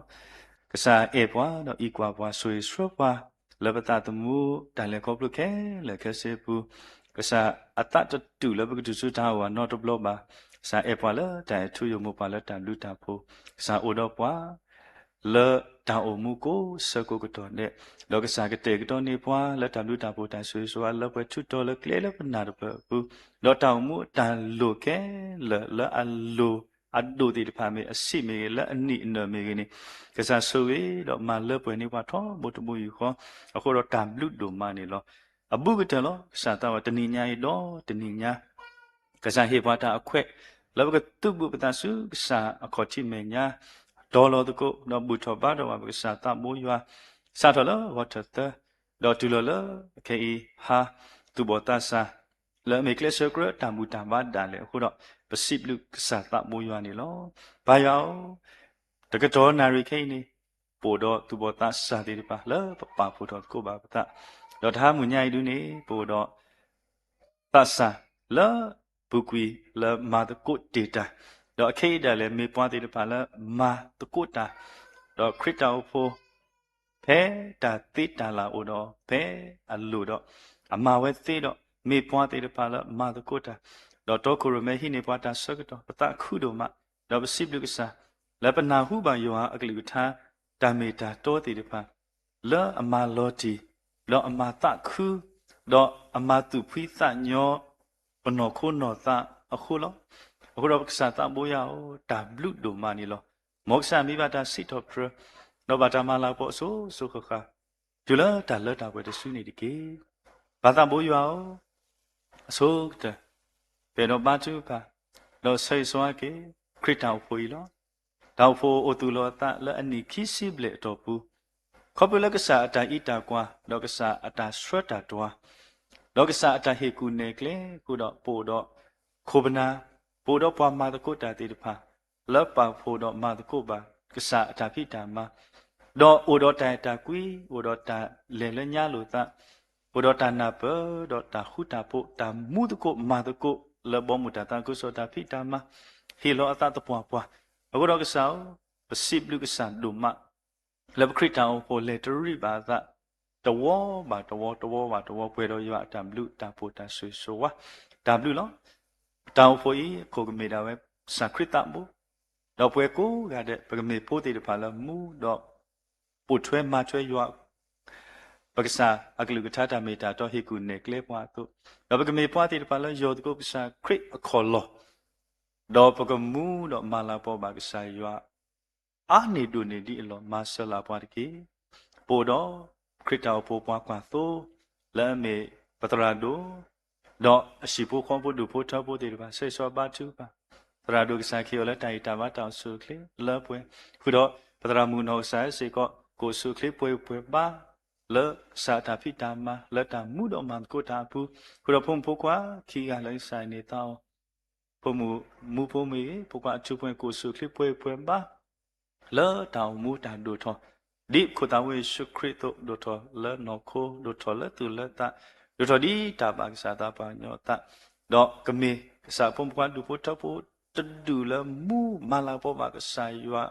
ကစၢ်အဲၣ်ပှၤဒီးအံးကွၢ်ပှၤ ဆိၣ်ဂ့ၤဆှၢပှၤ လၢပသးသမူတၢ်လဲၤခီဖျိခဲလၢာ်ခဲဆ့အပူၤ, ကစၢ်အသးတတူာ်လၢပကတုၤဆူတၢ်အိၣ်အနီတဘျီဘၣ်. ကစၢ်အဲၣ်ပှၤလၢတၢ်အဲၣ်ထူယိာ်မိၢ်ပှၢ်လၢတၢ်ဘျုးတၢ်ဖှိၣ်, ကစၢ်အိၣ်ဒီးပှၤ လၢတၢ်အိၣ်မူကိးဆၢကိးကတီၢ်ဒဲး, ဒီးကစၢ်ကတဲာ်ကတီၤန့ၢ်ပှၤလၢတၢ်ဘျုးတၢ်ဖှိၣ်တၢ်ဆိၣ်ဂ့ၤဆိၣ်ဝါလၢပှဲၤထူးတီၤလၢကျဲလၢပနၢ်တဖျၢၣ်အပူၤ, ဒီးတၢ်အိၣ်မူတၢ်လိၣ်ခဲလၢာ်လၢအလိၣ် အဒိၣ်သ့ၣ်တဖၣ်မ့ၢ်အဆံးမ့ၢ်ဂ့ၤ လၢအနံၣ်အနၢၣ်မ့ၢ်ဂ့ၤန့ၣ် ကစၢ်ဆိၣ်ဂ့ၤဒီးမၤလၢပှဲၤန့ၢ်ပှၤထီဘိတဘိယူၢ်ဃီ, အဃိဒီးတၢ်ဘျုးဒိၣ်မးန့ၣ်လီၤ. အဘူးကတၢၢ်လီၤ. ကစၢ်သးဝဲတနံၤညါအံၤဒီးတနံၤညါ ကစၢ်ဟ့ၣ်ပှၤတၢ်အခွဲး လၢပကသုးဘူးပသးဆူကစၢ်အခီၣ်ထံးမဲာ်ညါ တီၤလီၤသကိး ဒီးဘူၣ်ထီၣ်ဘါထီၣ်ဘၣ်ပကစၢ်သးဘိယွၤ စးထီၣ်လၢဂီၤထၢၣ်သၢ ဒီးတုၤလီၤလၢခဲအံၤဟါ သူၣ်ဘီၣ်သးစၢ် လၢအမ့ၢ်ကျဲးစၢးကြၢးတၢ်ဘူၣ်တၢ်ဘါဒၣ်လဲာ်အဃိဒီး ပစံးဘျုးကစၢ်သးဘိယွၤန့ၣ်လီၤ. ပၢ်ယွၤဧၢ, တကတီၢ်နၣ်ရံၣ်ခဲအံၤန့ၣ် ပအိၣ်ဒီးသူၣ်ဘီၣ်သးစၢ်သ့ၣ်တဖၣ်လၢပပာ်ဖှိၣ်ထီၣ်သကိးဘၣ်ပသး, ဒီးတဟါမုၢ်ညါအံၤဒုန့ၣ် ပအိၣ်ဒီး သးစၢ်လၢပူၤကွံာ်လၢမၤသကိးတ့ၢ်တၢ်, ဒီးအခဲအံၤဒၣ်လဲာ်မ့ၢ်ပှၤသ့ၣ်တဖၣ်လၢမၤသကိးတၢ်, ဒီးခရံာ်တၢ်အိၣ်ဖှိၣ် ဖဲတၢ်သ့တၢ်လၢ်အိၣ်ဒီး ဖဲအလိၣ်ဒီး အမၤဝဲသ့ဒီး မ့ၢ်ပှၤသ့ၣ်တဖၣ်လၢမၤသကိးတၢ်, ဒီးတီခိၣ်ရိၣ်မဲဟံးန့ၢ်ပှၤတၢ်ဆၢကတီၢ် ပသးခုဒိၣ်မး, ဒီးပစံးဘျုးကစၢ် လၢပနၢ်ဟူဘၣ်ယွၤအကလုၢ်ကထါ တၢ်မ့ၢ်တၢ်တီသ့ၣ်တဖၣ် လၢအမၤလီၤတံၢ် ဒီးအမၤသးခု ဒီးအမၤသူၣ်ဖှံသးညီ ပနီၢ်ခိနီၢ်သးအဃိလီၤ. အဃိဒီးပကစၢ်သးဘိယွၤဧၢ, တၢ်ဘျုးဒိၣ်မးန့ၣ်လီၤ. မ်ကစၢ်မံဘၣ်တၢ်စံးထီၣ်ပတြၢၤ ဒီးဘၣ်တၢ်မၤလၤကပီၤအစိၤစိၤဃၣ်ဃၣ် တုၤလၢတၢ်လၢတၢ်ပှဲၤတစုန့ၣ်တက့ၢ်. ပၢ်သးဘိယွၤဧၢ, အဆိကတၢၢ် ပအဲၣ်ဒိးဘါထုကဖၣ် ဒီးဆၢဂ့ၤဆၢဝါက့ၤ ခရံာ်တၢ်အိၣ်ဖှိၣ်အံၤလီၤ. တၢ်အိၣ်ဖှိၣ်အိၣ်သူၣ်လီၤအသးလၢအနံၣ်ခံဆံဘျဲၣ်အတီၢ်ပူၤ, ခီဖျိလၢကစၢ်အတၢ်အံးတၢ်ကွၢ် ဒီးကစၢ်အတၢ်ဆှၢတၢ်တွၤ ဒီးကစၢ်အတၢ်ဟ့ၣ်ကူၣ်နဲၣ်ကျဲအဃိဒီး ပအိၣ်ဒီးခိၣ်ပနၢ်, ပအိၣ်ဒီးပှၤမၤသကိးတၢ်သ့ၣ်တဖၣ် လၢပာ်ဖှိၣ်ဒီးမၤသကိးဘၣ် ကစၢ်အတၢ်ဖံးတၢ်မၤ, ဒီးအိၣ်ဒီးတၢ်အဲၣ်တၢ်ကွံ, အိၣ်ဒီးတၢ်လဲၤလၢညါလိာ်သး, အိၣ်ဒီးတၢ်နၢ်ပၢၢ် ဒီးတၢ်ဃူတၢ်ဖိး တၢ်မူသကိးမၤသကိး လၢဘီမုၢ်တၢ်သးခုကစီၣ်တၢ်ဖံးတၢ်မၤ, ဟ့ၣ်လီၤအသးသပှၢ်ပှၢ်, အဃိဒီးကစၢ်ဧၢ, ပစံးဘျုးကစၢ်ဒိၣ်မး လၢပခရံာ်တၢ်အိၣ်ဖှိၣ်လဲၤတရံးဘၣ်အသး တဝီဘၣ်တဝီ တဝီဘၣ်တဝီ ပှဲၤဒီးယွၤအတၢ်ဘျုးတၢ်ဖှိၣ်တၢ်ဆိၣ်ဂ့ၤဆိၣ်ဝါ တၢ်ဘျုးလီၤ. ပတၢ်အိၣ်ဖှိၣ်အံၤ အခိၣ်ကမ့ၢ်ဒၣ်ဝဲ ကစၢ်ခရံာ်သးဘိ, ဒီးပှၤကိးဂၤဒဲး ပကမ့ၢ်ဖိသ့ၣ်တဖၣ်လၢမူဒီး ပိာ်ထွဲမၤထွဲယွၤ ပကစၢ်အကလုၢ်ကထါတၢ်မ့ၢ်တၢ်တီဟ့ၣ်ကူၣ်နဲၣ်ကျဲပှၤအသိး, ဒီးပကမ့ၢ်ပှၤသ့ၣ်တဖၣ်လၢယီၤသကိးကစၢ်ခရံာ်အခီၣ်လီၢ်, ဒီးပကမူဒီးမၤလၤကပီၤဘၣ်ကစၢ်ယွၤ အါန့ၢ်ဒိၣ်န့ၢ်ဒံးအလီၢ် မၤစၢၤလၢပှၤတက့ၢ်. ပအိၣ်ဒီးခရံာ်တၢ်အိၣ်ဖှိၣ်ပှၤကွၢ်သိ, လၢအမ့ၢ်ပသရၣ်ဒိၣ်, ဒီးအဟံၣ်ဖိဃီဖိဒူၣ်ဖိထၢဖိသ့ၣ်တဖၣ် ဆၢဂ့ၤဆၢဝါဘါထုကဖၣ်, သရၣ်ဒိၣ်ကစၢ်ခ့ၣ်အီၤလၢတၢ်ဂံၢ်တၢ်ဘါတၢ်အိၣ်ဆူၣ်အိၣ်ချ့လၢပှဲၤ, ဃုာ်ဒီးပသရၣ်မုၣ်နီၢ်ကစၢ်စ့ၢ်ကီး ကအိၣ်ဆူၣ်အိၣ်ချ့ပှဲၤပှဲၤဘါ လၢကစၢ်အတၢ်ဖံးတၢ်မၤ လၢတၢ်မူဒီးမၤသကိးတၢ်အပူၤ, ဃုာ်ဒီးဖိမုၣ်ဖိခွါခံဂၤလၢကစၢ်အံၤန့ၢ်သါအီၤ ဖိမုၣ်မူဖိမ့ၢ်ဂ့ၤ, ဖိခွါအထူဖိ ကအိၣ်ဆူၣ်အိၣ်ချ့ပှဲၤပှဲၤဘါ လၢတၢ်အိၣ်မူတၢ်ဒိၣ်ထီၣ်, ဒ်ပခိၣ်သးဝံယ့ၣ်ၡူးခရံာ်အသိး ဒိၣ်ထီၣ်လၢနီၢ်ခိ, ဒိၣ်ထီၣ်လၢသူၣ်လၢသး, ဒိၣ်ထီၣ်ဒ်တၢ်ဘၣ်ကစၢ်သးပှၢ်ကညီအသး, ဒီးကမ့ၢ်ကစၢ်ဖိမုၣ်ဖိခွါဒူၣ်ဖိထၢဖိ တဒူၣ်လၢမူမၤလၤကပီၤဘၣ်ကစၢ်ယွၤ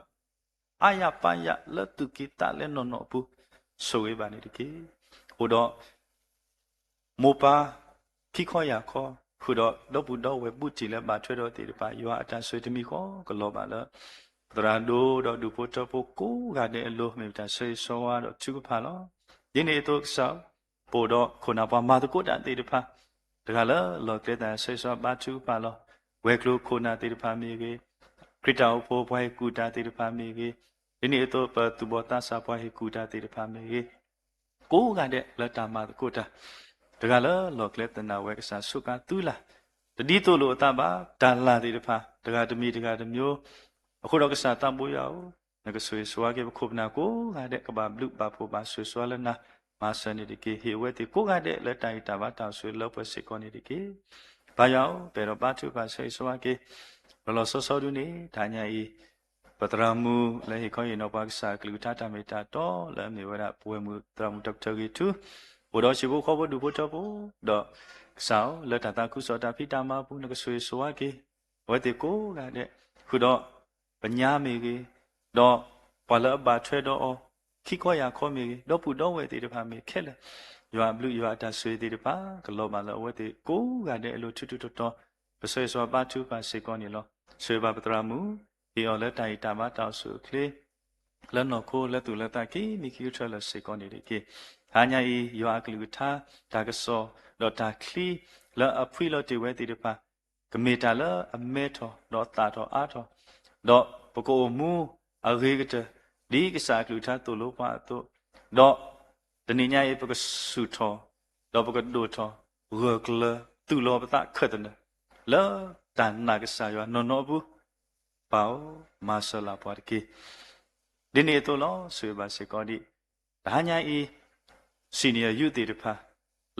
အါယၤပါယၤလၢသူၣ်ကံၢ်သးလဲနီၢ်နီၢ်အပူၤ ဆိၣ်ဂ့ၤဘၣ်န့ၣ်တက့ၢ်. အိၣ်ဒီး မိၢ်ပၢ် ခံခီယၢ်ခီ, ဃုာ်ဒီးဒီပုၢ်ဒီဝဲၢ်ဘူးတံၢ်လၢဘၣ်ထွဲဒီးသ့ၣ်တဖၣ် ယွၤအတၢ်ဆိၣ်ဂ့ၤတမံၤဃီကလီၤဘၣ်လၢ ပသရၣ်ဒိၣ်ဒီးဒူၣ်ဖိထၢဖိကိးဂၤဒဲးအလိၤ မ့ၢ်ပတၢ်ဆၢဂ့ၤဆၢဝါဒီးထုကဖၣ်လီၤ. ဒ်န့ၣ်အသိးကစၢ်ဧၢ, ပအိၣ်ဒီးခိၣ်နၢ်ပှၤမၤသကိးတၢ်သ့ၣ်တဖၣ် တဂၤလၢလီၢ်ကျဲသးဆၢဂ့ၤဆၢဝါဘါထုကဖၣ်လီၤ. ဝဲၤကျိၤခိၣ်နၢ်သ့ၣ်တဖၣ်မ့ၢ်ဂ့ၤ, ခရံာ်တၢ်အိၣ်ဖှိၣ်ပှၤဟ့ၣ်ကူၣ်တၢ်သ့ၣ်တဖၣ်မ့ၢ်ဂ့ၤ, ဒ်န့ၣ်အသိးပသူၣ်ဘီၣ်သးစၢ်ပှၤဟ့ၣ်ကူၣ်တၢ်သ့ၣ်တဖၣ်မ့ၢ်ဂ့ၤ, ကိးဂၤဒဲးလၢတၢ်မၤသကိးတၢ်, တဂၤလၢလီၢ်ကျဲသနာ်ဝဲကစၢ်စူးကါသုလၢ်, တဒ်သိးလိာ်အသးဘၣ် တၢ်လၢ်သ့ၣ်တဖၣ် တဂၤတမံၤတဂၤတမံၤ, အဃိဒီးကစၢ်သးဘိယွၤဧၢ, နကဆိၣ်ဂ့ၤဆိၣ်ဝါက့ၤပခိၣ်ပနၢ်ကိးဂၤဒဲး ကဘၣ်ဘျုးဘၣ်ဖှိၣ်ဘၣ်ဆိၣ်ဂ့ၤဆိၣ်ဝါလၢနၤ, မၤစၢၤန့ၣ်တက့ၢ်. ဟ့ၣ်အဝဲသ့ၣ်ကိးဂၤဒဲးလၢတၢ်ဂံၢ်တၢ်ဘါတၢ်အိၣ်ဆိးလၢပှဲၤစ့ၢ်ကီးန့ၣ်တက့ၢ်. ပၢ်ယွၤဧၢ, ပအဲၣ်ဒိးဘါထုကဖၣ်ဆၢဂ့ၤဆိၣ်ဝါက့ၤ လီၤလီၤဆီဆီဒုန့ၣ် တဟါညါအံၤ ပသရၣ်မုၣ်လၢဟ့ၣ်ခီဟ့ၣ်နီၤပှၤကစၢ်အကလုၢ်ကထါတၢ်မ့ၢ်တၢ်တီ လၢအမ့ၢ်ဝဲဒၣ်ပဝဲၢ်မုၣ်သရၣ်မုၣ်တၢ်ကထၢဂ့ၤထူ, အိၣ်ဒီးဟံၣ်ဖိဃီဖိဒူၣ်ဖိထၢဖိ, ဒီးကစၢ်ဧၢ, လၢတၢ်သးခုကစီၣ်တၢ်ဖံးတၢ်မၤအပူၤ နကဆိၣ်ဂ့ၤဆိၣ်ဝါက့ၤ အဝဲသ့ၣ်ကိးဂၤဒဲး, ဃုာ်ဒီးပညါမ့ၢ်ဂ့ၤ, ဒီးပှၤလၢအဘၣ်ထွဲဒီးအီၤ ခံခီယၢ်ခီမ့ၢ်ဂ့ၤ, ဒီပုၢ်ဒီဝဲၢ်သ့ၣ်တဖၣ်မ့ၢ်ခဲလၢာ်, ယွၤအဘျုးယွၤအတၢ်ဆိၣ်ဂ့ၤသ့ၣ်တဖၣ် ကလီၤဘၣ်လၢအဝဲသ့ၣ်ကိးဂၤဒဲးအလိၤထူထူတီတီ, ပဆၢဂ့ၤဆိၣ်ဂ့ၤဘါထုကဖၣ်စ့ၢ်ကီးန့ၣ်လီၤ. ဆိၣ်ဂ့ၤဘၣ်ပသရၣ်မုၣ်, ဟ့ၣ်အီၤလၢတၢ်ဂံၢ်တၢ်ဘါတၢ်အိၣ်ဆူၣ်အိၣ်ချ့ လၢနီၢ်ခိလၢသူၣ်လၢသးခံမံၤခံကထၢလၢာ်စ့ၢ်ကီးန့ၣ်တက့ၢ်. တဟါညါအံၤ ယွၤအကလုၢ်ကထါ တၢ်ကစီၣ် ဒီးတၢ်ချံ လၢအဖှံလီၤတ့ၢ်ဝဲသ့ၣ်တဖၣ် ကမ့ၢ်တၢ်လၢအမဲထီၣ် ဒီးသၣ်ထီၣ်အါထီၣ်, ဒီးပကအိၣ်မူအဂ့ၤကတၢၢ် ဒ်ကစၢ်အကလုၢ်ကထါသိၣ်လိပှၤအသိး, ဒီး တနံၤညါအံၤ ပကဆူၣ်ထီၣ် ဒီးပကဒိၣ်ထီၣ် ဂၢၢ်ကျၢၤ သူၣ်လီၤပသးခၢၣ်သနၢၣ် လၢတၢ်နာ်ကစၢ်ယွၤနီၢ်နီၢ်အပူၤ, ပၢ်ဧၢ, မၤစၢၤလၢ်ပှၤတက့ၢ်. ဒ်န့ၣ်အသိးလီၤ. ဆိၣ်ဂ့ၤဘၣ်စ့ၢ်ကီးဒံး တဟါညါအံၤ senior youth သ့ၣ်တဖၣ်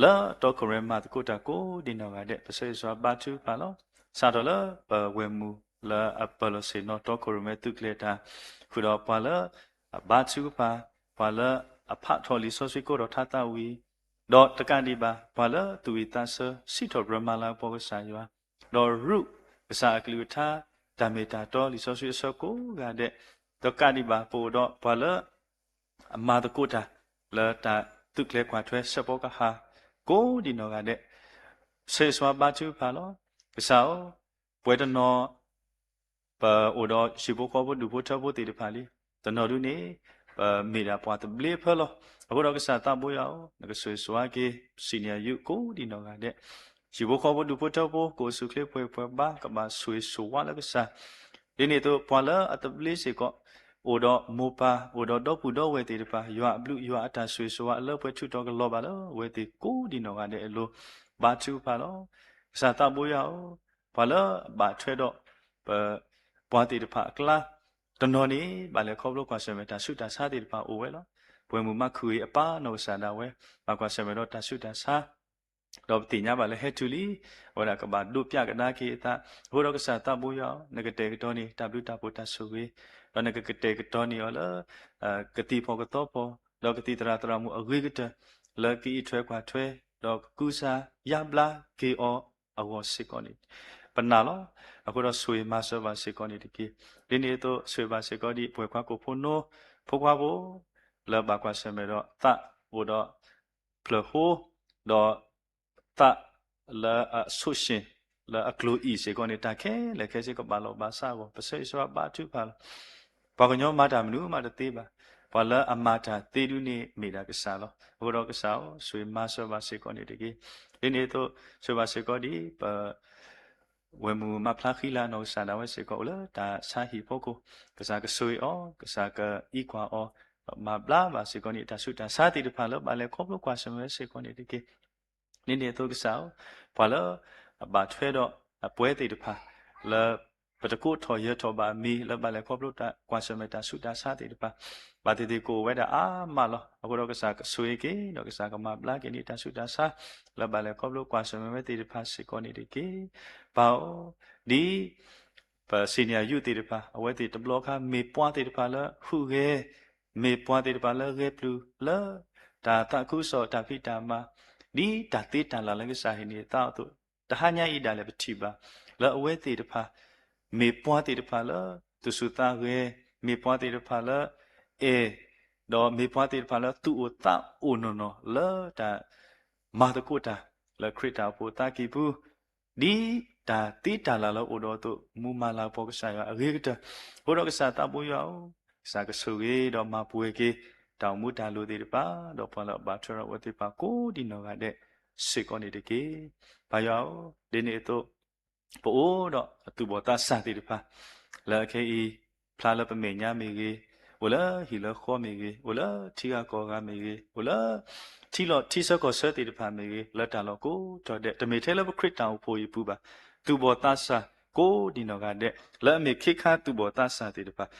လၢတီခိၣ်ရိၣ်မဲမၤသကိးတၢ်ကိးဒံးနီၢ်ဂၤဒဲး ပဆၢဂ့ၤဆၢဝါဘါထုကဖၣ်လီၤ. စးထီၣ်လၢပဝဲၢ်မုၢ်လၢအပၢၢ်လီၤဆ့ၣ်နီၤ တီခိၣ်ရိၣ်မဲသုးကျဲၤတၢ်, ဃုာ်ဒီးပှၤလၢအဘါထုကဖၣ်, ပှၤလၢအဖးထီၣ်လံာ်စီဆှံကိးထီၣ်ထါသးဝံၤ, ဒီးတကးဒံးဘၣ် ပှၤလၢသူၣ်ဝံၣ်သးဆၢ စံးထီၣ်ပတြၢၤမၤလၤကပီၤကစၢ်ယွၤ, ဒီးရူၢ်ကစၢ်အကလုၢ်ကထါ တၢ်မ့ၢ်တၢ်တီလံာ်စီဆှံအဆၢကိးဂၤဒဲး, တကးဒံးဘၣ် ပအိၣ်ဒီးပှၤလၢ အမၤသကိးတၢ် လၢတၢ်သုးကျဲၤကွၢ်ထွဲ စဲးဖီကဟၣ် ကိးဒံးနီၢ်ဂၤဒဲး, ဆၢဂ့ၤဆၢဝါဘါထုကဖၣ်လီၤ. ကစၢ်ဧၢ, ပှဲၤတနီၤ ပအိၣ်ဒီးဟံၣ်ဖိဃီဖိဒူၣ်ဖိထၢဖိသ့ၣ်တဖၣ်လံ, တနီၤဒုန့ၣ် ပမ့ၢ်ဒၣ်ပှၤသဘျ့အဖၢလီၤ. အဃိဒီးကစၢ်သးဘိယွၤဧၢ, နကဆိၣ်ဂ့ၤဆိၣ်ဝါက့ၤ senior youth ကိးဒံးနီၢ်ဂၤဒဲး, ဟံၣ်ဖိဃီဖိဒူၣ်ဖိထၢဖိ ကအိၣ်ဆူၣ်ချ့ပှဲၤပှဲၤဘါ ကဘၣ်ဆိၣ်ဂ့ၤဆိၣ်ဝါလၢကစၢ် ဒ်န့ၣ်အသိး ပှၤလၢအသဘျ့စ့ၢ်ကီး အိၣ်ဒီးမိၢ်ပၢ် အိၣ်ဒီးဒီပုၢ်ဒီဝဲၢ်သ့ၣ်တဖၣ် ယွၤအဘျုးယွၤအတၢ်ဆိၣ်ဂ့ၤဆိၣ်ဝါအလၢပှဲၤထုးထီၣ်ကလီၤဘၣ်လၢအဝဲသ့ၣ်ကိးဒံးနီၢ်ဂၤဒဲးအလိၤ ဘါထုကဖၣ်လီၤ. ကစၢ်သးဘိယွၤဧၢ, ပှၤလၢအဘၣ်ထွဲဒီး ပ ပှၤသ့ၣ်တဖၣ်အကျါ တနီၤန့ၣ် ဘၣ်လဲၤခီဖျိကွၢ်ဆၢၣ်မဲာ်တၢ်ဆူးတၢ်ဆါသ့ၣ်တဖၣ်အိၣ်ဝဲလီၤ. ပဝဲၢ်မုၢ်မၤခုၣ်အံၤအပၢ်နီၢ်ကစၢ်ဒၣ်ဝဲ ဘၣ်ကွၢ်ဆၢၣ်မဲာ်ဒီးတၢ်ဆူးတၢ်ဆါ ဒီးပသ့ၣ်ညါဘၣ်လၢဟဲတုၤလံ အဝဲဒၣ်ကဘၣ်ဒိးပျးကဒါက့ၤအသး, အဃိဒီးကစၢ်သးဘိယွၤဧၢ, နကတဲာ်ကတီၤန့ၢ် တၢ်ဘျုးတၢ်ဖှိၣ်တၢ်ဆိၣ်ဂ့ၤ, ဒီးနကကတဲာ်ကတီၤန့ၢ်အီၤလၢ ကသံၣ်ဖီၣ်ကသီဖီၣ်, ဒီးကသံၣ်သရၣ်သရၣ်မုၣ်အဂ့ၤကတၢၢ် လၢကအံးထွဲကွၢ်ထွဲ, ဒီးကကူစါယါဘျါက့ၤအီၤအဂီၢ်စ့ၢ်ကီးန့ၣ် ပနာ်လီၤ. အဃိဒီးဆိၣ်ဂ့ၤမၤစၢၤဘၣ်စ့ၢ်ကီးန့ၣ်တက့ၢ်. ဒ်န့ၣ်အသိး ဆိၣ်ဂ့ၤဘၣ်စ့ၢ်ကီးဒ်ပဝဲၢ်ခွါကိးဖိနိ ဖိခွါဖိ လၢဘၣ်ကွၢ်ဆၢၣ်မဲာ်ဒီးသးအိၣ်ဒီး ဖျၢၣ်ဃိ ဒီးသးလၢအဆိၣ်ရှ့ၣ် လၢအကျိၤအံၤစ့ၢ်ကီးန့ၣ် တၢ်ခဲလၢာ်ခဲဆ့ကဘၣ်လီၤဘၣ်စးအဂီၢ် ပဆၢဂ့ၤဆၢဝါဘါထုကဖၣ်လီၤ. ပှၤကညီမၤတၢ်မနုၤမးတသ့ဘၣ်. ပှၤလၢအမၤတၢ်သ့ဒုန့ၣ်မ့ၢ်ဒၣ်ကစၢ်လီၤ. အဃိဒီးကစၢ်ဧၢ, ဆိၣ်ဂ့ၤမၤစၢၤဘၣ်စ့ၢ်ကီးန့ၣ်တက့ၢ်. ဒ်န့ၣ်အသိး ဆိၣ်ဂ့ၤဘၣ်စ့ၢ်ကီးဒ်ပ ဝဲၢ်မုၢ်မၤဖျါဃံလၤနီၢ်ကစၢ်ဒၣ်ဝဲစ့ၢ်ကီးအိၣ်လၢတၢ်ဆါဟံၣ်ဖိခိၣ်, ကစၢ်ကဆိၣ်ဂ့ၤအီၤ, ကစၢ်ကအံးကွၢ်အီၤ, ဒီးမၤဘျါဘၣ်စ့ၢ်ကီးန့ၣ် တၢ်ဆူးတၢ်ဆါသ့ၣ်တဖၣ်လၢဘၣ်လဲၤခီဖျိကွၢ်ဆၢၣ်မဲာ်ဝဲစ့ၢ်ကီးန့ၣ်တက့ၢ်. ဒ်န့ၣ်အသိးကစၢ်ဧၢ, ပှၤလၢအဘၣ်ထွဲဒီးအပှဲၤသ့ၣ်တဖၣ် လၢပတကိးထီၣ်ယၢၤထီၣ်ဘၣ်အမံၤ လၢဘၣ်လဲၤခီဖျိတၢ်ကွၢ်ဆၢၣ်မဲာ်တၢ်ဆူးတၢ်ဆါသ့ၣ်တဖၣ် ဘၣ်သ့ၣ်သ့ၣ်ကအိၣ်ဝဲဒၣ်အါမးလီၤ. အဃိဒီးကစၢ်ကဆိၣ်ဂ့ၤက့ၤ ဒီးကစၢ်ကမၤဘျါက့ၤန့ၣ် တၢ်ဆူးတၢ်ဆါ လၢဘၣ်လဲၤခီဖျိကွၢ်ဆၢၣ်မဲာ်ဝဲသ့ၣ်တဖၣ်စ့ၢ်ကီးန့ၣ်တက့ၢ်. ပၢ်ဧၢ, ဒ် ပ senior youth သ့ၣ်တဖၣ် အဝဲသ့ၣ်တဘျီခါ မ့ၢ်ပှၤသ့ၣ်တဖၣ်လၢဟူးဂဲၤ, မ့ၢ်ပှၤသ့ၣ်တဖၣ်လၢဂဲၤပျုၢ်လၢ တၢ်သးခုကစီၣ်တၢ်ဖံးတၢ်မၤ, ဒ်တၢ်သ့တၢ်လၢ်လၢကစၢ်ဟ့ၣ်န့ၢ်သးအသိး, တဟါညါအံၤဒၣ်လဲာ်ပထံၣ်ဘၣ် လၢအဝဲသ့ၣ်တဖၣ် မ့ၢ်ပှၤသ့ၣ်တဖၣ်လၢ သူၣ်ဆူၣ်သးဂဲၤ, မ့ၢ်ပှၤသ့ၣ်တဖၣ်လၢ အဲၣ်, ဒီးမ့ၢ်ပှၤသ့ၣ်တဖၣ်လၢသူၣ်အိၣ်သးအိၣ်နီၢ်နီၢ်လၢတၢ် မၤသကိးတၢ် လၢခရံာ်တၢ်အိၣ်ဖှိၣ်သးကံၢ်ပူၤ, ဒ်တၢ်သ့တၢ်လၢ်လၢအိၣ်ဒီးအသိး မူမၤလၤကပီၤကစၢ်ယွၤအဂ့ၤကတၢၢ်, အဃိဒီးကစၢ်သးဘိယွၤဧၢ, ကစၢ်ကဆိၣ်ဂ့ၤဒီးမၤပှဲၤက့ၤ တၢ်အိၣ်မူတၢ်လိၤသ့ၣ်တဖၣ်, ဒီးပှၤလၢအဘၣ်ထွဲဒီးအဝဲသ့ၣ်တဖၣ်ကိးဒံးနီၢ်ဂၤဒဲးစ့ၢ်ကီးန့ၣ်တက့ၢ်. ပၢ်ယွၤဧၢ, ဒ်န့ၣ်အသိး ပအိၣ်ဒီးအသူၣ်ဘီၣ်သးစၢ်သ့ၣ်တဖၣ် လၢအခဲအံၤ ဖျါလၢပမဲာ်ညါမ့ၢ်ဂ့ၤ, အိၣ်လၢဟံၣ်လၢဃီမ့ၢ်ဂ့ၤ, အိၣ်လၢထံဂၤကီၢ်ဂၤမ့ၢ်ဂ့ၤ, အိၣ်လၢထံလီၢ်ထံဆၢကီၢ်ဆၢသ့ၣ်တဖၣ်မ့ၢ်ဂ့ၤ, လၢတၢ်လီၢ်ကိးတီၤဒဲး တမ့ၢ်ထဲလၢပခရံာ်တၢ်အိၣ်ဖှိၣ်အံၤအပူၤဘၣ်, သူၣ်ဘီၣ်သးစၢ်ကိးဒံးနီၢ်ဂၤဒဲး လၢအမ့ၢ်ခ့ခါသူၣ်ဘီၣ်သးစၢ်သ့ၣ်တဖၣ်,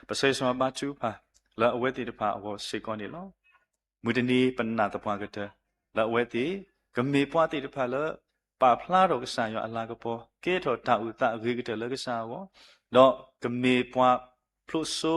ပဆၢဂ့ၤဆၢဝါဘါထုကဖၣ် လၢအဝဲသ့ၣ်တဖၣ်အဂီၢ်စ့ၢ်ကီးန့ၣ်လီၤ. မုၢ်တနံၤပနာ်သပှၢ်ကတၢၢ် လၢအဝဲသ့ၣ် ကမ့ၢ်ပှၤသ့ၣ်တဖၣ်လၢ ပာ်ဖျါထီၣ်ကစၢ်ယွၤအလၤကပီၤ ကဲထီၣ်တၢ်အုၣ်သးအဂ့ၤကတၢၢ်လၢကစၢ်အဂီၢ်, ဒီးကမ့ၢ်ပှၤဖျိးစိ,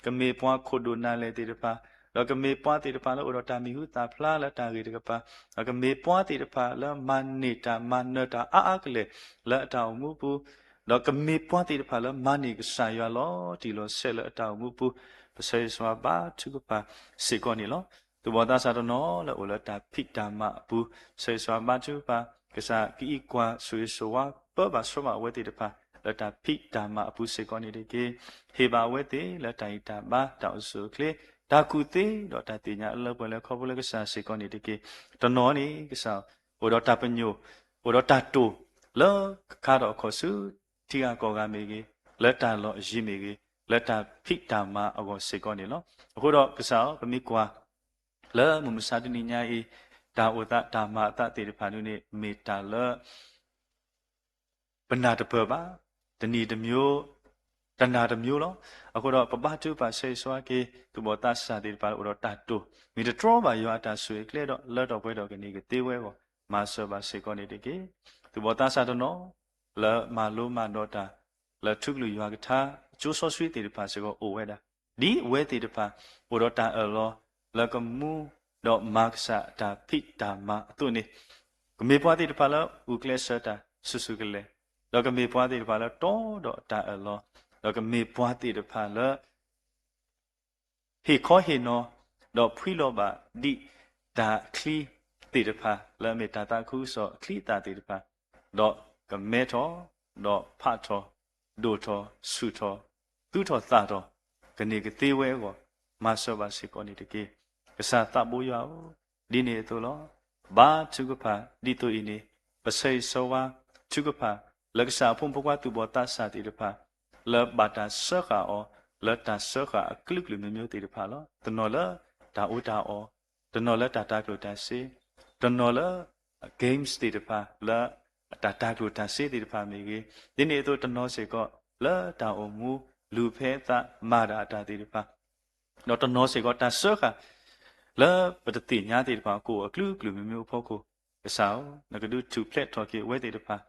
ကမ့ၢ်ပှၤခိၣ်ဒိၣ်နၢ်လဲၢ်သ့ၣ်တဖၣ်, ဒီးကမ့ၢ်ပှၤသ့ၣ်တဖၣ်လၢအိၣ်ဒီးတၢ်မံၤဟူသၣ်ဖျါလၢတၢ်ဂ့ၢ်တကပၤ, ဒီးကမ့ၢ်ပှၤသ့ၣ်တဖၣ်လၢမၤန့ၢ်တၢ်မၤနၢၤတၢ်အါအါကလဲာ်လၢအတၢ်အိၣ်မူပူၤ, ဒီးကမ့ၢ်ပှၤသ့ၣ်တဖၣ်လၢမၤန့ၢ်ကစၢ်ယွၤလီၤတံၢ်လီၤဆဲးလၢအတၢ်အိၣ်မူပူၤ, ပဆၢဂ့ၤဆၢဝါဘါထုကဖၣ်စ့ၢ်ကီးန့ၣ်လီၤ. သူၣ်ဘီၣ်သးစၢ်တနီၤလၢအိၣ်လၢတၢ်ဖံးတၢ်မၤအပူၤ, ဆၢဂ့ၤဆၢဝါဘါထုကဖၣ်, ကစၢ်ကအံးကွၢ်ဆိၣ်ဂ့ၤဆိၣ်ဝါပၢဘၣ်ဆိဘၣ်အဝဲသ့ၣ်တဖၣ် လၢတၢ်ဖံးတၢ်မၤအပူၤစ့ၢ်ကီးန့ၣ်တက့ၢ်. ဟ့ၣ်ဘၣ်အဝဲသ့ၣ်လၢတၢ်ဂံၢ်တၢ်ဘါ, တၢ်အိၣ်ဆူၣ်အိၣ်ချ့, တၢ်ကူၣ်သ့, ဒီးတၢ်သ့ၣ်ညါအလၢပှဲၤလၢခီဖျိလၢကစၢ်စ့ၢ်ကီးန့ၣ်တက့ၢ်. တနီၤန့ၣ် ကစၢ်အိၣ်ဒီးတၢ်ပညိၣ်, အိၣ်ဒီးတၢ်တိာ် လၢကခါထီၣ်အခီၣ်ဆူ ထံဂၤကီၢ်ဂၤမ့ၢ်ဂ့ၤ, လၢတၢ်လီၢ်အယံၤမ့ၢ်ဂ့ၤ, လၢတၢ်ဖံးတၢ်မၤအဂီၢ်စ့ၢ်ကီးန့ၣ်လီၤ. အဃိဒီးကစၢ်ဧၢ, ပမ့ၢ်ကွၢ် လၢမုၢ်မဆါတနံၤညါအံၤ, တၢ်အိၣ်သးတၢ်မၤအသးသ့ၣ်တဖၣ်ဒုန့ၣ် မ့ၢ်တၢ်လၢ ပနၢ်တပၢၢ်ဘၣ်, တနံၤတမျိုး, တနၤတမျိုးလီၤ. အဃိဒီးပဘါထုကဖၣ်ဆၢဂ့ၤဆၢဝါက့ၤ သူၣ်ဘီၣ်သးစၢ်သ့ၣ်တဖၣ်လၢအိၣ်ဒီးတၢ်တိာ်, မ့ၢ်တတြီဘၣ်ယွၤအတၢ်ဆိၣ်ဂ့ၤကျဲဒီး လၢထီၣ်ပှဲၤထီၣ်ကန့ၢ်ကသ့ဝဲအဂီၢ်, မၤစၢၤဘၣ်စ့ၢ်ကီးန့ၣ်တက့ၢ်. သူၣ်ဘီၣ်သးစၢ်တနီၤ လၢမၤလိမၤဒိးတၢ် လၢထူကလုၢ်ယွၤကထါ ကၠိစီဆှံသ့ၣ်တဖၣ်စ့ၢ်ကီးအိၣ်ဝဲဒၣ် ဒ်အဝဲသ့ၣ်တဖၣ် အိၣ်ဒီးတၢ်အၢၣ်လီၤ လၢကမူ ဒီးမၤကစၢ်အတၢ်ဖံးတၢ်မၤအသိးန့ၣ်, ကမ့ၢ်ပှၤသ့ၣ်တဖၣ်လၢအူကျဲးစၢးတၢ်ဆူၣ်ဆူၣ်ကလဲာ်, ဒီးကမ့ၢ်ပှၤသ့ၣ်တဖၣ်လၢတီဒီးတၢ်အၢၣ်လီၤ, ဒီးကမ့ၢ်ပှၤသ့ၣ်တဖၣ်လၢ ဟ့ၣ်ခီဟ့ၣ်နီၤ ဒီးဖှံလီၤဘၣ်ဒံးတၢ်ချံသ့ၣ်တဖၣ် လၢအမ့ၢ်တၢ်သးခုကစီၣ်အချံအသၣ်သ့ၣ်တဖၣ်, ဒီးကမဲထီၣ်, ဒီးဖးထီၣ်, ဒိၣ်ထီၣ်, ဆူၣ်ထီၣ်, သူထီၣ်သၣ်ထီၣ်, ကန့ၢ်ကသ့ဝဲအဂီၢ်, မၤစၢၤဘၣ်စ့ၢ်ကီးန့ၣ်တက့ၢ်. ကစၢ်သးဘိယွၤဧၢ, ဒ်န့ၣ်အသိးလီၤ. ဘါထုကဖၣ်ဒ်သိးအံၤန့ၣ်, ပဆၢဂ့ၤဆၢဝါထုကဖၣ် လၢကစၢ်အဖိမုၣ်ဖိခွါသူၣ်ဘီၣ်သးစၢ်သ့ၣ်တဖၣ် လၢဘၣ်တၢ်စၢဃာ်အီၤ လၢတၢ်စၢဃာ်အကလုာ်ကလုာ်မျိုးမျိုးသ့ၣ်တဖၣ်လီၤ. တနီၤလၢတၢ်အီၣ်တၢ်အီ, တနီၤလၢတၢ်တၤကျိၣ်တၤစ့, တနီၤလၢ games သ့ၣ်တဖၣ် လၢတၢ်တၤကျိၣ်တၤစ့သ့ၣ်တဖၣ်မ့ၢ်ဂ့ၤ, ဒ်န့ၣ်အသိးတနီၤစ့ၢ်ကီး လၢတၢ်အိၣ်မူ လူၤဖဲအသးမၤတၢ်အတၢ်သ့ၣ်တဖၣ် ဒီးတနီၤစ့ၢ်ကီးတၢ်စၢဃာ် လၢပတသ့ၣ်ညါသ့ၣ်တဖၣ် ကအိၣ်အကလုာ်ကလုာ်မျိုးမျိုးအဖီခိၣ်, ကစၢ်ဧၢ, နကဒုးထူၣ်ဖျဲးထီၣ်က့ၤအဝဲသ့ၣ်တဖၣ်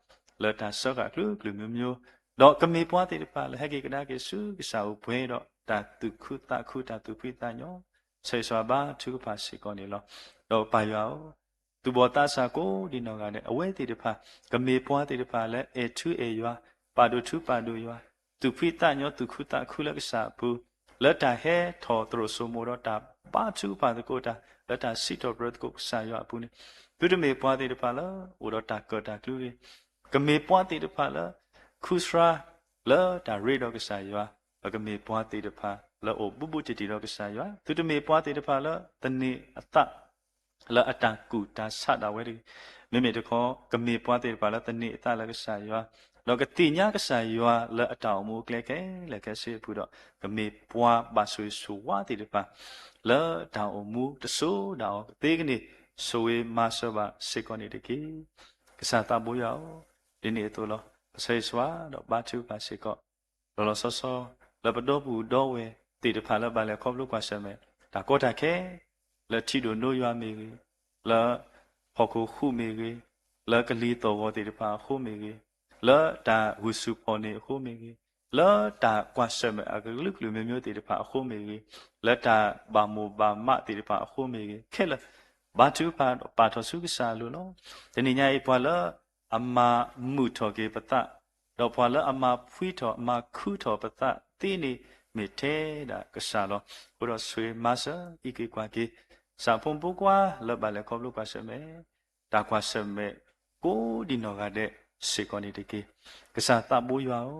လၢတၢ်စၢဃာ်အကလုာ်ကလုာ်မျိုးမျိုး, ဒီးကမ့ၢ်ပှၤသ့ၣ်တဖၣ်လၢဟဲက့ၤကဒါက့ၤဆူကစၢ်အိၣ်ပှဲၤဒီးတၢ်သူၣ်ခုသးခု တၢ်သူၣ်ဖှံသးညီ, ဆၢဂ့ၤဆၢဝါဘါထုကဖၣ်စ့ၢ်ကီးန့ၣ်လီၤ. ဒီးပၢ်ယွၤဧၢ, သူၣ်ဘီၣ်သးစၢ်ကိးဒံးနီၢ်ဂၤဒဲး အဝဲသ့ၣ်တဖၣ် ကမ့ၢ်ပှၤသ့ၣ်တဖၣ်လၢအဲၣ်ထူအဲၣ်ယွၤ, ပာ်ဒိၣ်ထူပာ်ဒိၣ်ယွၤ, သူၣ်ဖှံသးညီသူၣ်ခုသးခုလၢကစၢ်အပူၤ, လၢတၢ်ဟဲထီၣ်သရိာ်စိမိၤဒီးတၢ်ဘါထုကဖၣ်သကိးတၢ် လၢတၢ်စံးထီၣ်ပတြၢၤသကိးကစၢ်ယွၤအပူၤန့ၣ်, သုတမ့ၢ်ပှၤသ့ၣ်တဖၣ်လၢအိၣ်ဒီးတၢ်ကၢၣ်တၢ်ကျူဂ့ၤ, ကမ့ၢ်ပှၤသ့ၣ်တဖၣ်လၢ ခူစှၤ လၢတၢ်ရ့ဒီးကစၢ်ယွၤ, ပကမ့ၢ်ပှၤသ့ၣ်တဖၣ်လၢအိၣ်ဘူးဘူးတံၢ်တံၢ်ဒီးကစၢ်ယွၤ, သုတမ့ၢ်ပှၤသ့ၣ်တဖၣ်လၢသန့ၤအသး လၢအတၢ်ကူၣ်တၢ်ဆးဒၣ်ဝဲတဂ့ၤ, မ့မ့ၢ်တခီ ကမ့ၢ်ပှၤသ့ၣ်တဖၣ်လၢသန့ၤအသးလၢကစၢ်ယွၤ, ဒီးကသ့ၣ်ညါကစၢ်ယွၤလၢအတၢ်အိၣ်မူအကျဲခဲလၢာ်ခဲဆ့အပူၤဒီး ကမ့ၢ်ပှၤဘၣ်ဆိၣ်ဂ့ၤဆိၣ်ဝါသ့ၣ်တဖၣ် လၢတၢ်အိၣ်မူတစိၤဒၣ်အီၤသ့ကန့ၢ် ဆိၣ်ဂ့ၤမၤစၢၤဘၣ်စ့ၢ်ကီးန့ၣ်တက့ၢ်. ကစၢ်သးဘိယွၤဧၢ, ဒ်န့ၣ်အသိးလီၤ. ပဆၢဂ့ၤဆၢဝါဒီးဘါထုကဖၣ်စ့ၢ်ကီး လီၤလီၤဆီဆီ လၢပဒီပုၢ်ဒီဝဲၢ်သ့ၣ်တဖၣ်လၢဘၣ်လဲၤခီဖျိကွၢ်ဆၢၣ်မဲာ် တၢ်ကီတၢ်ခဲ လၢထံဒိၣ်နိယွၤမ့ၢ်ဂ့ၤ, လၢဟီၣ်ခိၣ်ဃုာ်မ့ၢ်ဂ့ၤ, လၢကလံၤသီၣ်ဂီၤသ့ၣ်တဖၣ်အဃိမ့ၢ်ဂ့ၤ, လၢတၢ်ဂုာ်ဆူၣ်ဖီၣ်န့ၢ်အဃိမ့ၢ်ဂ့ၤ, လၢတၢ်ကွၢ်ဆၢၣ်မဲာ်အကလုာ်ကလုာ်မျိုးမျိုးသ့ၣ်တဖၣ်အဃိမ့ၢ်ဂ့ၤ, လၢတၢ်ဘၣ်မိၢ်ဘၣ်မးသ့ၣ်တဖၣ်အဃိမ့ၢ်ဂ့ၤ, ခဲလၢာ် ဘါထုကဖၣ်ဒီးပာ်ထီၣ်ဆူကစၢ်အလိၤလီၤ. တနံၤညါအံၤ ပှၤလၢအမၤမုာ်ထီၣ်က့ၤပသး ဒီးပှၤလၢအမၤဖှံထီၣ် မၤခုထီၣ်ပသးသ့န့ၣ် မ့ၢ်ထဲဒၣ်ကစၢ်လီၤ. အဃိဒီးဆိၣ်ဂ့ၤမၤစၢၤအံးက့ၤကွၢ်က့ၤ ကစၢ်ဖိမုၣ်ဖိခွါလၢဘၣ်လဲၤခီဖျိကွၢ်ဆၢၣ်မဲာ် တၢ်ကွၢ်ဆၢၣ်မဲာ်ကိးဒံးနီၢ်ဂၤဒဲးစ့ၢ်ကီးန့ၣ်တက့ၢ်. ကစၢ်သးဘိယွၤဧၢ,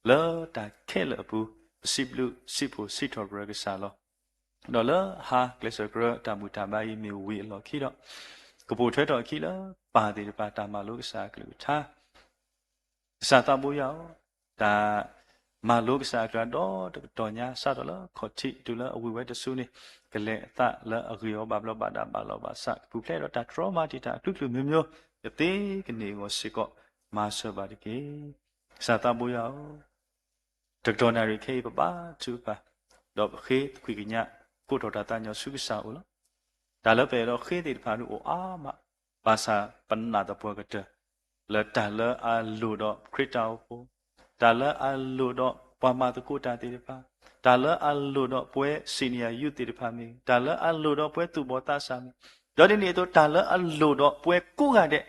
လၢတၢ်ခဲလၢာ်အပူၤ ပစံးဘျုးစံးဖှိၣ်စံးထီၣ်ပတြၢၤကစၢ်လီၤ. ဒီးလၢဟါကျဲးစၢးကရၢတၢ်ဘူၣ်တၢ်ဘါအံၤမ့ၢ်ဝံၤအလီၢ်ခံဒီး ကပိာ်ထွဲထီၣ်အခံလၢပၢ်သ့ၣ်တဖၣ်တၢ်မၤလိကစၢ်အကလုၢ်ကထါ ကစၢ်သးဘိယွၤဧၢ, တၢ်မၤလိကစၢ်အကလုၢ်အဒီတကတီၢ်ညါ စးထီၣ်လၢခီၣ်ထံးတုၤလၢအဝံၤဝဲတစုန့ၣ် ကလဲၤအသးလၢအဂ့ၢ်အီၤဘၣ်ဘျီးဘၣ်ဒါဘၣ်လီၢ်ဘၣ်စး ကပူၤဖျဲးဒီးတၢ်တြီမၤတံာ်တာ်အကလုာ်ကလုာ်မျိုးမျိုး ကသ့ကန့ၢ်အဂီၢ်စ့ၢ်ကီး မၤစၢၤဘၣ်တက့ၢ်. ကစၢ်သးဘိယွၤဧၢ, တကတီၢ်နၣ်ရံၣ်ခဲအံၤ ပဘါထုကဖၣ် ဒီးပဃ့သကွံာ်ကညး ကိးထီၣ်တၢ်သးညီဆူကစၢ်အအိၣ်လီၤ. တၢ်လၢပအဲၣ်ဒိးဃ့သ့ၣ်တဖၣ်ဒုးအိၣ်အါမး, ဘၣ်ဆၣ်ပနာ်သပှၢ်ကတၢၢ် လၢတၢ်လၢအလိၣ်ဒီးခရံာ်တၢ်အိၣ်ဖှိၣ်, တၢ်လၢအလိၣ်ဒီးပှၤမၤသကိးတၢ်သ့ၣ်တဖၣ်, တၢ်လၢအလိၣ်ဒီးပှၤ senior youth သ့ၣ်တဖၣ်မ့ၢ်ဂ့ၤ, တၢ်လၢအလိၣ်ဒီးပှၤသူၣ်ဘီၣ်သးစၢ်မ့ၢ်, ဒီးဒ်န့ၣ်အသိး တၢ်လၢအလိၣ်ဒီးပှၤကိးဂၤဒဲး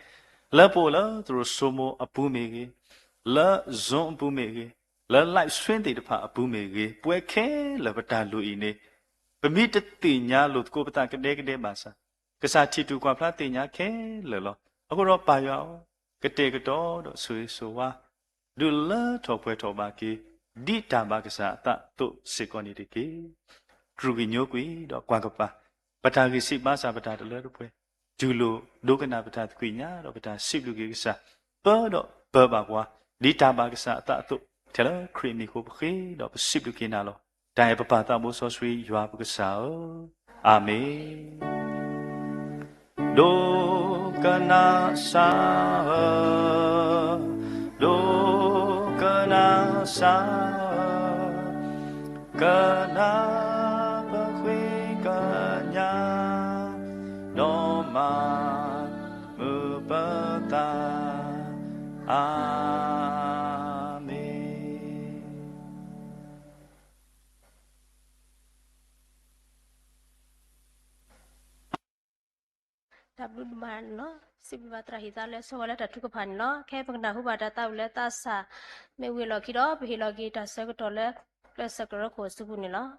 လၢပအိၣ်လၢသရိာ်စိမိၤအပူၤမ့ၢ်ဂ့ၤ, လၢ Zoom အပူၤမ့ၢ်ဂ့ၤ, လၢ live stream သ့ၣ်တဖၣ်အပူၤမ့ၢ်ဂ့ၤ, ပှၤခဲလၢာ်ပတၢ်လိၣ်အံၤန့ၣ် ပမ့ၢ်တသ့ၣ်ညါလိာ်သကိးပသးကဒဲကဒဲဘၣ်ဆၣ်, ကစၢ်ထံၣ်တူၢ်ကွၢ်ဖျါသ့ၣ်ညါခဲလၢာ်လီၤ. အဃိဒီးပၢ်ယွၤဧၢ, ကတဲာ်ကတီၤဒီးဆိၣ်ဂ့ၤဆိၣ်ဝါ ဒုးလၢထီၣ်ပှဲၤထီၣ်ဘၣ်က့ၤ ဒ်တၢ်ဘၣ်ကစၢ်အသးအသိးစ့ၢ်ကီးန့ၣ်တက့ၢ်. တြူာ်ကညိကွံာ်ဒီးကွၢ်ကပၤ ပတၢ်ဂံၢ်စၢ်ဘါစၢ် ပတၢ်တလၢတပှဲၤ, တူၢ်လိာ်ဒိကနၣ်ပတၢ်သကွံာ်ညါဒီးပတၢ်စံးဘျုးက့ၤကစၢ် ပၢဒီးပၢဘၣ်ပှၤ ဒ်တၢ်ဘၣ်ကစၢ်အသးအသိး, ထဲလၢခရံာ်အမံၤအဃိပဃ့ဒီးပစံးဘျုးက့ၤနၤလီၤ. တၢ်အဲၣ်ပပၢ်သးဘိစီဆှံယွၤပကစၢ်ဧၢ, အၤမ့ၣ်. ဒိကနၣ်စၢ်ဧၢ, ဒိကနၣ်စၢ်ဧၢ, ကနၣ်ပဃ့ကညး, ဒီးမၤမုာ်ပသး, အၤမ့ၣ်. တၢ်ဘျုးဒိၣ်မးန့ၣ်လီၤ. စံးဘျုးဘၣ်သရၣ်ဟံၣ်သါလၢဆိၣ်ဂ့ၤလၢတၢ်ထုကဖၣ်န့ၣ်လီၤ. ခဲအံၤပကနၢ်ဟူဘၣ်တၢ်သးဝံၣ်လၢသးစၢ်မ့ၢ်ဝံၤအလီၢ်ခံဒီး ပဟ့ၣ်လီၤက့ၤတၢ်ဆၢကတီၢ်လၢကျဲးစၢးကရၢခိၣ်အစုပူၤန့ၣ်လီၤ.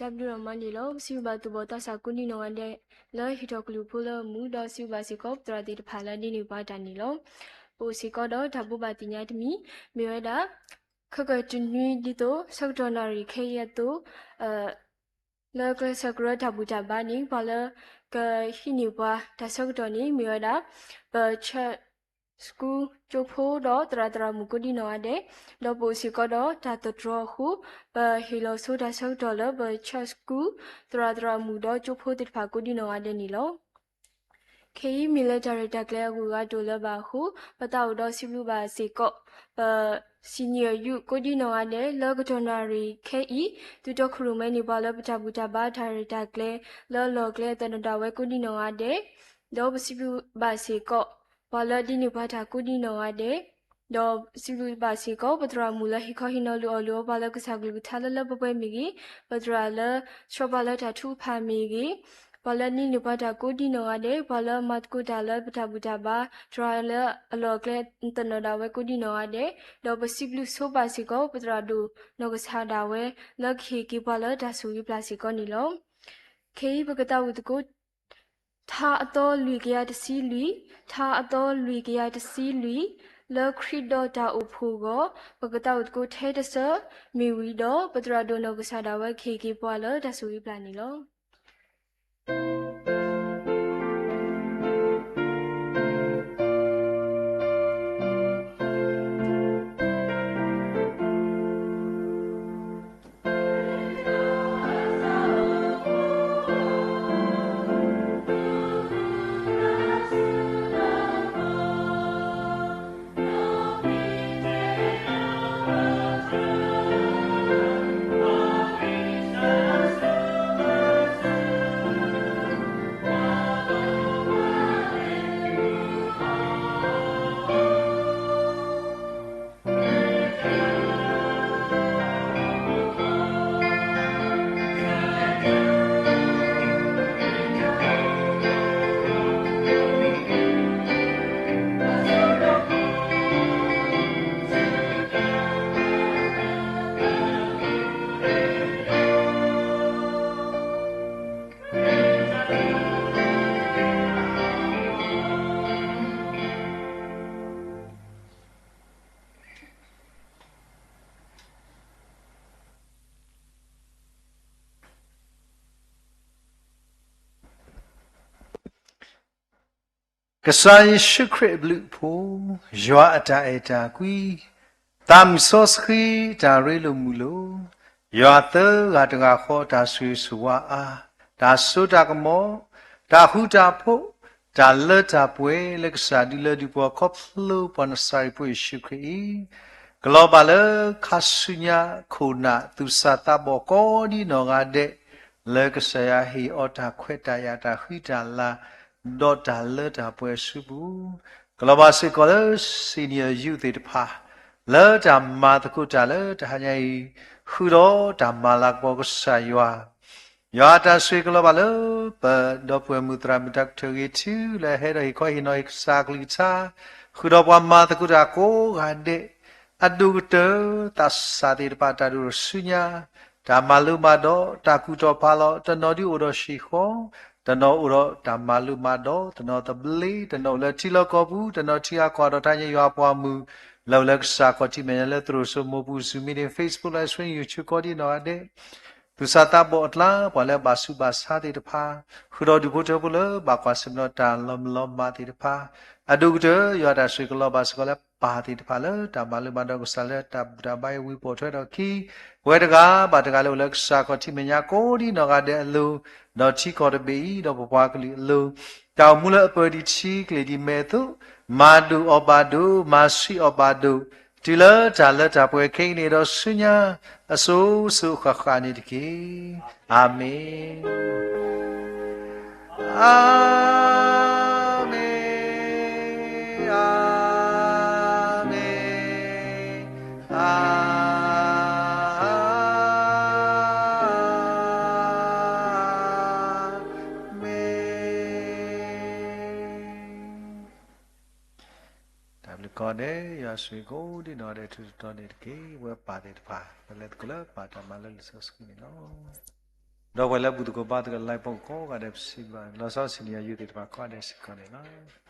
တၢ်ဘျုးဒိၣ်မးန့ၣ်လီၤ. ပစံးဘျုးဘၣ်သူၣ်ဘီၣ်သးစၢ်ကိးဒံနီၢ်ဂၤဒဲး လၢဟ့ၣ်ထီၣ်ကလုၢ်ဖိလၢအမူ, ဒီးစံးဘျုးဘၣ်စ့ၢ်ကီးပသရၣ်သ့ၣ်တဖၣ်လၢဒ်န့ၣ်ပှၤတၢ်န့ၣ်လီၤ. ပအိၣ်စ့ၢ်ကီးဒီးတၢ်ဘိးဘၣ်သ့ၣ်ညါတမံၤ မ့ၢ်ဝဲဒၣ် ခဲကိာ်တနွံဒ်သိး ဆၢကတီၢ်နၣ်ရံၣ်ခဲအံၤအသိး လၢကျဲးစၢးကရၢတၢ်ဘူၣ်တၢ်ဘါန့ၣ် ပှၤလၢကဟံးန့ၢ်ပှၤတၢ်ဆၢကတီၢ်န့ၣ် မ့ၢ်ဝဲဒၣ် ပ church school ကၠိဖိဒီးသရၣ်သရၣ်မုၣ်ကိးဒံနီၢ်ဂၤဒဲး, ဒီးပအိၣ်စ့ၢ်ကီးဒီးတၢ်သတြီၤအဃိ ပဟ့ၣ်လီၤဆိတၢ်ဆၢကတီၢ်လၢပ church school သရၣ်သရၣ်မုၣ်ဒီးကၠိဖိသ့ၣ်တဖၣ်ကိးဒံနီၢ်ဂၤဒဲးန့ၣ်လီၤ. ခဲအံၤမ့ၢ်လၢတၢ်ရဲၣ်တၢ်ကျဲၤအဂုၤအဂၤတအိၣ်လၢၤဘၣ်အဃိ ပသးအိၣ်ဒီးစံးဘျုးဘၣ်စ့ၢ်ကီး ပ senior youth ကိးဒံနီၢ်ဂၤဒဲး လၢကတီၢ်နၣ်ရံၣ်ခဲအံၤ သုးတီခိၣ်ရိၣ်မဲန့ၢ်ပှၤလၢပတၢ်ဘူၣ်တၢ်ဘါတၢ်ရဲၣ်တၢ်ကျဲၤ လၢအလီၢ်အကျဲသနီၣ်ဒၣ်ဝဲကိးဒံနီၢ်ဂၤဒဲး, ဒီးပစံးဘျုးဘၣ်စ့ၢ်ကီး ပှၤလၢဒ်န့ၣ်ပှၤတၢ်ကိးဒံနီၢ်ဂၤဒဲး, ဒီးစံးဘျုးဘၣ်စ့ၢ်ကီး ပသရၣ်မုၣ်လၢဟ့ၣ်ခီဟ့ၣ်နီၤလုၢ်အီၣ်လုၢ်အီပှၤလၢကစၢ်ကလုၢ်ကထါလၢလၢပှဲၤပှဲၤမ့ၢ်ဂ့ၤ, ပသရၣ်လၢ ဆှၢပှၤလၢတၢ်ထုကဖၣ်မ့ၢ်ဂ့ၤ, ပှၤလၢဒ်န့ၣ်ပှၤတၢ်ကိးဒံနီၢ်ဂၤဒဲး, ပှၤလၢမၤသကိးတၢ်လၢပတၢ်ဘူၣ်တၢ်ဘါ သရၣ်လၢအလီၢ်အကျဲသနီၣ်ဒၣ်ဝဲကိးဒံနီၢ်ဂၤဒဲး, ဒီးပစံးဘျုးဆိဘၣ်စ့ၢ်ကီး ပသရၣ်ဒိၣ်နီၢ်ကစၢ်ဒၣ်ဝဲ လၢကဟ့ၣ်က့ၤပှၤလၢတၢ်ဆိၣ်ဂ့ၤပျၢ်စ့ၢ်ကီးန့ၣ်လီၤ. ခဲအံၤပကသးဝံၣ်သကိး ထါအသီလွံၢ်ကယၤတဆံလွံၢ်, ထါအသီလွံၢ်ကယၤတဆံလွံၢ်, လၢခရံာ်ဒီးတၢ်အိၣ်ဖှိၣ်အဂီၢ်, ပကသးဝံၣ်သကိးထဲတဆၢ, မ့ၢ်ဝံၤဒီး ပသရၣ်ဒိၣ်နီၢ်ကစၢ်ဒၣ်ဝဲကဟ့ၣ်က့ၤပှၤလၢတၢ်ဆိၣ်ဂ့ၤပျၢ်န့ၣ်လီၤ. ကစၢ်ယ့ၣ်ၡူးခရံာ်အဘျုးအဖှိၣ်, ယွၤအတၢ်အဲၣ်တၢ်ကွံ, သးမုၢ်စီဆှံတၢ်ရ့လိာ်မုာ်လိာ်, ယွၤသၢဂၤတဂၤဃီတၢ်ဆိၣ်ဂ့ၤဆိၣ်ဝါအါ, တၢ်စိတၢ်ကမီၤ, တၢ်ဃူတၢ်ဖိး, တၢ်လၢတၢ်ပှဲၤလၢကစၢ်ဒုးလၢဒုးပှၤခီဖျိပှၤနစၤရ့းဖိယ့ၣ်ၡူးခရံာ်အံၤ, ကလီၤဘၣ်လၢခါဆူညါခိၣ်နၢ်သူၣ်စၢ်သးဘီၣ်ကိးဒံနီၢ်ဂၤဒဲး လၢကစၢ်ယွၤဟ့ၣ်အီၤတၢ်ခွဲးတၢ်ယာ်တၢ်ဃံတၢ်လၤ ဒီးတၢ်လၢတၢ်ပှဲၤအစုပူၤ, ကလီၤဘၣ်စ့ၢ်ကီးလၢ senior youth သ့ၣ်တဖၣ် လၢတၢ်မၤသကိးတၢ်လၢတဟါညါအံၤ ဃုာ်ဒီးတၢ်မၤလၤကပီၤကစၢ်ယွၤ ယွၤအတၢ်ဆိၣ်ဂ့ၤကလီၤဘၣ်လၢ ပဒီပုၢ်ဝဲၢ်မုၣ်သရၣ်မုၣ်တၢ်ကထၢၣ်ဂ့ၤထူလၢဟဲဒီးဟ့ၣ်ခီဟ့ၣ်နီၤဟ့ၣ်ကစၢ်ကလုၢ်ကထါ, ဃုာ်ဒီးပှၤမၤသကိးတၢ်ကိးဂၤဒဲး, အဒိၣ်ကတၢၢ် သးစၢ်သ့ၣ်တဖၣ်တၢ်ဒိၣ်ထီၣ်ဆူညါ, တၢ်မၤလိမၤဒိး, တၢ်ကူၣ်ထီၣ်ဖးလီၤ, တနီၤဒုးအိၣ်ဒီးဟံၣ်ဃီ, တနီၤအိၣ်ဒီးတၢ်မၤလိမၤဒိး, တနီၤသဘျ့, တနီၤအိၣ်လၢထံလီၢ်ကီၢ်ပူၤ, တနီၤထံဂၤကီၢ်ဒီးတၢ်ညါယွၤအပှၤမုၣ်, လၢအိၣ်လၢကစၢ်ခီၣ်ထံးမဲာ်ညါလၢသရိာ်စိမိၤပူၤ Zoom meeting, Facebook Live Stream, YouTube ကိးဒံနီၢ်ဂၤဒဲး သူၣ်စၢ်သးဘီၣ်အကျါ ပှၤလၢဘၣ်ဆူးဘၣ်ဆါသ့ၣ်တဖၣ်, ဃုာ်ဒီးဒူၣ်ဖိထၢဖိလၢဘၣ်ကွၢ်ဆၢၣ်မဲာ်ဒီးတၢ်လီၤမုၢ်လီၤမၢ်သ့ၣ်တဖၣ်, အဒိၣ်ကတၢၢ် ယွၤတၢ်ဆိၣ်ဂ့ၤကလီၤဘၣ်စ့ၢ်ကီးလၢပၢ်သ့ၣ်တဖၣ်လၢ တၢ်မၤလိမၤဒိးကစၢ်လၢတၢ်ဘူၣ်တၢ်ဘါအံၤဝံၤပိာ်ထွဲထီၣ်အခံ, ပဝဲတဂၤဘၣ်တဂၤလၢအိၣ်လၢကစၢ်ခီၣ်ထံးမဲာ်ညါကိးဒံနီၢ်ဂၤဒဲးအလိၤ, ဒီးထံကီၢ်တဘ့ၣ်အံၤ ဒီးပပှၤကလုာ်အလိၤ, တၢ်အိၣ်မူလၢအပၢၤဒံးထံကျ့ၤဒံးမဲာ်အသိး, မၤဒိၣ်အီၤဘၣ်ဒိၣ်, မၤဆှံအီၤဘၣ်ဒိၣ်, တုၤလၢတၢ်လၢတၢ်ပှဲၤခဲအံၤန့ၣ်ဒီးဆူညါ အစိၤစိၤဃၣ်ဃၣ်န့ၣ်တက့ၢ်. အၤမ့ၣ်, အၤမ့ၣ်, အၤမ့ၣ်, အၤမ့ၣ်. တၢ်ဘျုးကိးဂၤဒဲး, ယွၤဆိၣ်ဂ့ၤကိးဒံနီၢ်ဂၤဒဲး ထူးထူးတီၤတီၤန့ၣ်တက့ၢ်. ဝဲပၢ်သ့ၣ်တဖၣ် ပလဲၤသကိးလၢပၢ်တၢ်မၤလၢလံာ်စီဆှံန့ၣ်လီၤ. ဒီးပှၤလၢအဘူၣ်သကိးဘါသကိးလၢ ပှၤကိးဂၤဒဲး ပစံးဘျုး လီၤဆီဒၣ်တၢ် စံၣ်ညီၣ်ယုၢ်သ့ၣ်တဖၣ်ကိးဂၤဒဲးစ့ၢ်ကီးန့ၣ်လီၤ.